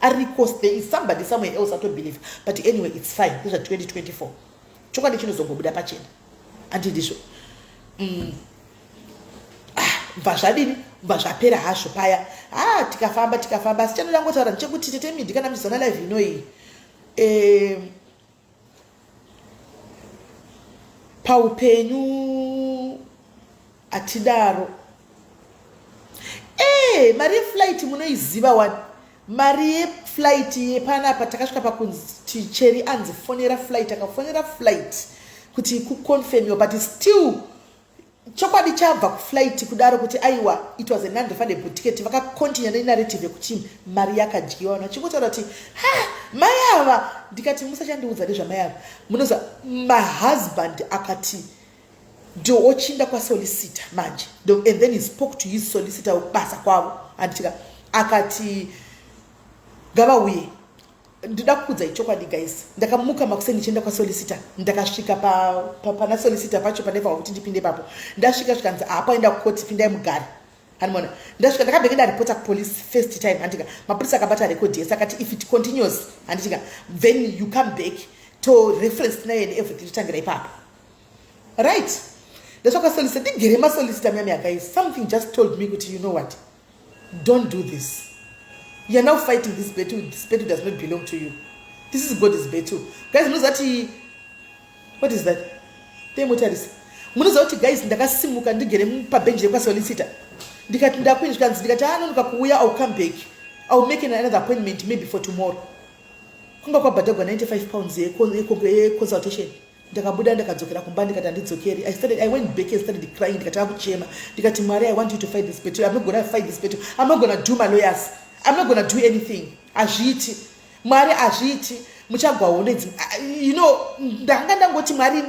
ariko, there is somebody somewhere else atobelieve, but anyway it's fine, ndezva 2024, chokwadi chinozongobuda pachena, andindizvo? Bva zvadini, bva zvapera hazvo paya. Ha, tikafamba tikafamba, asi chanoda ngotaura ndechekuti tete Midi, kana muchizona live inoyi, paupenyu hatidaro. Mari yeflight munoiziva wani, mari yeflight yepanapa takasvika pakunzi cheri anzi fonera flight, akafonera flight kuti kuconfirmiwa, but still chokwadi chabva kuflight kudaro kuti aiwa, it was a non-refundable ticket. Vakacontinue nenarrative yekuti mari yakadyiwa, vanhu vachingotaura kuti ha, mai ava. Ndikati musachandiudza nezvamai ava, munoziva my husband akati ndoochinda kwasolicitor manje, and then he spoke to his solicitor basa kwavo, anditika akati ngavauye. Ndida kukudzai chokwadi guys, ndakamuka makuseni ndichienda kwasolicitor, ndakasvika pana solicitor pacho pandaifanwa kuti ndipinde papo, ndasvika zvikanzi haapaenda kukoti, pindai mugare. Hanimona ndasvika, ndakabheke ndaripota kupolice first time, handika mapurisa akabata record yese, akati if it continues, handitika, then you come back to reference tinayo and everything, totangira ipapo, right? Ndasvika kwasolicitor, ndigere masolicitor muyami guys, something just told me kuti you know what, don't do this, you are now fighting this battle, this battle does not belong to you, this is God's battle. Guys, munoziva kuti what is that temotarisa, munoziva kuti guys, ndakasimuka ndigere pabhenji rekwasolicitor, ndikati ndakuini, zvikanzi, ndikati anonoka kuuya, I'll come back, I'll make another appointment maybe for tomorrow. Kwanga kwabhadhagwa £95 yeconsultation. Ndakabuda ndakadzokera kumba, ndikati handidzokeri. I went back and started crying, ndikatanga kuchema, ndikati Mwari, I want you to fight this battle, I'm not gonna fight this battle, I'm not gonna do my lawyers, I'm not gonna do anything, hazviiti Mwari, hazviiti, muchagwa hondo idzi. Ndanga ndangoti Mwari,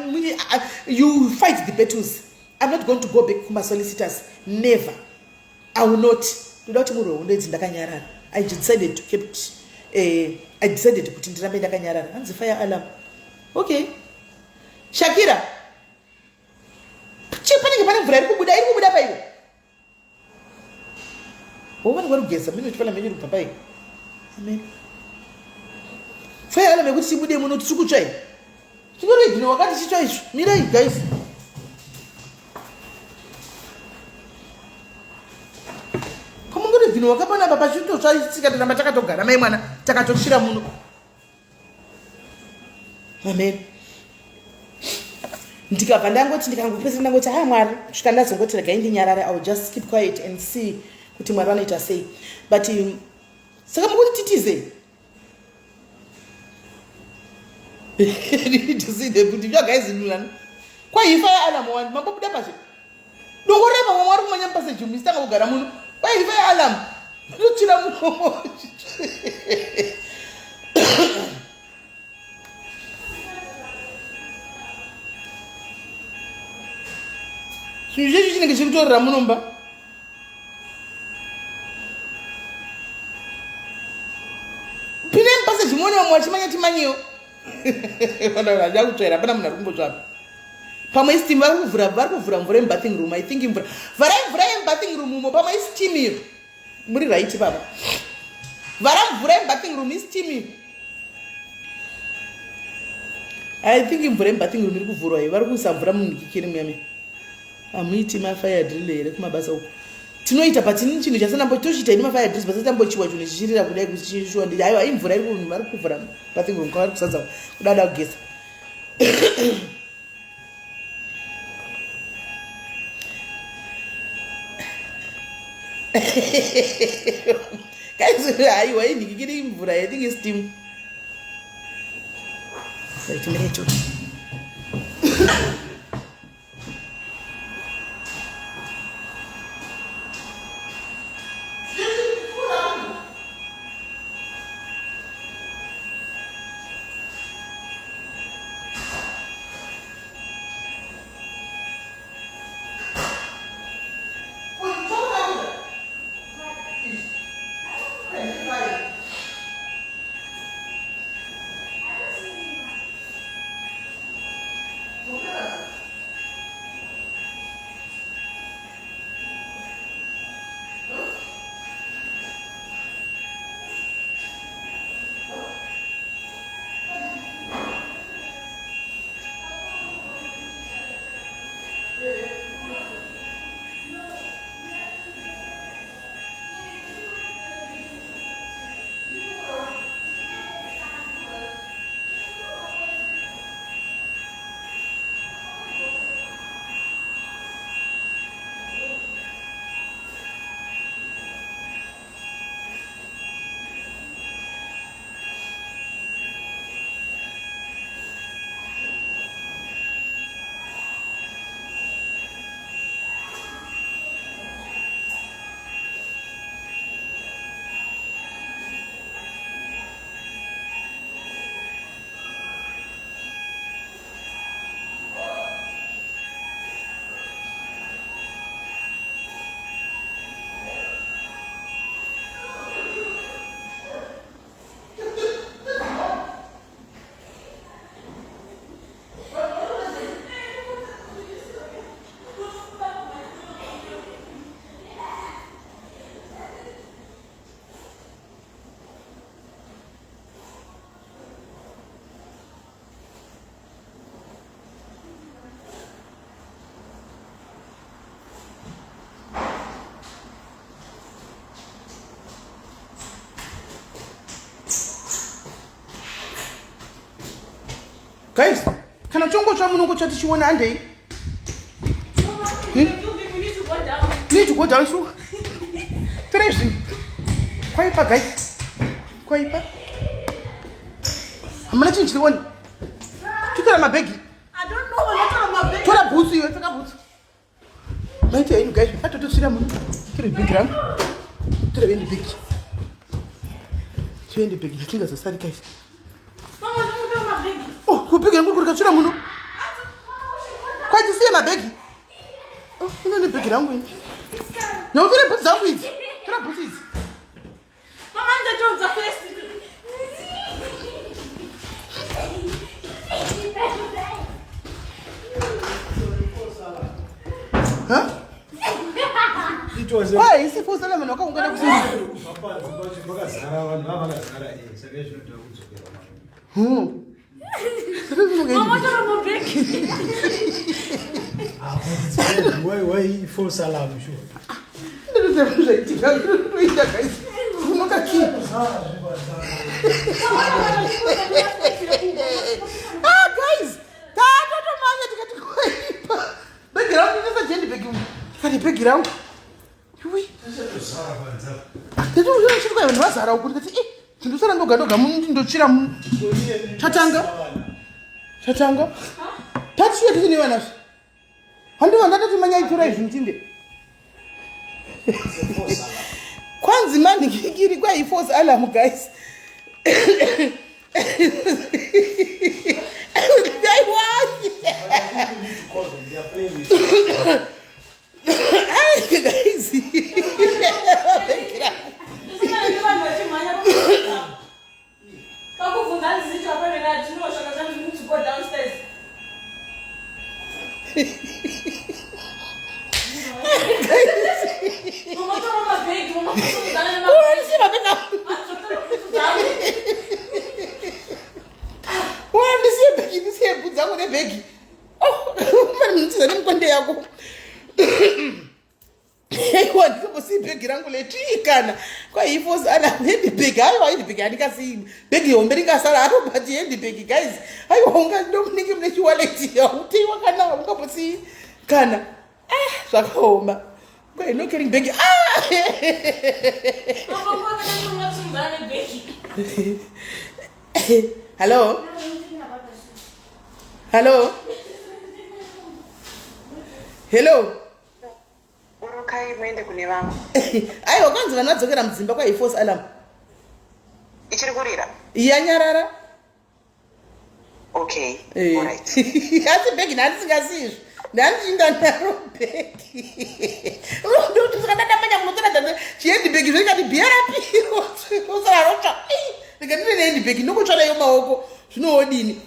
you fight the battles, I'm not going to go back kumasolicitors, never, I will not. Ndoda kuti murwe hondo idzi ndakanyarara. I decided to kept I decided kuti ndirambe ndakanyarara. Hanzi fire alarm, okay. Shakira, chi panenge pane mvura iri kubuda, iri kubuda paivo wovani vari kugeza mino chifana menyu iri kubva pai. Amen. Fire alarm yekuti chibude muno, tiri kutsva iyi, chinoregino wakati chitsva izvo. Mirai guys, pamungoregino wakapanapa pachitotsva, tikatoramba takatogara, mai mwana takatotsvira muno. Amen. Ndikabva ndangoti, ndikangopedzisa ndangoti ha Mwari, svika ndazongoti regai ndinyarare, I will just keep quiet and see kuti Mwari vanoita sei. But saka mukuti titize to see the kuti zvagaizindurana kwaifaya alarm wani mambobuda pazhe dongoreva vamwe vari kumanya mupaseji misitanga kugara muno, kwaifaya alarm ndotsvira muno. Zvinhu zvecho chinenge chiri kutorera munomba, pindai mupaseji muone vamwe vachimanya timanyiwo, vanhu kutsvaira, hapana munhu ari kumbotsvaka. Pamwe isteam vari kuvhura, vari kuvhura mvura yemubathing room, I think imvura, vharai mvura yemubathing room umo, pamwe isteam iyo. Muri right papa, vhara mvura yemubathing room, isteam iyo. I think imvura yemubathing room iri kuvhurwa iyo, vari kuisa mvura munhikikiri muyami. Hamuiti mafire drill here kumabasa uko? Tinoita, but ini chinhu chasanambo tochiita ini mafire drills, basa tambochiwa chinhu chichirira kudai kuchishuwa. Ndi aiwa, imvura iri kunhu, vari kuvhura bathing room, kwavari kusadza kudada kugeza. Guys, aiwa, inhikikiri imvura, I think isteam. Right, mirecho. Guys, kana chongotsva munongotsva tichiona handei. Hmm? Need to go down sure. Torai zvinhu. Kwaipa guys. Kwaipa. Hamuna chinhu chiri on. Totora mabhegi. Tora bhutsu iwe, pfeka bhutsu. Maita henyu guys, atotosvira muno. Tore bhegi rangu. Tore vendi bhegi. Tiende bhegi zvisingazosari guys. Oh, kubhegi rangu kurikatsvira muno. Kwatisiye mabhegi. Oh, ino nebhegi rangu ini. Nyautore bhutsu dzangu idzi. Tora bhutsu idzi. Mama ndatoudza first. Huh? Why is it for Solomon wakaungana kusina? Hmm. Mama tora mabhegi. Why why false alarm sure. Ndozvaitika zvinoita guys. Unoka key. Ah guys, tatotomanya tikati kwaipa. Bhegi rangu ndinoisa jendi bhegi. Tikati bhegi rangu. Iwe. Ndatoona vanhu vazara uku ndikati eh ndosara ndoga ndoga muno ndotsvira muno. Chatanga. Chatanga. Tatiuya tiri nevana zve. Handiva ndatoti manyai torai zvinhu tinde. Kwanzi manhikikiri kwai false alarm guys. Guys. Ndisiye bhegi ndisiye bhutsu dzangu nebhegi. Oh, mani munitiza nemukonde yako. Aiwa ndinombosiyi bhegi rangu letii kana kwaifosa ana handbag aiwa handbag handikasiyi bhegi hombe ringasara haro but handbag guys aiwa unga ndomunenge mune chiwaleti hauteiwa kana ungambosiyi kana ah zvakaoma kwainokering bhegi ah hello hello hello Burukai muende kune vamwe. Aiwa kwanzi vanhu vadzokera mudzimba kwa false alarm. Ichiri kurira? Yanyarara. Okay. Eh. All right. Asi bhegi ndandisingasii izvo. Ndandichinda naro bhegi. Ndakadamanya kunotora danda chihandbag zvo ikati BRP rosara rotsva. Ndikati ndine nehandbag ndokutsva nayo maoko zvinoodini.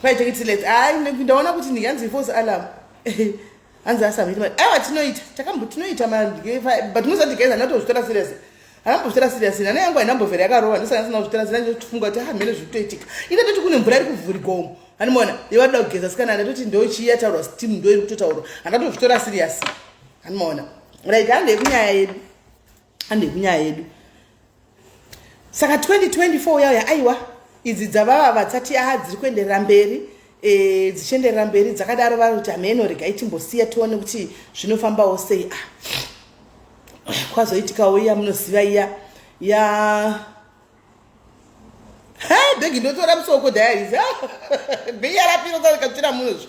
Kwaita hayi ndaona kuti ndinganzi false alarm. Hanzi asabhiti mari aiwa tinoita takambo tinoita but musati guys handina kutozvitora serious handambozvitora serious nana yangu hainambovhera yakarova ndisana ndisina kuzvitora serious ndinotofunga kuti ah mhene zviri kutoitika ine toti kune mvura iri kuvhurigwa umu handimaona yevanoda kugeza sikana ndatoti ndochii yataurwa steam ndo iri kutotaurwa handatozvitora serious handimaona right handei kunyaya yedu handei kunyaya yedu saka 2024 yauya aiwa idzi dzavava vatsati a dziri kuenderera mberi e, dzichienderera mberi dzakadaro vari kuti hameno regai timbosiya tione kuti zvinofambawo sei ah. Kwazoitikawo iya munoziva iya ya bhegi ndotora musoko diaries bhiyarapiro munozvi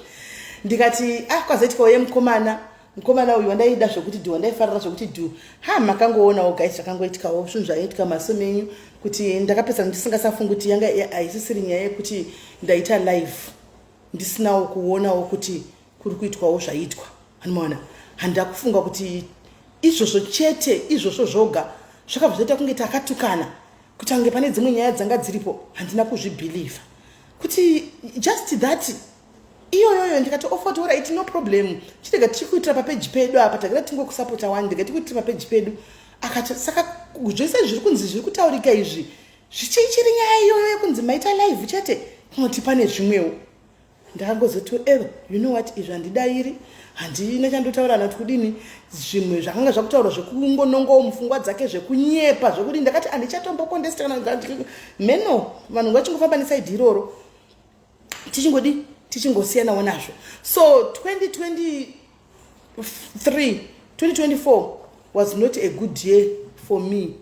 ndikati ah kwazoitikawo yemukomana mukomana uyu wandaida zvokuti dhu wandaifarira zvokuti dhu ha makangoonawo guys zvakangoitikawo zvinhu zvaiitika maso menyu kuti ndakapedza ndisingasafungi kuti yanga haisisiri nyaya yekuti ndaita live ndisinawo kuonawo kuti kuri kuitwawo zvaitwa anomaona handakufunga kuti izvozvo chete izvozvo zvoga zvakabva zvaita kunge takatukana kuti ange pane dzimwe nyaya dzanga dziripo handina kuzvibhilivha kuti just that iyoyoyo ndikati ofoti alright no problem chirega tichikuitira papeji pedu apa takada tingokusapota wani ndikati tikuitira papeji pedu akati saka zvese zviri kunzi zviri kutaurika izvi zvichichiri nyaya iyoyo yekunzi maita live chete kunoti pane zvimwewo ndakangozoti evo you know what izvi handidairi handina chandotaura nati kudini zvimwe zvakanga zvakutaurwa zvekungonongawo mupfungwa dzake zvekunyepa zvekudini ndakati handichatombokondesta kana meno vanhu vachingofamba nesaidhi iroro. Tichingodi tichingosiyanawo nazvo. So 2023, 2024 was not a good year for me.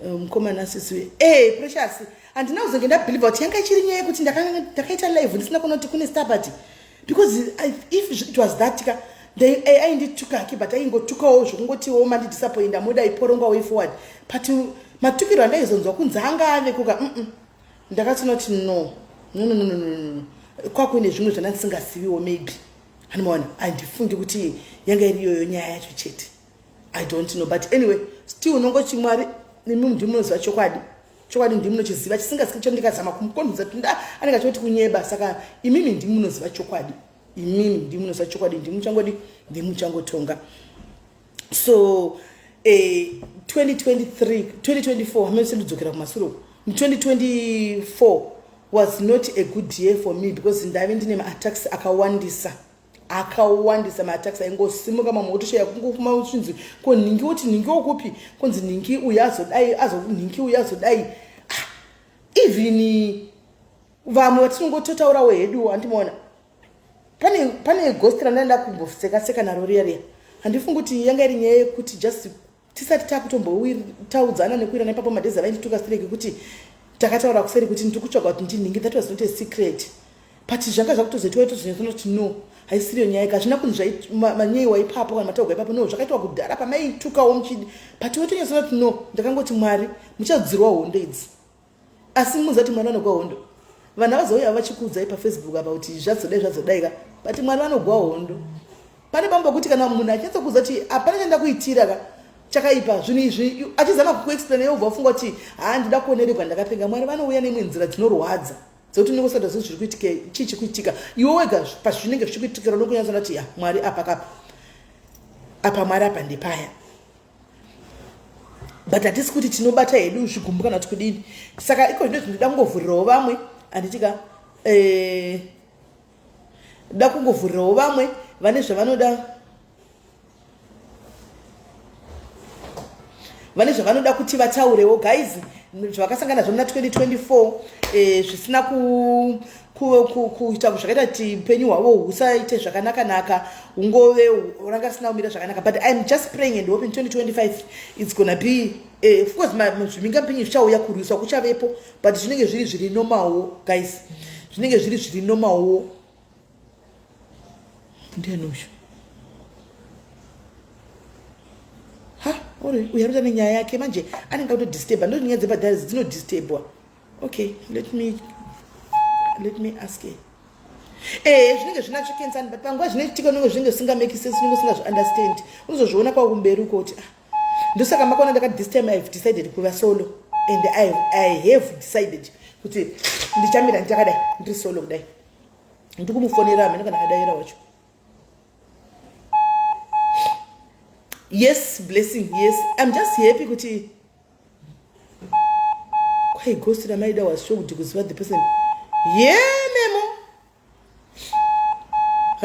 Mukomana um, sisi e eh, Precious, handina kuzonge ndabhilivha kuti yanga ichiri nyaya yekuti ndakaita live ndisina kuona kuti kune star party, because if it was that ka, aindituka hake, but aingotukawo zvokungotiwo mandidisappointa, moda iporongwa way forward. But matukiro andaizonzwa kunzi anga ave kuka, Ndakatsona kuti no, no, no, no, no, no, no, kwakuine zvimwe zvandandisingaziviwo maybe. Handimaona, handifungi kuti yanga iri iyoyo nyaya yacho chete. I don't know, but anyway, still unongoti Mwari, imi ndimi munoziva chokwadi. Chokwadi ndimi munochiziva. Chisingasiki cho ndikazama kumukondudza kuti nda anenge achoti kunyeba. Saka imimi ndimi munoziva chokwadi, imimi ndimi munoziva chokwadi, ndimi muchangodi, ndimi muchangotonga. So 2023, 2024, hamene sendidzokera kumasure uku, 2024 was not a good year for me because ndave ndine maattacks akawandisa, akawandisa. Maattacks aingosimuka, mamwe otoshaya kungofuma chinzi ko nhingi, woti nhingi wokupi, konzi nhingi uyu azodai, azo nhingi uyu azodai. Ah, even vamwe vatinongototaurawo hedu, handimaona pane ghost randaenda kumboseka seka naro riya riya. Handifungi kuti yanga iri nyaya yekuti just tisati takutombotaudzana nekuirana ipapo. Madhezi avaindituka stereki kuti takataura kuseri kuti ndiri kutsvaga kuti ndinhingi. That was not a secret, but zvanga zvakutozoitwa tozonyatsoona kuti no, haisiriyo nyaya ka. Hazvina kunzi manyeyiwa ipapo kana mataurwa ipapo. No, zvakaitwa kudhara pamaitukawo muchidi, but wotonyatsoona kuti no. Ndakangoti Mwari, muchadzirwa hondo idzi. Asi muziva kuti Mwari vanogwa hondo. Vanhu havazouya vachikuudzai paFacebook apa kuti zvazodai, zvazodai ka, but Mwari vanogwa hondo. Pane pamwe pekuti kana munhu achinyatsokudza kuti hapana chanda kuitira ka chakaipa, zvinhu izvi achizama kukuexplaina, iwe ubva wafunga kuti haa, ndida kuoneregwa, ndakapenga. Mwari vanouya neimwe nzira dzinorwadza dzekuti unenge usati waziva zviri kuitika, chii chikuitika. Iwe wega pazvinenge zvichikuitikira unokunyatsoona kuti ya, Mwari apa kapa apa, Mwari apa ndepaya. But hatisi kuti tinobata hedu zvigumbu kana kuti kudini. Saka iko zvino zvinoda kungovhurirawo vamwe, handitika? Da kungovhurirawo vamwe vane zvavanoda, vane zvavanoda kuti vataurewo, guys, zvavakasangana nazvo muna 2024, zvisina kuita zvakaita kuti upenyu hwavo husaite zvakanaka-naka, hungove ranga risina kumira zvakanaka. But I'm just praying and hoping 2025 it's gonna be of course zvimhingamupinyi zvichauya, kurwiswa kuchavepo, but zvinenge zviri normalwo, guys, zvinenge zviri normalwo. Ndiani uyu? Ha, ore uyu arikuta nenyaya yake manje, anenge akutodisturba. Ndo nyaya dzepadhari dzinodisturbwa. Okay, let me ask her. Zvinenge zvina chikensani, but panguva zvinoitika unenge zvinenge zvisingamake sense, unenge usingazviunderstand. Unozozviona kwakumberi uko kuti ah, ndosaka makaona ndakati this time I've decided kuva solo, and I have decided kuti ndichamira ndichakadai, ndiri solo kudai. Ndikumufonera amene kana adaira wacho. Yes, Blessing, yes, I'm just happy kuti kwai ghost ramaida was shocked kuziva the person. Yeah, memo,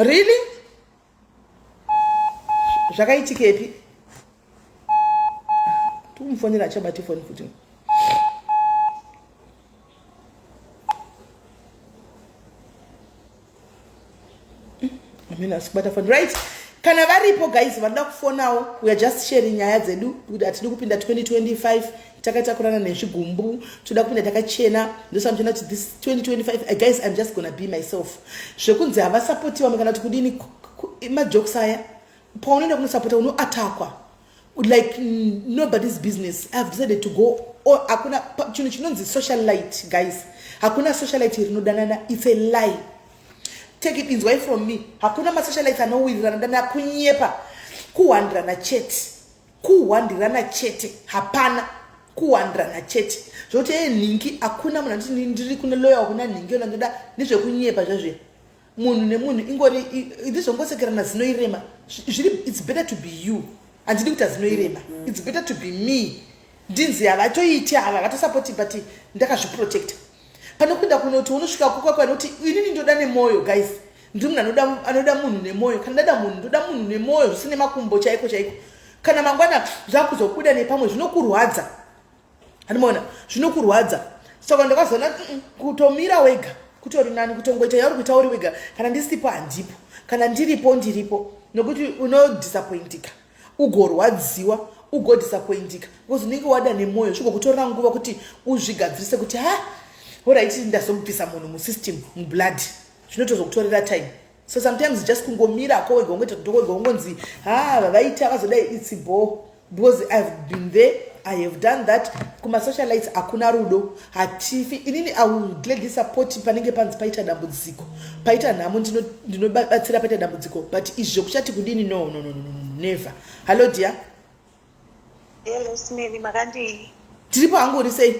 really, zvakaitikepi? Tikumufonera, achabati foni futi. Amene asi kubata foni. Right, kana varipo guys vanoda kufonawo, we are just sharing nyaya dzedu kuti hatidi kupinda 2025 takatakurana nezvigumbu, toda kupinda takachena. Ndosaka muchiona kuti this 2025, guys, I'm just gonna be myself. Zvekunzi havasapotiwa kana kuti kudini, majokes aya. Paunoenda kunosapota unoatakwa like nobody's business. I've decided to go. Oh, hakuna chinhu chinonzi socialite, guys. Hakuna socialite rinodanana, it's a lie. Take it, inzwai from me, hakuna masocialites anowirirana dana. Kunyepa, kuwandirana chete, kuwandirana chete. Hapana, kuwandirana chete. Zvokuti e nhingi, hakuna munhu anoti ndiri kune loyal kuna nhingi yona ndoda. Ndezvekunyepa zvezve. Munhu nemunhu ingori ndizvongosekerana zinoirema zviri. It's better to be you. Handidi kuita zinoirema. It's better to be me. Ndinzi havatoiti ava vatosapoti, but ndakazviprotecta pane kuenda kunoti unosvika kukwakwa nokuti inini ndoda nemwoyo. Guys, ndiri munhu anoda munhu nemwoyo. Kana ndada munhu, ndoda munhu nemwoyo, zvisine makumbo chaiko chaiko. Kana mangwana zvakuzobuda nepamwe, zvinokurwadza, handimaona? Zvinokurwadza. Saka ndakazoona kutomira wega. Kutori nani kutongoita yauri kuita uri wega. Kana ndisipo handipo, kana ndiripo ndiripo, nokuti unodisappointika, ugorwadziwa, ugodisappointika because unenge wada nemwoyo, zvigokutorera nguva kuti uzvigadzirise kuti ha, alright, ndazomubvisa munhu musystem, mublood. Zvinotozokutorera time. So sometimes just kungomirako wega, ungoita kuti wega ungonzi ha, vavaita vazodai, it's bo, because I've been there, I have done that. Kumasocialites hakuna rudo, hatifi. Inini I will gladly support panenge panzi paita dambudziko, paita nhamo, ndinobatsira paita dambudziko, but izvi zvekuchati kudini, no, no, no, no, no, never. Hallo dear. Hello Smeli, makadii? Tiripo hangu, uri sei?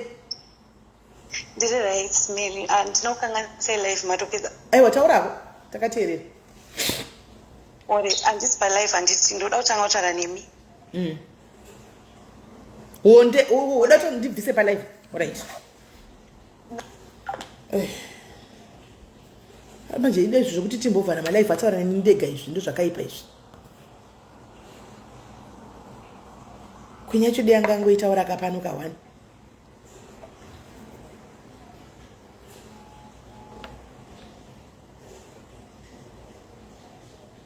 Ndiri right Smeli. Ah, ndinokanganisai live matopedza. Aiwa, taurako, takateerera. Ore handisi palive, handiti ndoda kutanga kutaura nemi. Honde uda kuti ndibvise palive? Alright. Manje ide izvi zvokuti timbovhara malive, ataura neni ndega, izvi ndo zvakaipa izvi. Kunyacho yanga angoitaura kapano ka1.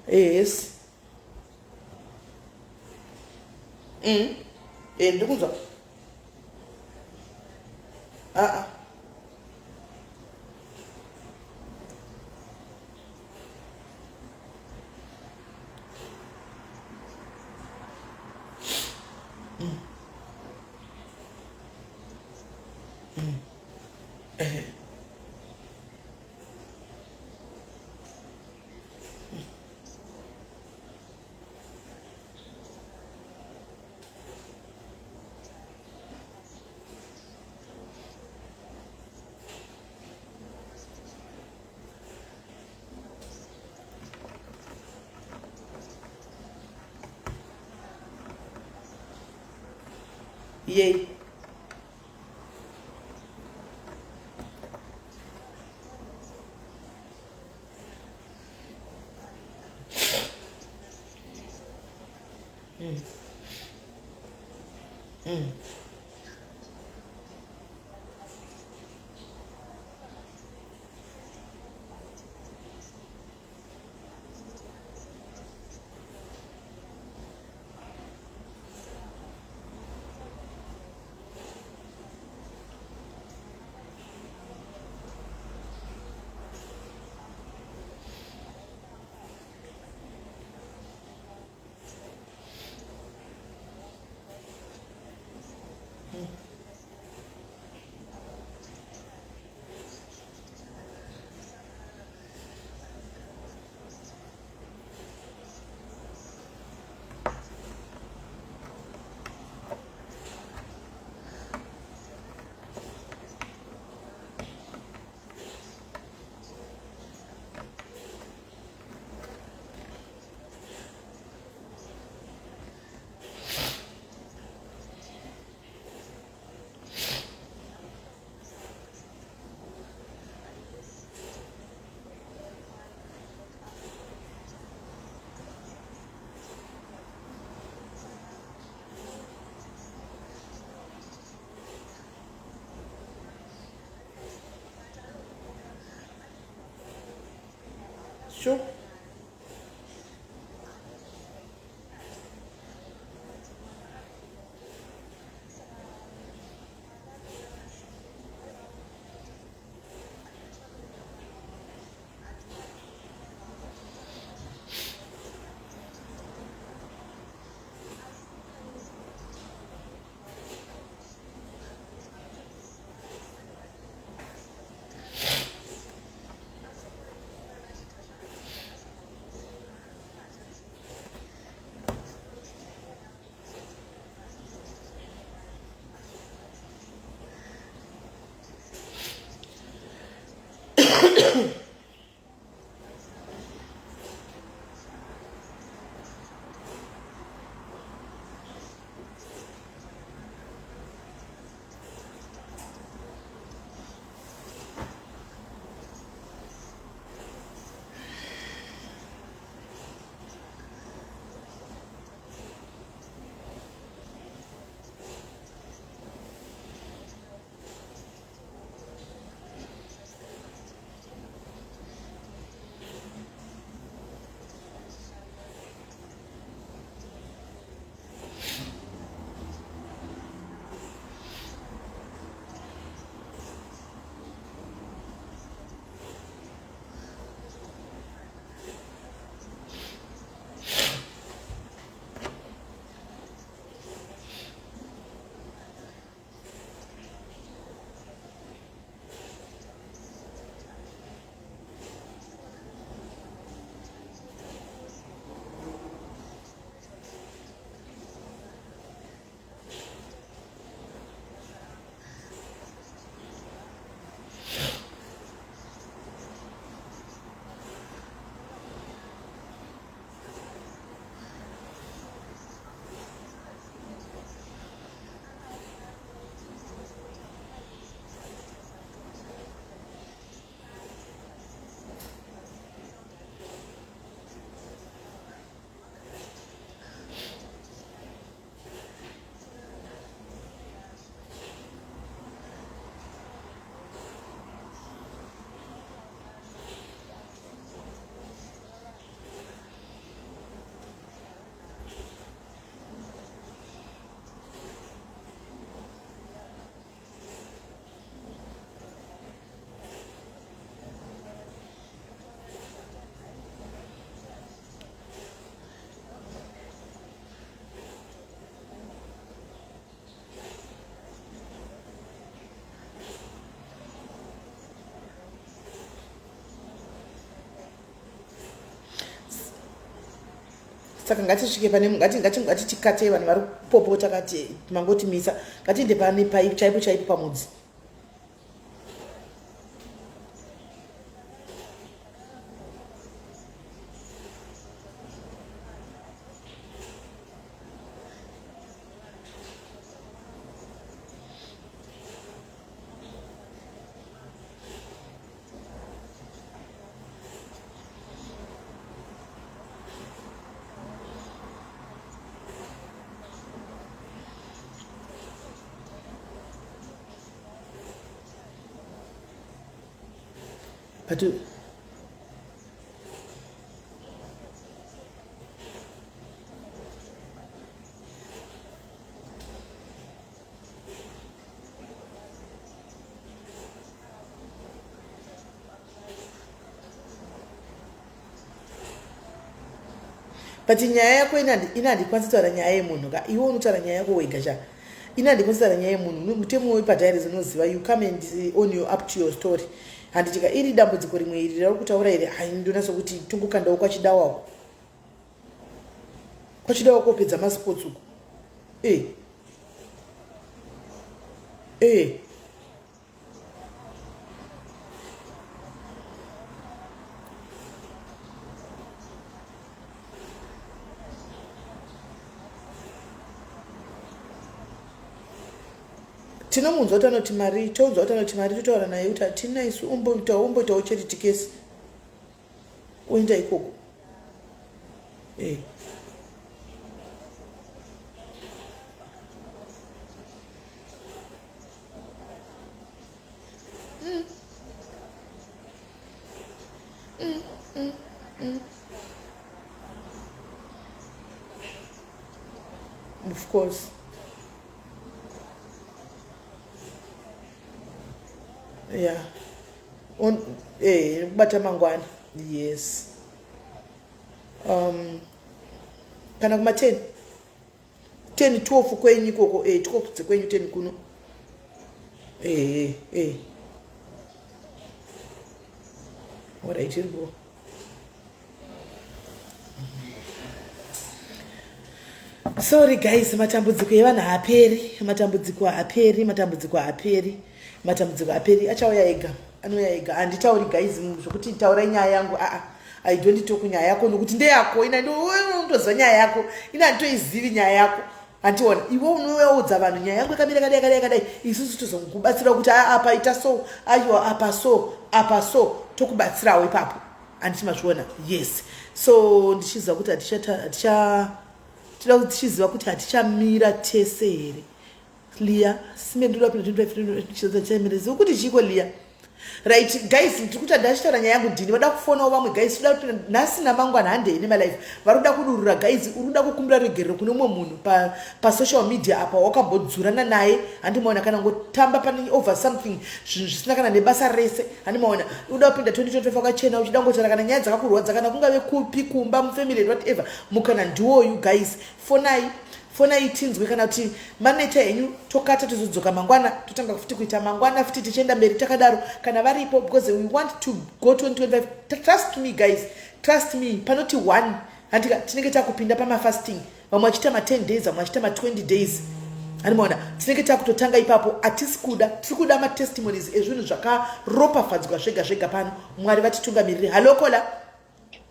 Yes. Eh, ndikunzwa. Ah ah. Yei? Sure. Saka ngatisvike pane ngati ngati ngatichikatei vanhu vari kupopota kati mangotimisa. Ngatiende pane pai chaipo chaipo pamudzi. But but nyaya yako ini handikwanisi kutaura nyaya yemunhu ka iwe unotaura nyaya yako wega cha ini handikwanisi kutaura nyaya yemunhu mutemo wepadiaries unoziva you come and eh, own you up to your story handitika iri dambudziko rimwe iri rauri kutaura iri haindonatso kuti tungukandawo kwachidawako kwachidawo kopedza masports uko e e tinomunzwa kuti anoti mari tounzwa kuti anoti mari totaura naye kuti hatina isu umboitawo umboitawo charity case oenda ikoko eh. Mm. Mm, mm, mm. Of course. Yeah. On, eh, kubata mangwana. Yes. Um, kana kuma 10. 10 12 kwenyu ikoko eh 12 dzekwenyu 10 kuno eh eh, eh. Alright, iri Sorry guys, matambudziko evanhu haaperi, matambudziko haaperi, matambudziko haaperi, matambudziko haaperi. Achauya ega, anouya ega. Handitauri guys zvokuti taurai nyaya yangu aa I don't talk nyaya yako nokuti ndeyako ina ndotoziva nyaya yako ina handitoizivi nyaya yako handiona iwe unouyaudza vanhu nyaya yangu yakamira yakadai yakadai yakadai isusu tozokubatsira kuti apa ita so aiwa apa so apa so tokubatsirawo ipapo handiti mazviona yes so ndichiziva kuti haticha tinoda kuti tichiziva kuti hatichamira tese here liya sime ndoda kupinda 25 ziva kuti chiiko liya right guys ndiri kuti ndachitaura nyaya yangu ndini vada kufonawo vamwe guys toda kuti nhasi namangwana handei nemalife vari kuda kudurura guys uri kuda kukumbira regerero kune umwe munhu pasocial pa media apa wakambodzurana naye handimaona kana ngotamba pane over something zvinhu zvisina kana nebasa rese handimaona uda kupinda 2025 wakachena uchida ngotaura kana nyaya dzakakurwadza kana kungave kupi kumba mufamily and whatever mukana ndiwoyu guys fonai fonai tinzwe kana kuti maneta henyu tokata tozodzoka mangwana totanga futi kuita mangwana futi tichienda mberi takadaro kana varipo because we want to go 2025 trust me guys trust me panoti one handika tinenge takupinda pamafasting vamwe vachiita ma10 days vamwe vachiita ma20 days animaona tinenge takutotanga ipapo hatisi kuda tiri kuda matestimonies ezvinhu zvakaropafadzwa zvega zvega pano mwari vatitungamirire hallo kola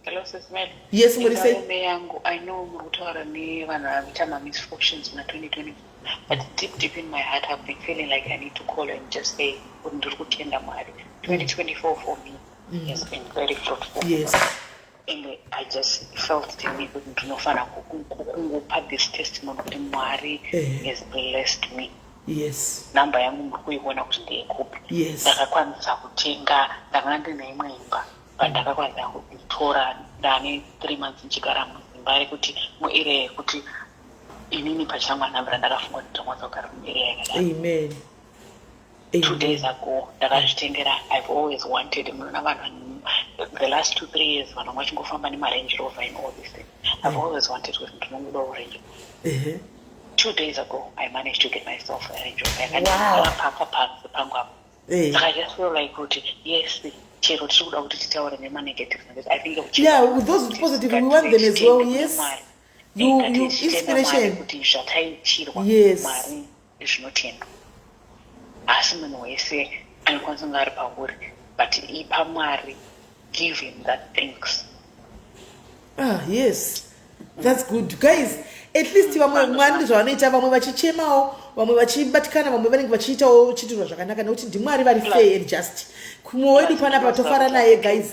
Hello, Sis Mel. Yes, muri sei? Indarume yangu, I know muri kutaura nevanhu vaita ma-misfortunes muna 2024, but deep deep in my heart I've been feeling like I need to call and just say kuti ndiri kutenda Mwari. 2024 for me has been very fruitful. Yes. And I just felt to me kuti ndinofanira kungopa this testimony kuti Mwari Eh. has blessed me. Yes. Number yangu muri kuiona kuti ndeyekupi. Yes. Ndakakwanisa kutenga, ndanga ndine imwe imba. But ndakakwanisa kuitora ndane three months ndichigara muimba rekuti muarea yekuti inini pachangu handambira ndakafunga kuti ndinokwanisa kugara muarea yakadai. Amen. 2 days ago ndakazvitengera. I've always wanted, munoona vanhu the last 2-3 years vanhu vanga vachingofamba nemarange rover and all these things. I've always wanted kuti ndinongodawo range rover. 2 days ago I managed to get myself a range rover. Yakandipaka panze pangu apo. Saka I just feel like kuti yes chero tiri kuda kuti titaure nemanegative, I think Yeah, with those positive we want them as well. Yes. You, Eh, you ngatichitenda Mwari inspiration. kuti zvataitirwa Yes. Mwari zvinotendwa. Asi munhu wese anokwanisa kunge ari pauri, but ipa Mwari, give him that thanks. Ah, yes, that's good, guys. At least vamwe Mwari ndizvavanoita, vamwe vachichemawo, vamwe vachibatikana, vamwe vanenge vachiitawo chitirwa zvakanaka, nekuti ndiMwari vari fair and just. Kumwe wedu panapa tofara naye, guys,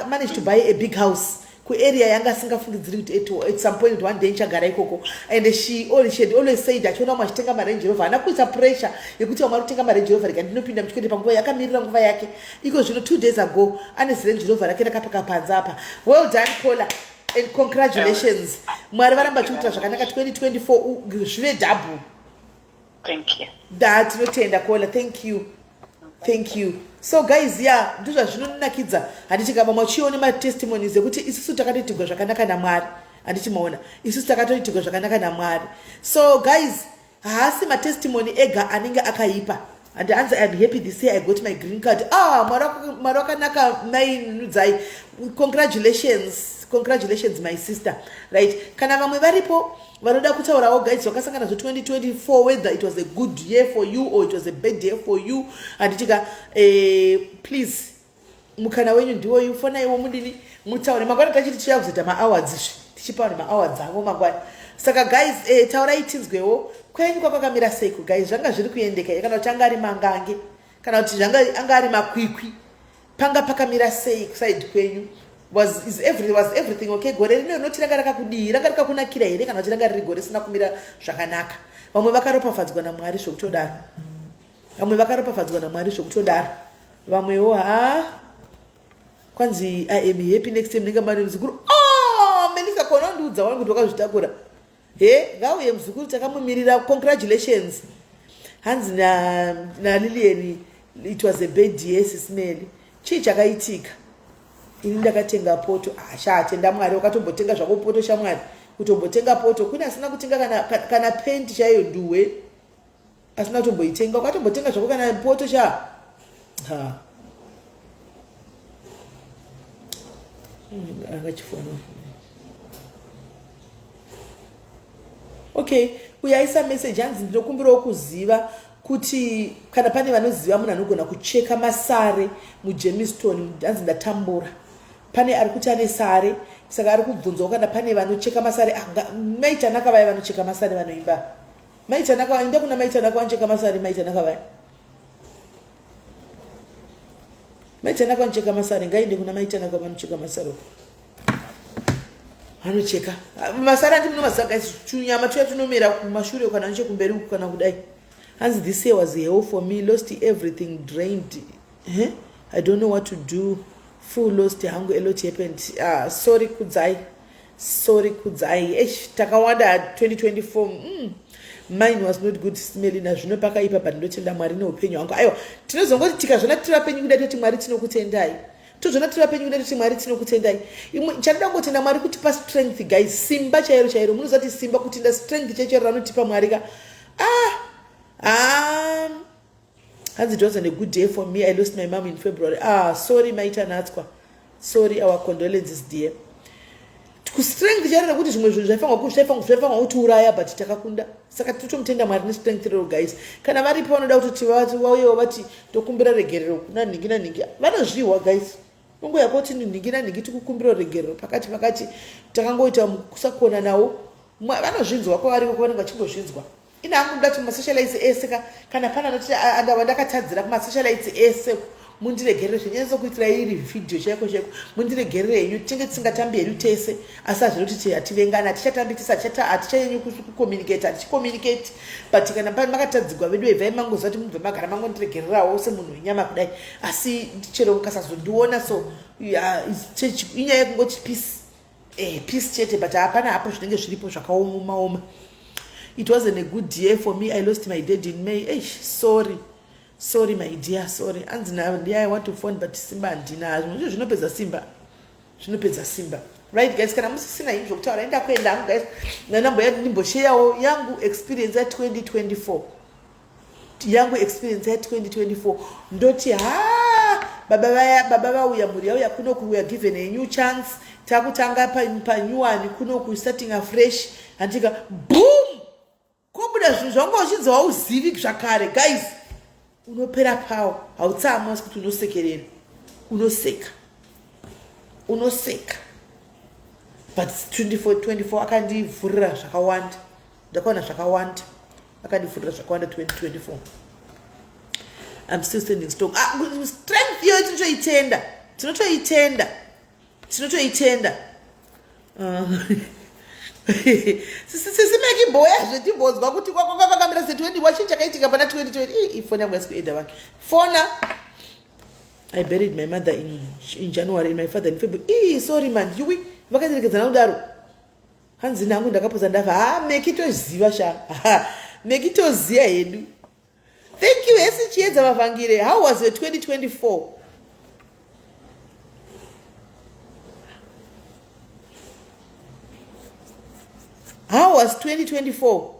managed to buy a big house kuarea yanga asingafungidziri kuti at some point one day nichagara ikoko. And she had always said, achiona vamwe achitenga maRange Rover, haana kuisa pressure yekuti vamwe vari kutenga maRange Rover, rega ndinopinda muchikwete. Panguva yakamirira nguva yake. Iko zvino, 2 days ago, ane ziRange Rover rake rakapaka panze apa. Well done, Caller, and congratulations. Mwari varamba achikuitira zvakanaka. 2024 zvive double. Thank you. Da, tinotenda, Caller. Thank you, thank you. So guys, ya, ndizvazvinonakidza, handiti? Vamwe vachione matestimonies ekuti isusu takatoitirwa zvakanaka naMwari, handiti? Maona, isusu takatoitirwa zvakanaka naMwari. So guys, haasi matestimony ega anenge akaipa. And hanzi, "I'm happy this year I got my green card." Ah, Mwari wakanaka. Mainudzai, congratulations, congratulations, my sister. Right, kana vamwe varipo vanoda kutaurawo, guys, vakasangana zvo 2024, whether it was a good year for you or it was a bad year for you, handitika? Please, mukana wenyu ndiwoyu. Fonaiwo mudini, mutaure. Mangwana tachiti tichiya kuzoita maawards zve, tichipa vanhu maawards avo mangwana. Saka guys, taurai tinzwewo kwenyu kwakwakamira seiko, guys. Zvanga zviri kuendeka here, kana kuti anga ari mangange, kana kuti zvanga anga ari makwikwi? Panga pakamira sei kuside kwenyu? Was everything okay? Gore rino rinoti ranga rakakudii? Ranga rikakunakira here, kana kuti ranga riri gore risina kumira zvakanaka? Vamwe vakaropafadzwa naMwari zvokutodaro, vamwe vakaropafadzwa naMwari zvokutodaro, vamwewo ha. Kwanzi, "I am happy, next time ndinge mane muzukuru." Oh, Melisa, kona undiudza wani kuti wakazvitakura. He, ngauye muzukuru, takamumirira. Congratulations. Hanzi naLilian, "It was a bad year, Sis Melly." Chii chakaitika? Ini ndakatenga poto. Asha, tenda Mwari. Wakatombotenga zvako poto, shamwari? Kutombotenga poto, kune asina kutenga kana pendi chaiyo, nduwe asina kutomboitenga. Wakatombotenga zvako kana poto sha? Ha, angachifona. Okay, uyo aisa message, hanzi, "Ndinokumbirawo kuziva kuti kana pane vanoziva munhu anogona kucheka masare muGermiston." Hanzi, "Ndatambura." Pane ari kuti ane sare, saka ari kubvunzawo kana pane vanocheka masare. Ah, Maitanaka vaya vanocheka masare, vanoimba Maitanaka. Enda kuna Maitanaka, vanocheka masare. Maitanaka vaya, Maitanaka vanocheka masare. Ngaende kuna Maitanaka, vanocheka masare uko, vanocheka masare. Andi munomaziva, guys, tunyama tuya tunomera kumashure kana nechekumberi uku kana kudai. Hanzi, "This year was hell for me, lost everything, drained. Eh? I don't know what to do, full lost hangu, a lot happened." Sorry Kudzai, sorry Kudzai. Eish, takawanda 2024. Mine was not good, Sis Melly. Nazvino pakaipa, but ndotenda Mwari neupenyu hwangu. Aiwa, tinozongoti tikazvona tiri vapenyu kudai, toti Mwari tinokutendai. Tozvona tiri vapenyu kudai, toti Mwari tinokutendai. Imwe chanoda kungotenda Mwari kutipa strength, guys, simba chairo chairo. Munoziva kuti simba, kutenda, strength chaicho ranotipa Mwari ka. Ah, ah. Hanzi, "It wasn't a good day for me. I lost my mom in February." Ah, sorry, Maita Natswa, sorry. Our condolences, dear. Kustrength chairo rekuti zvimwe zvinhu zvaifanirwa kutiuraya, but takakunda. Saka tinotomutenda Mwari nestrength rero. Guys, kana varipo vanoda kutoti vauyewo vati tokumbira regerero kuna nhingi nanhingi, vanozvihwa, guys. Ungoya koti nhingi nanhingi tikukumbira regerero pakati pakati, takangoita kusakona nawo. Vanozvinzwa kwavariko, kwavanenge vachingozvinzwa. Ine hangu ndoda kuti masocialites ese ka, kana pane anoti andava ndakatadzira, kumasocialites ese mundiregerere. Zvenyanyisa kuitira iri vhidhiyo chaiko chaiko, mundiregerere henyu. Tinge tisingatambi hedu tese, asi hazvino kuti hativengani, hatichatambi tese, hatichanyanyi kucommunicate, hatichicommunicate. But kana pane makatadzigwa vedu, ibvai mangoziva kuti mubve magara mangondiregererawo semunhu wenyama kudai. Asi chero mukasazondiona, so inyaya yekungoti peace, peace chete, but hapana hapo zvinenge zviripo zvakaomaoma. "It wasn't a good year for me. I lost my dad in May." Eish, sorry, sorry, my dear, sorry. Anzi, "Ndiye, I want to phone, but simba handina." Zvimwe zvinopedza simba, zvinopedza simba. Right, guys, kana musisina ini zvokutaura, enda kuenda hangu, guys. Nanamboya ndimbosheyawo yangu experience ya2024, yangu experience ya2024. Ndoti ha, baba vaya, baba vauya, mhuri yauya kuno, we are given a new chance. Takutanga panyuwani kuno kustarting afresh handika boom kobuda zvinhu zvanga uchinzi hauzivi zvakare guys unopera pawo hautsamwa asi kuti unosekerera unoseka unoseka but 24 24 akandivhurira zvakawanda ndakaona zvakawanda akandivhurira zvakawanda 2024 I'm still standing strong. Ah, strength iyoyo tinotoitenda tinotoitenda tinotoitenda ah. Sisi mboya zvetimbonzwa kuti kwakwakamira se20 wachii chakaitika pana 2020 ifoni yangu yasikueda vanhu fona I buried my mother in, in January and my father in February. Ii, sorry man, yuwi vakaterekedzana kudaro. Hanzi nangu ndakapoza ndafa. Ha, meki toziva sha. Meki toziva hedu. Thank you Hesi Chiedza Mavhangire. How was your 2024? How was 2024?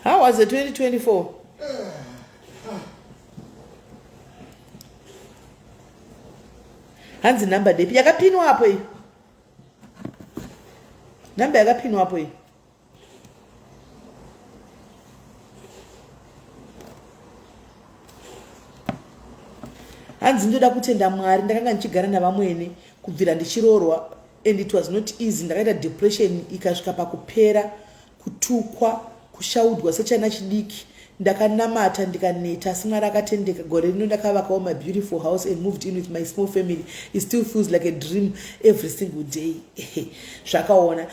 How was the 2024? Hanzi number depi yakapinwa apo iyi. Number yakapinwa apo iyi. Hanzi ndoda kutenda Mwari ndakanga ndichigara navamwene kubvira ndichiroorwa and it was not easy ndakaita depression ikasvika pakupera kutukwa kushaudwa sechana chidiki ndakanamata ndikaneta asi Mwari akatendeka gore rino ndakavakawo my beautiful house and moved in with my small family it still feels like a dream every single day zvakaona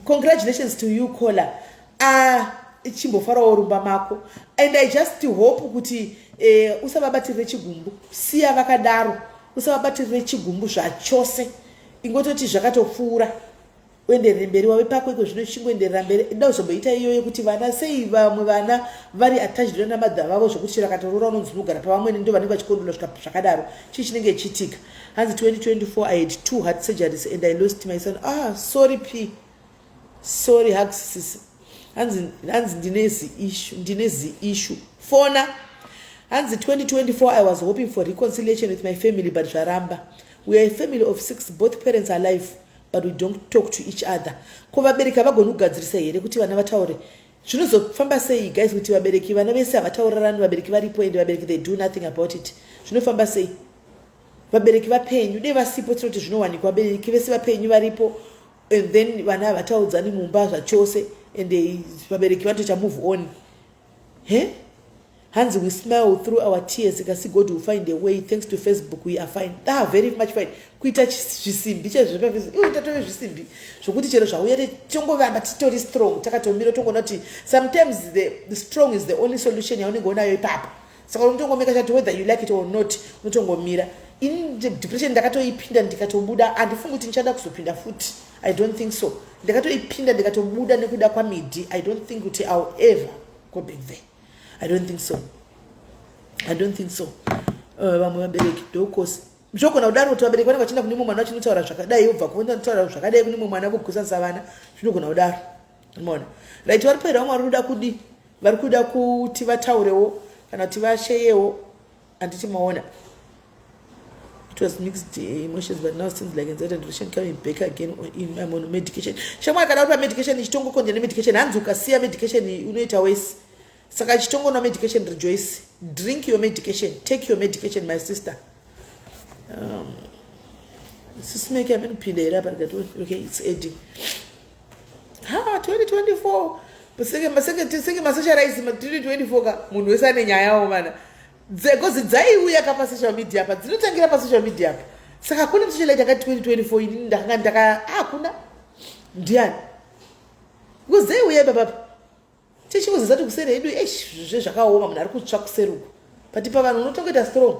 congratulations to you caller ah chimbofarawo rumba mako and i just hope kuti eh, usavabatirire chigumbu siya vakadaro usavabatirire chigumbu zvachose ingototi zvakatopfuura uenderere mberi wave pako iko zvino chingoenderera mberi da uzomboita iyo yekuti vana sei vamwe vana vari attached nana madha vavo zvekuti chero akatoroora unonzi unogara pavamwene ndo vanenge vachikondola zvakadaro chii chinenge chichiitika hanzi 2024 i had two heart surgeries and i lost my son ah sorry p sorry hugs sis hanzi hanzi ndine ziissue ndine ziissue fona hanzi 2024 i was hoping for reconciliation with my family but zvaramba we are a family of six both parents are alive but we don't talk to each other ko vabereki havagoni kugadzirisa here kuti vana vataure zvinozofamba sei guys kuti vabereki vana vese havataurirani vabereki varipo and vabereki they do nothing about it zvinofamba sei vabereki vapenyu dei vasipo tinoti zvinowanikwa vabereki vese vapenyu varipo and then vana havataudzani mumba zvachose and vabereki vanotoita move on he hanzi we smile through our tears kasi god will find a way thanks to facebook we are fine ah very much fine kuita zvisimbi chezvepafacebook iwe tatove zvisimbi zvokuti chero zvauya tongovamba titori strong takatomira tongoona kuti sometimes the, the strong is the only solution yaunenge unayo ipapo saka unotongomeka chati whether you like it or not unotongomira ini depression ndakatoipinda ndikatobuda handifungi kuti ndichada kuzopinda futi i don't think so ndakatoipinda ndikatobuda nekuda kwamidi i don't think kuti ill ever go back there i don't think so i don't think so eh, vamwe uh, vabereki ndokosi zvogona kudaro kuti vabereki vanenge vachienda kune mumwe mwana vachinotaura zvakadai obva kunotaura zvakadai kune mumwe mwana vogusanisa vana zvinogona kudaro maona right vari paira vamwe vari kuda kudi vari kuda kuti vataurewo kana kuti vasheyewo handiti maona it was mixed emotions but now seems like anxiety and depression coming back again in I'm on medication shamwari kana uri pamedication ichitongokonja nemedication hanzi ukasiya medication unoita wese saka chitongonwa medication rejoice drink your medication take your medication my sister um, sisimeke amenopinda here apa ndikati okay it's adding ha 2024 senge masocialize 2024 ka munhu wese ane nyayawo mana dzekozi dzaiuya ka pasocial media apa dzinotangira pasocial media apa saka hakuna musocialite akati 2024 inini ndakanga ndaka hakuna ndiani because dzaiuya ipapapa Tichingozeza kuti kuseri hedu eish zve zvakaoma munhu ari kutsva kuseri uku. But pavanhu unotongoita strong.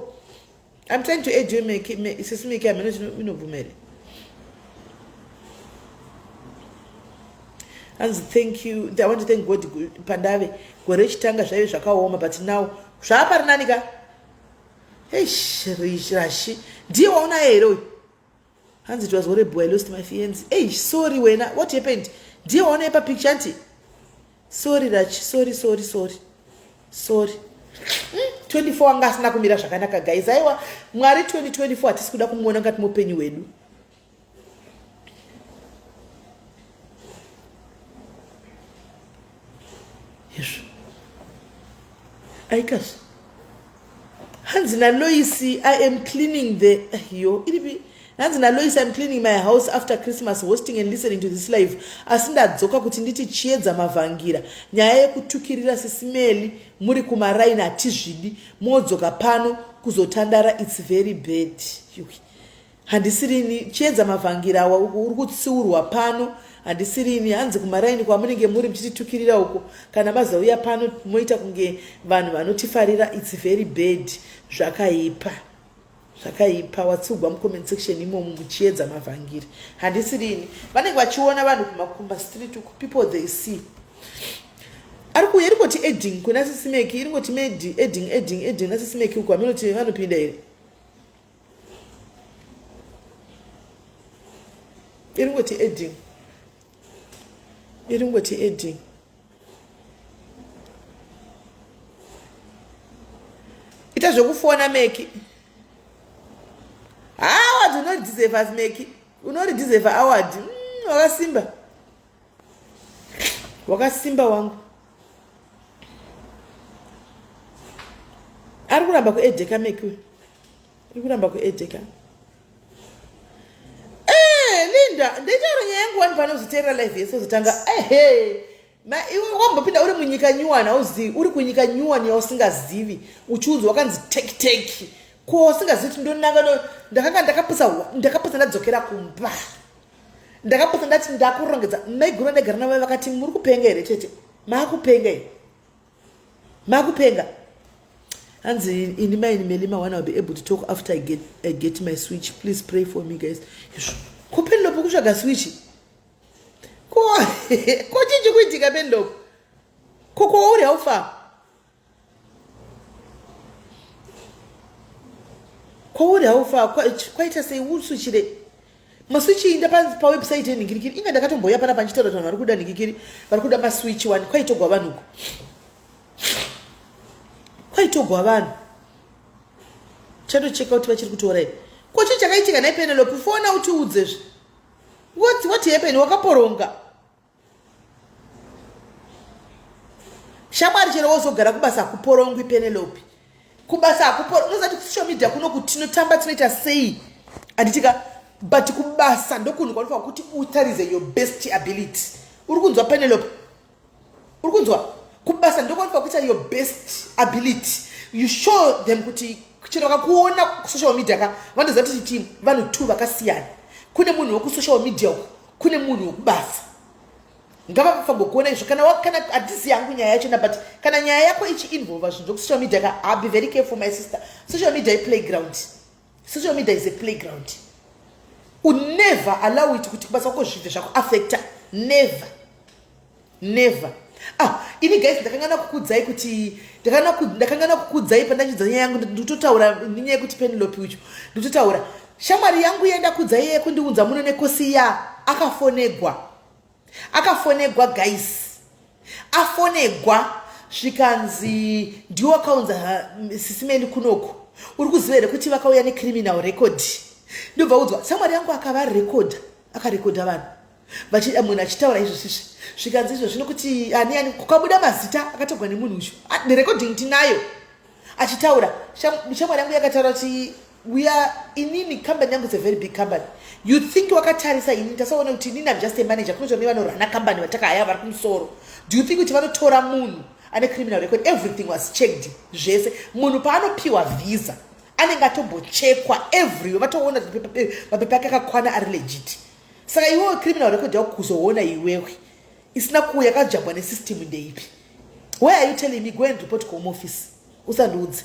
I'm trying to add you make me sisi make amene inobvuma here. Hanzi thank you. I want to thank God pandave gore rechitanga zvaive zvakaoma but now zvaapari nani ka? Eish rashi ndiye waunaye here uyu? Hanzi it was horrible I lost my fiance. Eish sorry wena what happened? Ndiye waunaye papicture anti? Sorry Rachi, sorry sorry sorry. Sorry. 24 anga asina kumira zvakanaka guys. Aiwa Mwari 2024 hatisi kuda kumuona ngati mupenyu wedu. Izvo. Aikazve. Hanzi naLoisi, I am cleaning the yo iripi hanzi naLoisi, I'm cleaning my house after Christmas hosting and listening to this live. Asi ndadzoka kuti nditi chiedza mavhangira nyaya yekutukirira sisimeli muri kumaraini hatizvidi modzoka pano kuzotandara it's very bad. Yuki. Handisirini chiedza mavhangira awa uri kutsiurwa pano handisirini hanzi kumaraini kwamunenge muri muchititukirira uko kana mazauya pano moita kunge vanhu vanotifarira its very bad zvakaipa zvakaipa watsiugwa mucomment section imomo muchiedza mavhangiri handisirini vanenge vachiona vanhu kumakumba street uko people they see ari kuuya iringoti adding kuna sisimeki iringoti medi adding adding adding nasisimeki uko haminoti vanopinda here Iringoti adding. Iringoti adding. Ita zvekufona Meki. Howard unorideserve Meki. Unorideserve award. Wakasimba. Wakasimba wangu. Ari kuramba kuedheka Meki uyu. Ari kuramba kuedheka. Eh, Linda, nditaura nyaya yangu wani panozoteerera live yese uzotanga ehe. Ma iwe wambopinda uri munyika nyuwani hauzivi, uri kunyika nyuwani yausingazivi, uchiudzwa wakanzi take take. Ko usingazivi kuti ndonanga no ndakanga ndakapusa ndakapusa ndadzokera kumba. Ndakapusa ndati ndakurongedza maiguru ndaigara navo vakati muri kupenga here tete? Makupenga here? Makupenga. Hanzi ini maini Melima one I'll be able to talk after I get my switch. Please pray for me guys. Ko Penelope kutsvaga switch? Ko ko chii chikuitika Penelope? Ko kwauri how far? Kwauri how far? Kwaita sei uswitchire? Maswitch inda pawebsite yenhingirikiri inga ndakatombouya pana panchitaura kuti vanhu vari kuda nhingirikiri vari kuda maswitch wani kwaitogwa vanhu uko kwaitogwa vanhu chatocheka kuti vachiri kutora here ko chii chakaitika nhai Penelope fona utiudzezve what happened wakaporonga Shamwari chero wozogara kubasa hakuporongwi Penelope. Kubasa hakuporo unoziva kuti kusocial media kuno kuti tinotamba tinoita sei handitika but kubasa ndokunhu kwanofanira kuti utarise your best ability. Uri kunzwa Penelope? Uri kunzwa? Kubasa ndokwanofanira kuita your best ability. You show them kuti chero vakakuona kusocial media ka vanoziva kuti team vanhu two vakasiyana. Kune munhu wekusocial media uku kune munhu wekubasa ngavafango kuona izvo kana kana hatisi yangu nyaya yachona but kana nyaya yako ichiinvolva zvinhu zvekusocial media ka ah, be very careful my sister social media iplayground social media is a playground u never allow it kuti kubasa kwako zvibve zvakuaffecta never never ah ini guys ndakangana kukudzai kuti ndakangana kukudzai pandachidza nyaya yangu ndikutotaura nenyaya yekuti penelope ucho ndikutotaura shamwari yangu yenda kudza iye kundiunza muno nekosi ya akafonegwa akafonegwa guys afonegwa zvikanzi ndiwo akaunza sisimeni kunoku uri kuziva here kuti vakauya necriminal record ndobva udzwa shamwari yangu akavarekodha akarekodha vanhu vachida munhu achitaura izvozvizvi zvikanzi izvo zvino kuti ani ani kukabuda mazita akatogwa nemunhu uyu ah, nerecording tinayo achitaura shamwari yangu yakataura kuti we are inini company yangu is a very big company you think wakatarisa inini tasaona kuti inini am just a manager kunotora nevanorana company vatakahaya vari kumusoro do you think kuti vanotora munhu ane criminal record everything was checked zvese munhu paanopiwa visa anenge atombochekwa everywhere vatoona kuti mapepa ake akakwana ari legit saka iwewe criminal record yako kuzoona iwewe isina kuuya yakajambwa nesystem ndeipi why are you telling me go and report kuhome office usandiudze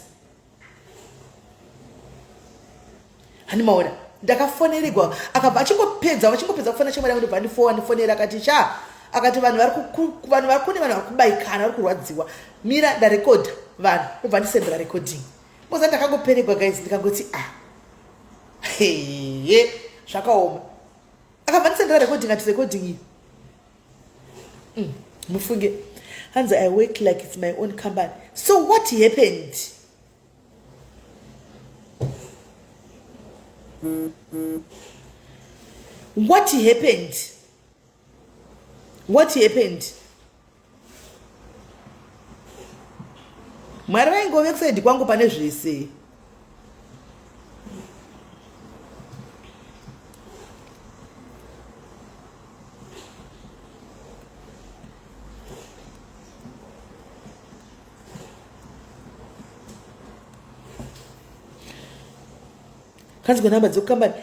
hani maona ndakafonererwa akabva achingopedza vachingopedza kufona shamwari yangu ndobva andifowa ndifonera akati sha akati vanhu vari vanhu vari kune vanhu vari kubaikana vari kurwadziwa mira ndarekodha vanhu ndobva ndisendera recording moza ndakangoperegwa guys ndikangoti ah heye zvakaoma akabva ndisendera recording ati recording iyi mufunge. Hanzi I work like it's my own company. So what happened? What happened? What happened? Mwari vaingove kusaidi kwangu pane zvese. Kanzwa namba dzekukambani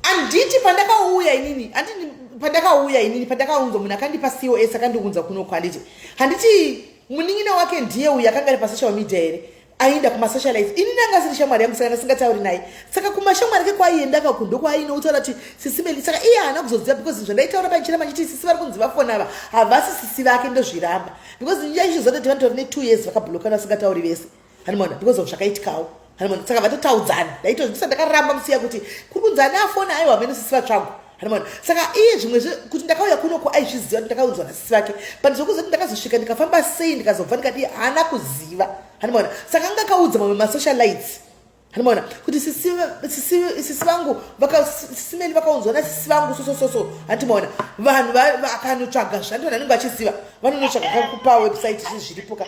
handiti pandakauya inini handiti pandakauya inini pandakaunzwa munhu akandipa cos akandiunza kuno kwanditi handiti munin'ina wake ndiye uyu akanga ari pasocial media here aienda kumasocialize ini ndanga asiri shamwari yangu saka ndasingatauri naye saka kumashamwari ke kwaienda kaku ndokwaainoutaura kuti sisi meli saka iye haana kuzoziva because zvandaitaura paichiramba chiti sisi vari kunzi vafona ava havasi sisi vake ndozviramba because ndaichiziva kuti vanotaura ne two years vakabhulokana vasingatauri vese hanimona because of zvakaitikawo hanimona saka vatotaudzana ndaitozvisa ndakaramba musiya kuti kuri kunzi ane afona aiwa hamene sisi vatsvagwa hanimona saka iye zvimwe zve kuti ndakauya kunoko aizviziva kuti ndakaudzwa nasisi vake but zvokuziva kuti ndakazosvika ndikafamba sei ndikazobva ndikadii haana kuziva hanimona saka anga akaudza mamwe masocialites hanimona kuti sisi vangu sisi meli vakaunzwa nasisi vangu sosososo handimaona vanhu vakanotsvaga zvandiona vanenge vachiziva vanonotsvaga kakupa website zvi zviripo ka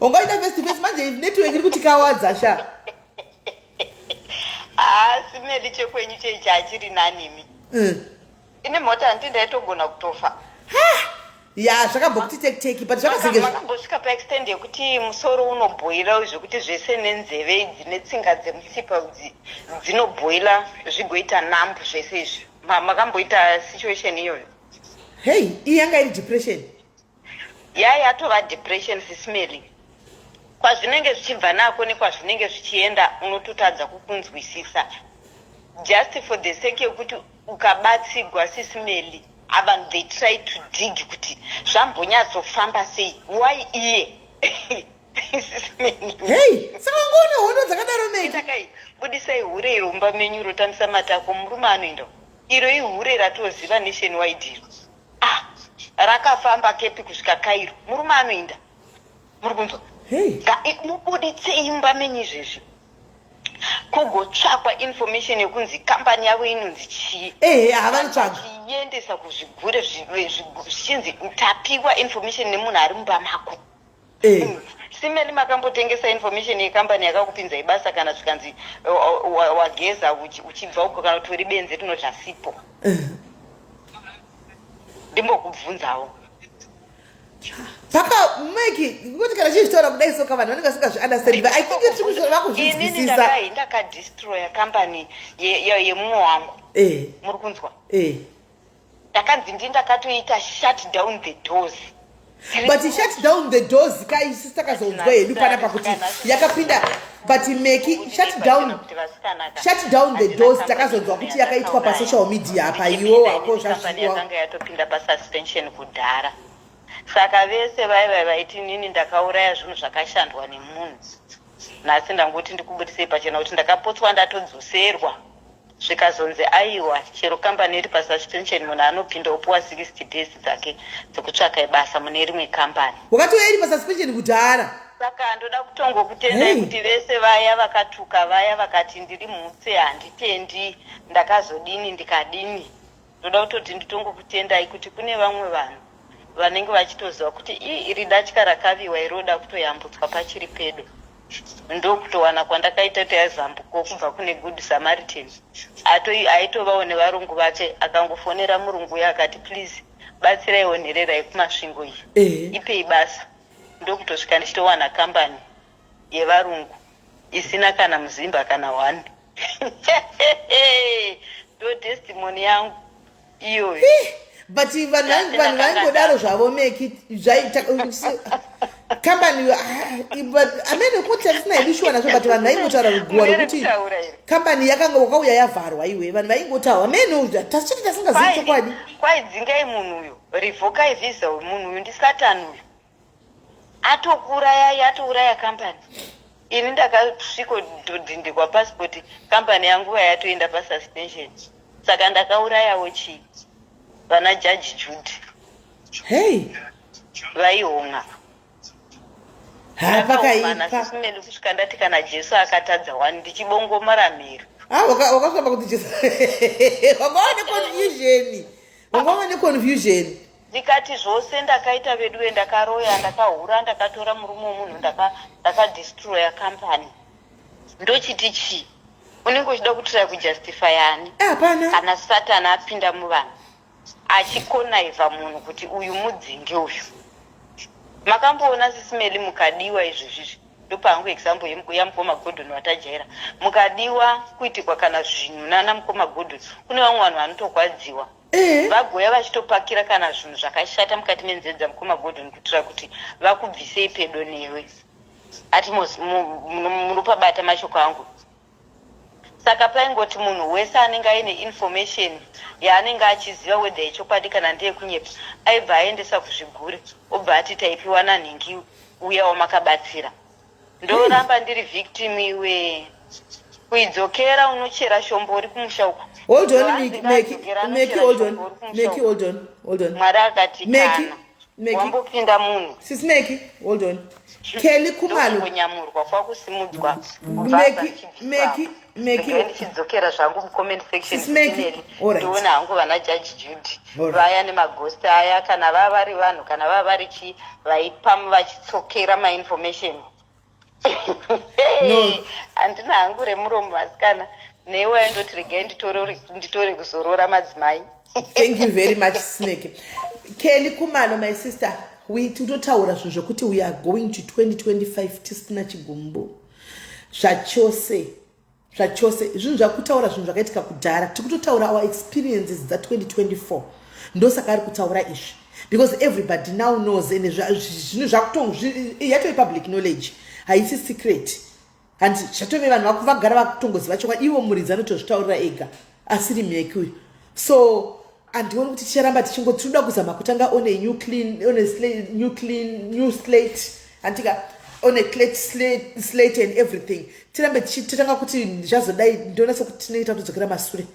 ungaita face to face manje network iri kuti kawadza sha haasi meli chekwenyu chechi achiri nanimi mm. Ini mota handiti ndaitogona kutofa. Ya zvakambokuti teki teki but zvakazenge makambosvika paextend yekuti musoro unobhoila zvekuti zvese nenzeve idzi netsinga dzemutsipa idzi dzinobhoila zvigoita nambu zvese izvi makamboita situation iyoyo? Hey, iyi yanga iri depression. Ya yatova depression sismely kwazvinenge zvichibva nako nekwazvinenge zvichienda unototadza kukunzwisisa just for the sake yekuti ukabatsigwa sismely avanhu they try to dig kuti zvambonyatsofamba sei why iye Hey, saka ungoona hondo dzakadaro meki budisai hure iro mumba menyu rotambisa matako murume anoenda iro ihure ratoziva nation wide iro ah rakafamba kepi kusvika Cairo murume anoinda muri kunzwa hey. Mubuditsei imba menyu izvezvi kugotsvakwa information yekunzi kambani yavo inonzi chii ehe havanotsvaga chiendesa kuzvigure zvichinzi tapiwa information nemunhu ari mumba mako Eh. Simeli makambotengesa information yekambani yakakupinzai basa kana zvikanzi wageza uchibva uko kana kuti uri benzi rinodya sipo eh. Ndimbokubvunzawo. Paka Mike, kuti kana chizvitaura kudai soka vanhu vanenge vasingazviunderstand but I think tiri vakuzvinzwisisa. Inini ndakadestroya company yemumwe wangu. Eh. Muri kunzwa? Eh. Ndakanzi ndini ndakatoita shut down the doors. But shut down the doors ka isu takazonzwa hedu panapa kuti yakapinda but Meki shut down shut down the doors takazonzwa kuti yakaitwa pa social media apa iwo wako zvazviwa yakanga yatopinda pa suspension kudhara saka vese vaiva vaiti nini ndakauraya zvinhu zvakashandwa nemunhu nhasi ndangoti ndikubudisei pachena kuti ndakapotswa ndatodzoserwa Zvikazonzi aiwa chero company iri pasuspension munhu anopinda opuwa 60 days dzake dzekutsvaka basa mune rimwe company. Wakatouya iri pasuspension kudhara. Saka ndoda kutongokutendai hey. kuti vese vaya vakatuka vaya vakati ndiri mhutse handitendi ndakazodini ndikadini ndoda kutoti nditongokutendai kuti kune vamwe vanhu vanenge vachitoziva kuti ii iri datya rakaviwa iri roda kutoyambutswa pachiri pedo Ndokutowana kwandakaita tea zambuko kubva kune good Samaritan aitovawo nevarungu vake akangofonera murungu uya akati please batsiraiwo nherera yekuMasvingo iyi eh. ipei basa ndokutosvika ndichitowana kambani yevarungu isina kana muzimba kana one ndo testimony yangu iyoyo but vanhu vaingodaro zvavo meki kambani ah, amene kuti atisina hedu shuwa nazvo but vanhu vaingotaura ruguwa rwekuti kambani yakanga wakauya yavharwa iwe vanhu vaingotaura amene tasichiti tasingazivi chokwadi kwaidzingai munhu uyo revokai visa uyu munhu uyu ndisatani uyu atokuurayai atouraya kambani ini ndakasvikodhindikwa passport kambani yangu yatoenda pasuspension saka ndakaurayawo chii Vana Judge Judy. Hey. Vaihonga. Ha pakaipa. Sisi Meli kusvika ndati kana Jesu akatadza wani ndichibongomora mhiri. Ah wakasvika kuti Jesu. Wanga wane confusion. Wanga wane confusion. Ndikati zvose ndakaita veduwe ndakaroya ndakahura ndakatora murume wemunhu ndaka ndakadestroya company. Ndochiti chii? Unenge uchida kutraya kujustify ani? Eh, hapana. Kana Satan apinda muvanhu achikonaivha munhu kuti uyu mudzinge uyu. Makamboona sisi Melly mukadiwa izvezvizvi ndopa hangu example yamukoma Gordon watajaira. Mukadiwa kuitikwa kana zvinhu nana mukoma Gordon kune vamwe vanhu vanotogwadziwa. Eh. Vagouya vachitopakira kana zvinhu zvakashata mukati menzeve dzamukoma Gordon kuitira kuti vakubvisei pedo newe. Ati munopabata mashoko angu. Saka paingoti munhu wese anenge aine information yaanenge achiziva whether yechokwadi kana ndeyekunyepa aibva aendesa kuzvigure obva ati taipiwa nanhingi uya wamakabatsira. Ndoramba ndiri victim iwe. Kuidzokera unochera shombori kumusha uko. Hold on, Miki, Miki, Miki, hold on, Miki, hold on, hold on. Mwari akati Miki, kana Meki. wambopinda munhu. Sisi Meki, hold on. Kelly Khumalo. Ndokungonyamurwa kwakusimudzwa Meki, Meki, Meki. Regai ndichidzokera zvangu mucomment section Sisi Meki, Nelly. alright. Ndione hangu vana Judge Judy Alright. vaya nemaghost aya kana vava vari vanhu kana vava vari chii vaipa vachitsokera mainformation. No. Handina hangu remuromo vasikana. Newe aindoti regai nditore nditore kuzorora madzimai. Thank you very much Snake. Kelly Khumalo my sister, we tinotaura zvinhu zvekuti we are going to 2025 tisina chigumbu. Zvachose. Zvachose zvinhu zvakutaura zvinhu zvakaitika kudhara. Tikutotaura our experiences dza 2024. Ndosaka ari kutaura izvi. Because everybody now knows and zvinhu zvakuto yatove public knowledge. Haisi secret. Hanti zvatove vanhu vaku vagara vakutongoziva chokwadi ivo muridzi anotozvitaurira ega asiri mheki uyu. So andioni kuti ticharamba tichingo tinoda kuzama kutanga on a new clean on a slate, new clean new slate hantika on a clean slate, slate and everything tirambe tichitanga kuti zvazodai ndoona sekuti tinoita kutodzokera masure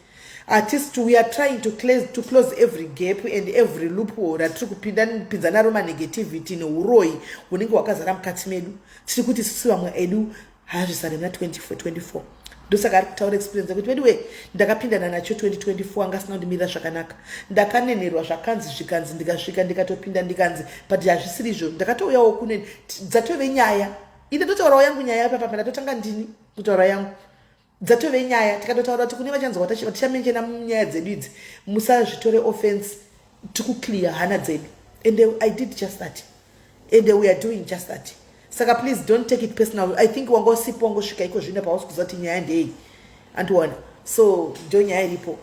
artist we are trying to close, to close every gap and every loophole ratiri kupinda pinza naro manegativity neuroyi hunenge hwakazara mukati medu tiri kuti isusu vamwe edu hazvisare muna 2024 ndosaka ari kutaura experience yekuti veduwe ndakapindana nacho 2024 anga asina kundimirira zvakanaka ndakanenerwa zvakanzi zvikanzi ndikasvika ndikatopinda ndikanzi but hazvisiri izvo ndakatouyawo kune dzatove nyaya ine ndotaurawo yangu nyaya papa ndatotanga ndini kutaura yangu dzatove nyaya tikatotaura kuti kune vachanzwa tichamenjena nyaya dzedu idzi musazvitore offense tikuclear hana dzedu and i did just that and we are doing just that saka please don't take it personal i think wanga usipo wangosvika iko zvino pausi kuziva kuti nyaya ndei andiona so ndo nyaya iripo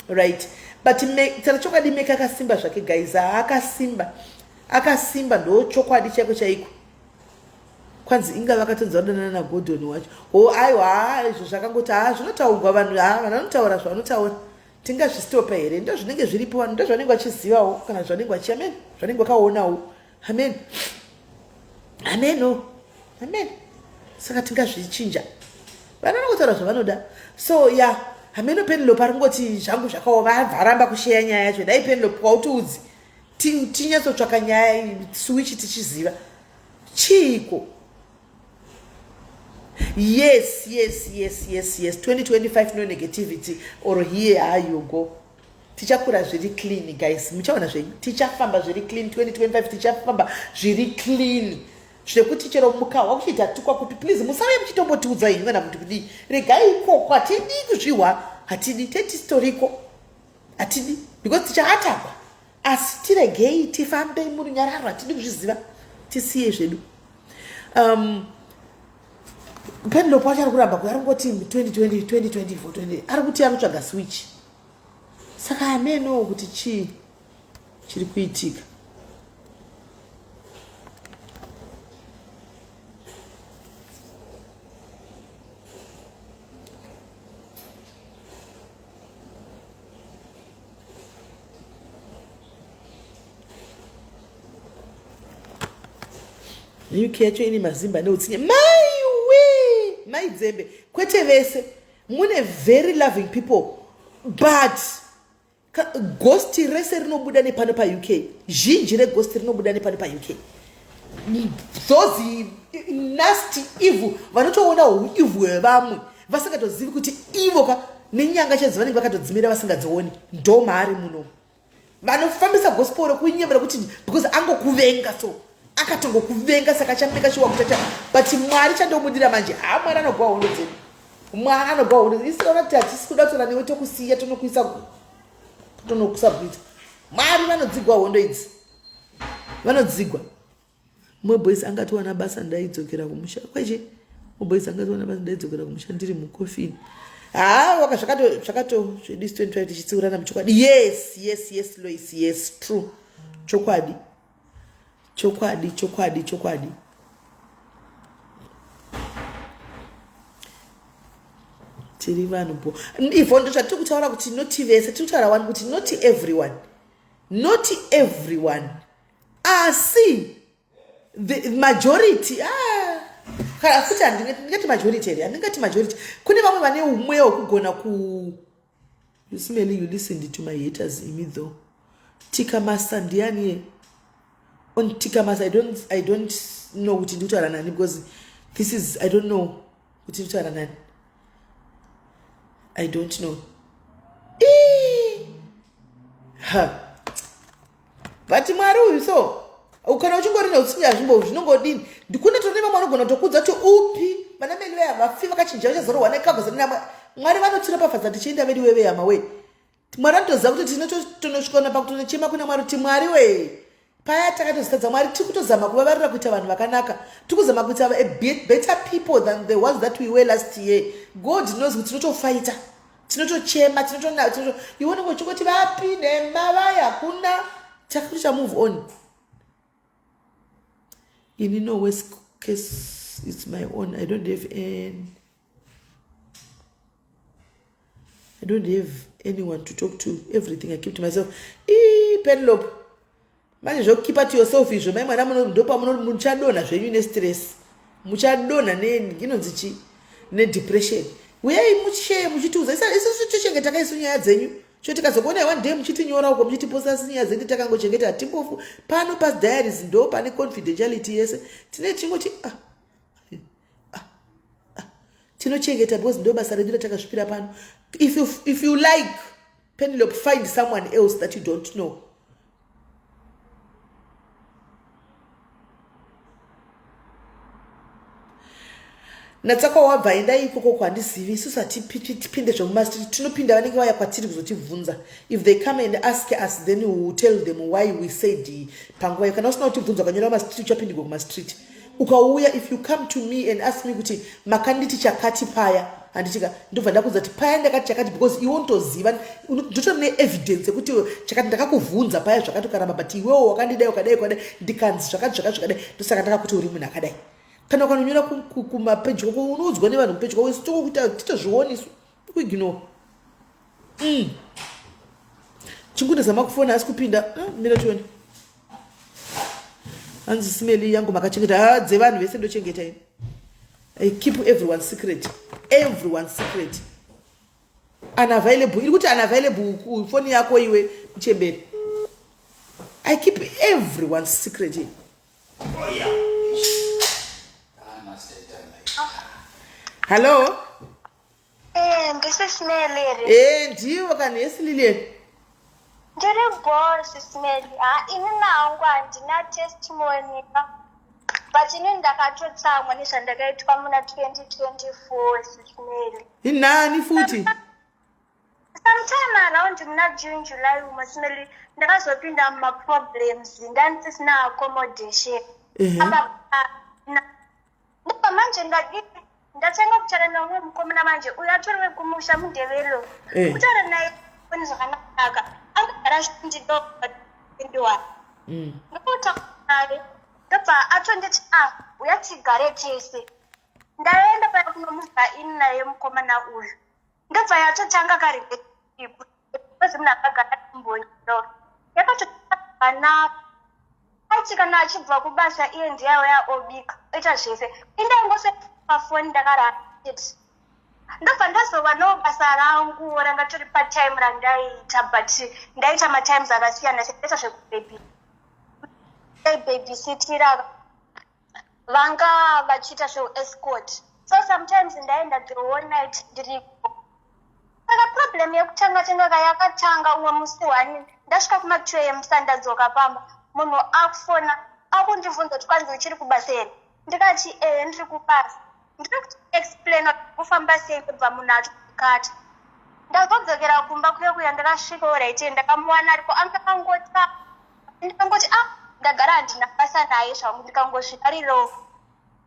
right but tara chokwadi meke akasimba zvake guys akasimba akasimba ndo chokwadi chaiko chaiko kwanzi inga vakatonzi vadanana nagordon wacho ho aiwa haa izvo zvakangoti haa zvinotaurwa vanhu haa vanhu vanotaura zvavanotaura tingazvistopa here ndo zvinenge zviripo vanhu ndo zvanenge vachizivawo kana zvanenge vachi amen zvanenge vakaonawo amen ameno amen saka tingazvichinja vanhu vanongotaura zvavanoda so ya yeah, hameno penelope ari kungoti zvangu zvakaoma abva aramba kusheya nyaya yacho dai penelope kwautiudzi tinyatsotsvaka nyaya switch tichiziva chiiko yes yes yes yes yes 2025 no negativity or here ha you go tichakura zviri clean guys muchaona zvenyu tichafamba zviri clean 2025 tichafamba zviri clean zvekuti chero mukahwa kuchiita tukwa kupi please musave muchitombotiudza henyu kana kuti kudii regai ikoko hatidi kuzvihwa hatidi tetitoriko hatidi because tichaatakwa asi tiregei tifambe murunyararo hatidi kuzviziva tisiye zvedu um, penelope wacho ari kuramba ari kungoti 2020 2024 20 ari kuti ari kutsvaga switch saka ameno kuti chii chiri kuitika uk yacho ine mazimba neutsinye maiwe mai dzembe kwete vese mune very loving people but Ghost rese rinobuda nepano paUK, zhinji reghost rinobuda nepano paUK. Those nasty evil vanotoona huevil hwevamwe vasingatozivi kuti ivo ka nenyanga chaidzo vanenge vakatodzimira vasingadzioni. Ndo maari muno vanofambisa gospel rekunyemera kuti because angokuvenga, so akatongokuvenga saka achameka shuwa kuti acha. But Mwari chandomudira manje, ha, Mwari anogwa hondo dzedu, Mwari anogwa hondo dzedu. Isiona kuti hatisi kuda kutora newe, tokusiya, tonokuisa, tonokusabwita. Mwari vanodzigwa hondo idzi, vanodzigwa. Mumwe boys angatiwana basa ndaidzokera kumusha kweche. Mumwe boys angatiwana basa ndaidzokera kumusha ndiri mukofini. Ha, waka zvakato zvakato zvedu 25 tichitsiurana muchokwadi. Yes, Lois, yes, true, chokwadi, chokwadi, chokwadi, chokwadi. Tiri vanhu bo ivo, ndo zvatiri kutaura kuti not vese. Tiri kutaura wani kuti not everyone, not everyone, asi the majority. Ah, kana futi handingati majority here, handingati majority. Kune vamwe vane umwe wekugona ku you smell. You listened to my haters imi though. Tikamasa ndiani on Tikamasa? I don't know kuti ndikutaura nani, because this is, I don't know kuti ndikutaura nani, I don't know. Ii! Ha, but Mwari uyu, so kana uchingori neutsinye hazvimbo zvinongodini. Ndikune tone vamwe vanogona kutokudza kuti upi vana meli veya vafi vakachinja vachazorohwa nekagoza. Mwari vanotiropafadza tichienda vedu wevehama we. Mwari anotoziva kuti tinotonosvikana pakutonochema kuna Mwari kuti Mwari we, paya takatozitadza Mwari, tiri kutozama kuvavarira kuita vanhu vakanaka, tiri kuzama kuita a better people than the ones that we were last year. God knows kuti tinotofaita, tinotochema, tinoto iwe unenge uchingoti vapi nema vaya, hakuna takakutocha move on. Ini no worst case it's my own. I don't have anyone to talk to. Everything I keep to myself. Ii, Penelope, manje zvokukeepa to yourself izvo, mai mwana, ndopamuchadonha zvenyu nestress, muchadonha neni inonzi chi nedepression. Uyai muchisheye muchitiudza, isusu tochengeta isu nyaya dzenyu. Cho tikazokuonai one day muchitinyora uko, muchitiposta nyaya dzedu takangochengeta, hatimbofu pano padiaries, ndo pane confidentiality yese. Tine chingoti ah, ah, ah. Tinochengeta because ndo basa redu ratakazvipira pano. If you like Penelope, find someone else that you don't know. Natsaka wabva, endai ikoko kwandizivi. Isusu hatipinde zvemumastreet, tinopinda vanenge vaya kwatiri kuzotibvunza. If they come and ask us, then we will tell them why we said panguva iyo. Kana usina kutibvunza ukanyora mumastreet, uchapindigwa kumastreet. Ukauya, if you come to me and ask me kuti makanditi chakati paya, handitika ndobva ndakudza kuti paya ndakati chakati, because iwe unotoziva, ndotori neevidence yekuti chakati ndakakuvhunza paya zvakati, ukaramba, but iwewo wakandidai, ukadai, ukadai, ndikanzi zvakati, zvakati, zvakadai, ndosaka ndakakuti uri munhu akadai. Kana ukanonyora kumapeji kwako, unoudzwa nevanhu kupeji kwako, isu tokuita titozvionisu kuignore. Chingundozama kufona asi kupinda. Mira tione. Hanzi simeli yangu makachengeta. Ha, dzevanhu vese ndochengeta ini. I keep everyone secret, everyone secret. Unavailable, iri kuti unavailable foni yako iwe muchemberi. I keep everyone secret. Oh, yeah. Hallo. Ndisi Smelly. Ndiwo kani yesi Lilian. Ndiri boss Smelly. Ha, ini nangu handina testimony. But ini ndakatotsamwa nezvandakaitwa muna 2024, Smelly. Inani futi? Sometime around muna June, July umo, Smelly, ndakazopinda mumaproblems, ndandisina accommodation. Apa ndobva manje ndadii, ndatanga kutaura neumwe mukomana manje, uyo atori wekumusha muNdevelo. Kutaura naye kune zvakanaka, angagara achindidondiwa. Ndokutaura naye, ndobva atonditi, "Ah, uya tigare tese." Ndaenda paya kunomuva ini naye mukomana uyu, ndobva yatotanga karelationship because munhu akagara kumbonyoro yakatokanaka. Aiti kana achibva kubasa, iye ndiye auya obika, oita zvese. Indaingose pafoni ndakarara chete. Ndobva ndazowanawo basa rangu ranga tori part time randaiita, but ndaita matimes akasiyana siyana, ndaita zvekubaby babysitira vanga vachiita zveuescort, so sometimes ndaenda the whole night ndiriko. Saka problem yekutanga tanga ka yakatanga umwe musi one ndasvika kuma 2 am, sandadzoka pamba, munhu akufona akundibvunza kuti kwanzi uchiri kubasa here. Ndikati ehe, ndiri kubasa. Ndiri kuexplaina kufamba sei kubva munhu atokata. Ndazodzokera kumba kuya kuya, ndakasvika alright, ndakamuwana ariko, anga angota. Ndikangoti, ah, ndagara handina basa naye zvangu, ndikangozvidarirawo.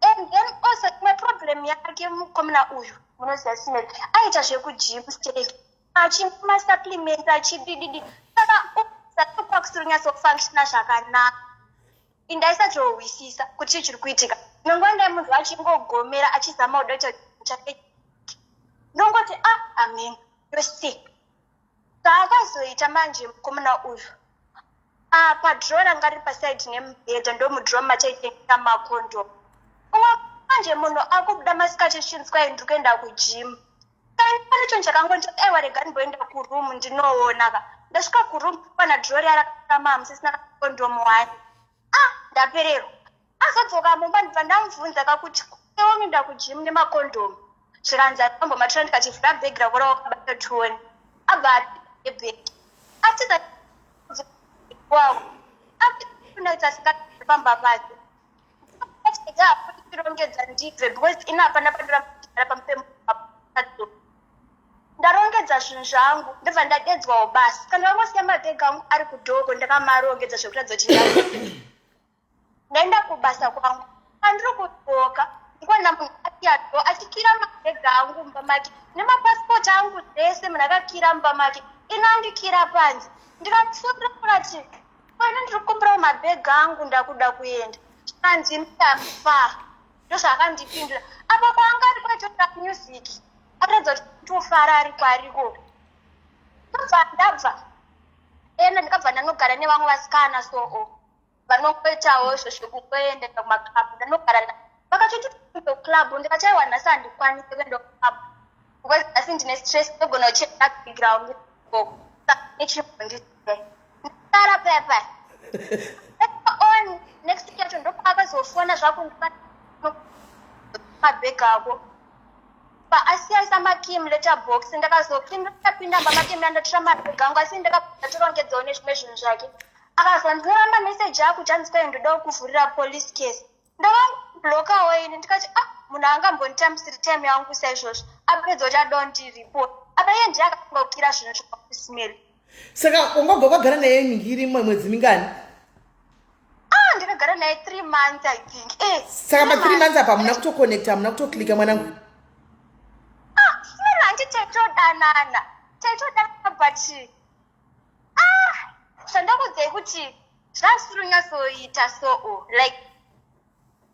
And then also imwe problem yake mukomana uyu, munoziva Simeli aita zvekugym straight, achimasupplement, achidididi, saka kwakusiri kunyatsofunctiona zvakanaka. Indaisatohwisisa kuti chii chiri kuitika. Nonguva ndai munhu achingogomera achizama kuda kuita chake, ndongoti, ah, amen, yose zvaakazoita manje mukomana uyu, apa drawer ranga riri pasaidi nemubhedha, ndomudhro machaitengesa makondomu. Umwe manje munhu akubuda masikati chinzwai, ndiri kuenda kugym. Pane chinhu chakangonditi, aiwa, rega ndimboenda kuroom ndinoona ka. Ndasvika kuroom, pana drawer riya rakakama, hamusisina kondomu one. Ah, ndapererwa. Azodzoka mumba, ndibva ndamubvunza kakuti unoenda kugym nemakondomu? Zvikanzi ambomatora. Ndikati vhura bhegi rako rawakabata tione. Abva apinda bhegi, atiza wavo apinda asingapamba pake tirongedza ndibve, because ino hapana pandoramba pamupemo. Ndarongedza zvinhu zvangu, ndobva ndadedzwawo basa. Kana vangosiya mabhegi angu ari kudhoko, ndakamarongedza zvekuratidza kuti ndaenda kubasa kwangu. Pandiri kudzoka, ndikuona munhu asiya door, achikira mabhegi angu mumba make nemapasipoti angu zvese. Munhu akakira mumba make, ino andikira panze. Ndikapfuurira kati kwene, ndiri kukumbirawo mabhegi angu, ndakuda kuenda. Zvikanzi ndafa. Ndozvaakandipindura. Apa kwaanga ari kwaitoita music, aratidza kuti tofara ari kwariko. Ndobva ndabva enda, ndikabva ndanogara nevamwe vasikana, so vanongoitawo izvo zvekungoenda kumaclub. Ndanogara vakatoti club, ndikati aiwa, nhasi handikwanisi kuenda kuclub because nhasi ndine stress, ndogona kuchena background nechimbondisai. Ndasara paya paya on next week yacho, ndopaakazofona zvakundipa mabhegi ako paasiyaisa makey muletter box. Ndakazopinda mba make mira, ndatora mabhegi angu, asi ndakatorongedzawo nezvimwe zvinhu zvake. Akazondinyora mameseji akuti anzi kwai ndoda kuvhurira police case. Ndakablokawo ini, ndikati, ah, munhu angambonditambisiri time yangu saizvozvo, apedza kuti adawo ndiripot, apa iye ndiye akatanga kukira zvinhu zvakusimeri. Saka ungabva wakagara naye ngiri imwe mwedzi mingani? Ah, ndakagara naye 3 months, I think. Saka pa 3 months apa hamuna kutoconnecta, hamuna kutoklika, mwanangu? Ah, Smell, handi taitodanana, taitodanana, but ah, zvandakudzai kuti zvasiri kunyatsoita, so like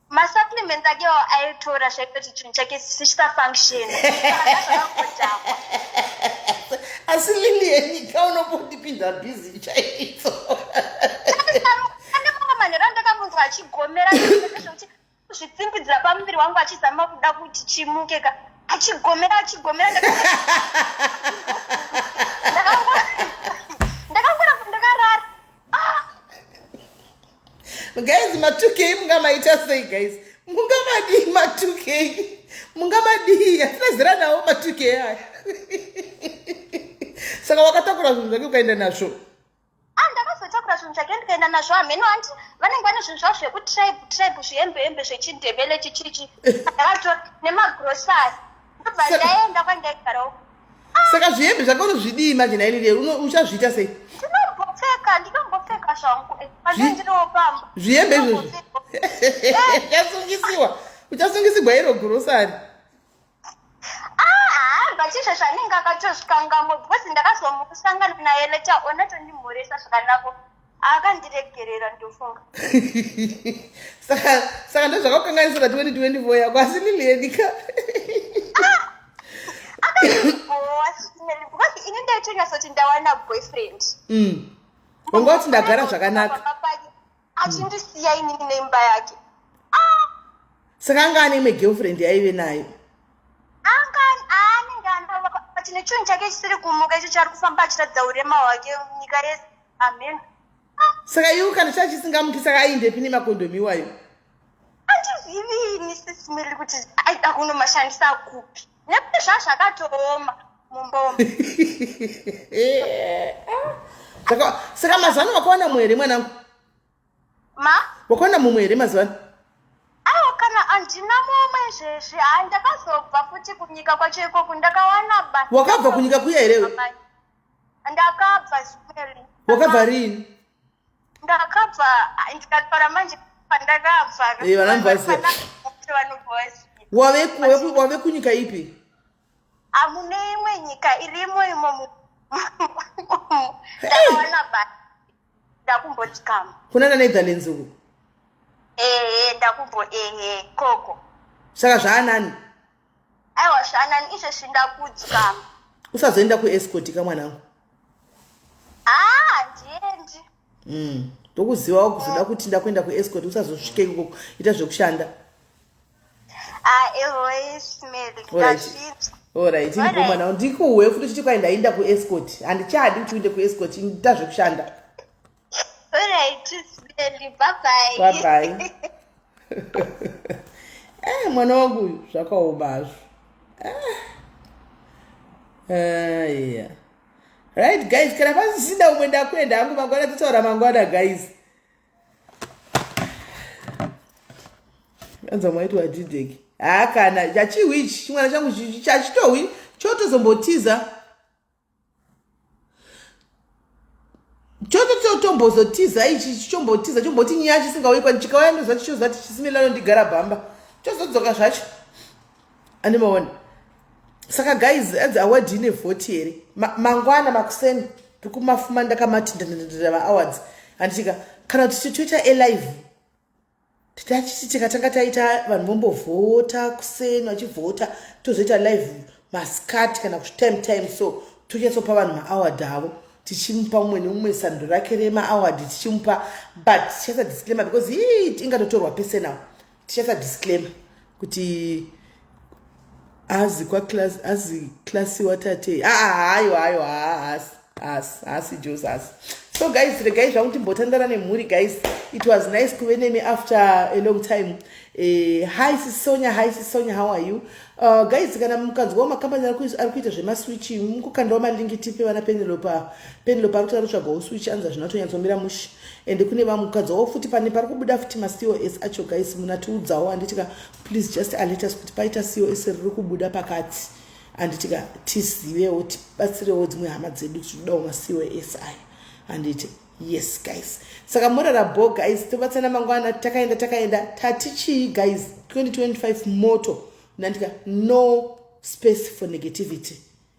masupplements akewo aitora zvaitoti chinhu chake chisafunction, zvakakodhakwa. Asi Lilian ka, unombondipinda busy chaidzo. Ane mamwe manhero andakamunzwa achigomera zvekuti kuzvitsimbidzira pamuviri wangu, achizama kuda kuti chimuke ka, achigomera, achigomera. Ndakangoramba ndakarara. Guys, ma2K mungamaita sei? Guys, mungamadii ma2K? Mungamadii? Hatina zera nawo ma2K aya. Saka wakatakura zvinhu zvake ukaenda nazvo? Ah, ndakazotakura zvinhu zvake ndikaenda nazvo. Hameno, handi vanenge vane zvinhu zvavo zvekutribe tribe, zvihembe hembe zvechindebele, chichichi. Ndakatora nemagrosari, ndobva ndaenda kwandaigarawo. Saka zvihembe zvake unozvidii manje nailile? Uchazviita sei? Ndinombopfeka, ndinombopfeka zvangu pandandiriwo pamba. Zvihembe izvozvo uchasungisiwa, uchasungisigwa iro grocery. Ah, but izvezvo anenge akatozvikangamo, because ndakazomusangana naye later on, atondimhoresa zvakanako, akandiregerera, ndofunga. Saka ndozvakakukanganisira 2024 yako, asi Lilian ka. Akandibhowa, because ini ndaitonyatsa ndawana boyfriend. Wanga wati ndagara zvakanaka. Pamba pake, achindisiya inini neimba yake. Saka anga ane imwe girlfriend yaive nayo? Anga Nechinhu chake chisiri kumuka icho chaari kufamba achiratidza urema hwake nyika yese. Amen. Saka iwe kana chaa chisingamuki saka aindepi nemakondomi iwayo? Handizivi ini Sis Melly kuti aida kunomashandisa kupi. Nekuti zvazvakatooma mumba umu. Saka mazuva ano wakawana mumwe here mwanangu? Ma? Wakawana mumwe here mazuva ano? Aiwa kana handina mumwe izvezvi. Haa ndakazobva futi kunyika kwacho ikoku ndakawana basa. Wakabva kunyika kuya here iwe? Ndakabva Smeli. Wakabva riini? Ndakabva ndikataura manje pandakabva. Eh, vanobva Wave wave kunyika ipi? Amune imwe nyika irimo imo. Ndakawana basa. Ndakumbodzikama. Kunana Netherlands uku? Ehe, ndakumbo ehe koko. Saka zvaanani? Aiwa zvaanani izvezvi ndakudzikama. Usazoenda kuescort ka mwanangu. Ah, handiendi. Ndokuziva wakuzoda kuti ndakuenda kuescort usazosvike ikoko ita zvekushanda. Ah, ehoe Smeli. Ndazvinzwa. Alright, ndiko mwana ndikuwe futi chiti kwai ndaenda kuescort. Handichadi kuti uende kuescort, ita zvekushanda. Alright, Smeli. Bye bye. Bye bye. Mwana wangu uyu zvakaoma hazvo. Yeah. Right guys, kana pasisina umwe ndakuenda hangu mangwana totaura mangwana guys. Anza mwaiti wadideki. Haa kana chachiwi ichi chimwana changu chachitohwi chotozombotiza. Chototombozotiza ichi chichombotiza chomboti nyaya chisingauyi kwani chikauya ndoziva chichoziva kuti chisimilano ndigara bhamba. Chozodzoka zvacho. Ane maona. Saka guys, adzi award ine vote here? Mangwana makuseni ndikumafuma ndakamati ndandandanda ma awards. Handitika kana kuti toita alive. Tachiti tikatanga taita vanhu vombovhota kuseni vachivhota tozoita live masikati kana kuti time time so tochatsopa vanhu maaward avo tichimupa mumwe nemumwe sando rake remaaward tichimupa, but tichaisa disclaimer because hii ingatotorwa personal. Tichaisa disclaimer kuti azi kwaclass azi klasi watate. Ah, hayo hayo, haasi haasi haasi Jos haasi. So guys, regai zvangu timbotandara nemhuri guys. It was nice kuve nemi after a long time. Hi Sisonya, hi Sisonya, how are you? Guys, kana mukanzwawo makambani ari kuita zvemaswitch mukukandawo malingi tipe vana Penelope. Penelope ari kuti ari kutsvagawo switch anzi hazvina kutonyatsomira mushe. And kune vamukanzwawo futi pane pari kubuda futi maCOS acho guys, munatiudzawo handitika? Please just alert us kuti paita COS riri kubuda pakati handitika, tizivewo tibatsirewo dzimwe hama dzedu tinodawo maCOS aya handiti? Yes guys, saka morara bo guys, tobatsana mangwana. Takaenda takaenda tati chii guys? 2025 moto nandika, no space for negativity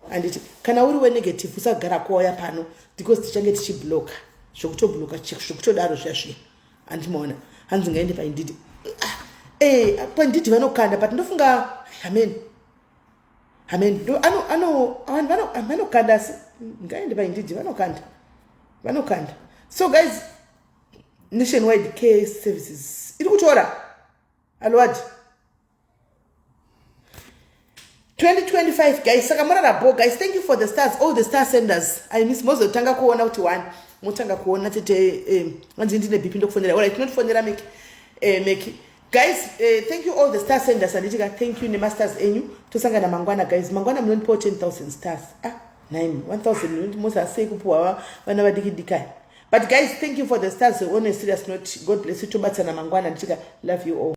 handiti? Kana uri wenegative usagara kuauya pano because tichange tichibloka zvekutobloka zvekutodaro zviya zviya handimaona. Hanzi ngaende paIndeed. PaIndeed vanokanda but ndofunga amen amen vanhu vanokanda asi ngaende paIndeed vanokanda vanokanda. So guys, Nationwide Care Services iri kutora alwadi 2025 guys. Saka murara bo guys. Thank you for the stars, all the star senders. I miss mozotanga kuona kuti one motanga kuona tete. Hanzi ndine BP ndokufonera. Alright, tinotifonera Meki. Meki guys, thank you all the star senders handitika. Thank you nemastars enyu. Tosangana mangwana guys. Mangwana munondipawo 10,000 stars. Ah, 9 1000 mozasei kupiwa vana vadiki dikai. But guys, thank you for the stars. On a serious note, God bless you. Tobatsana mangwana ndichika. Love you all.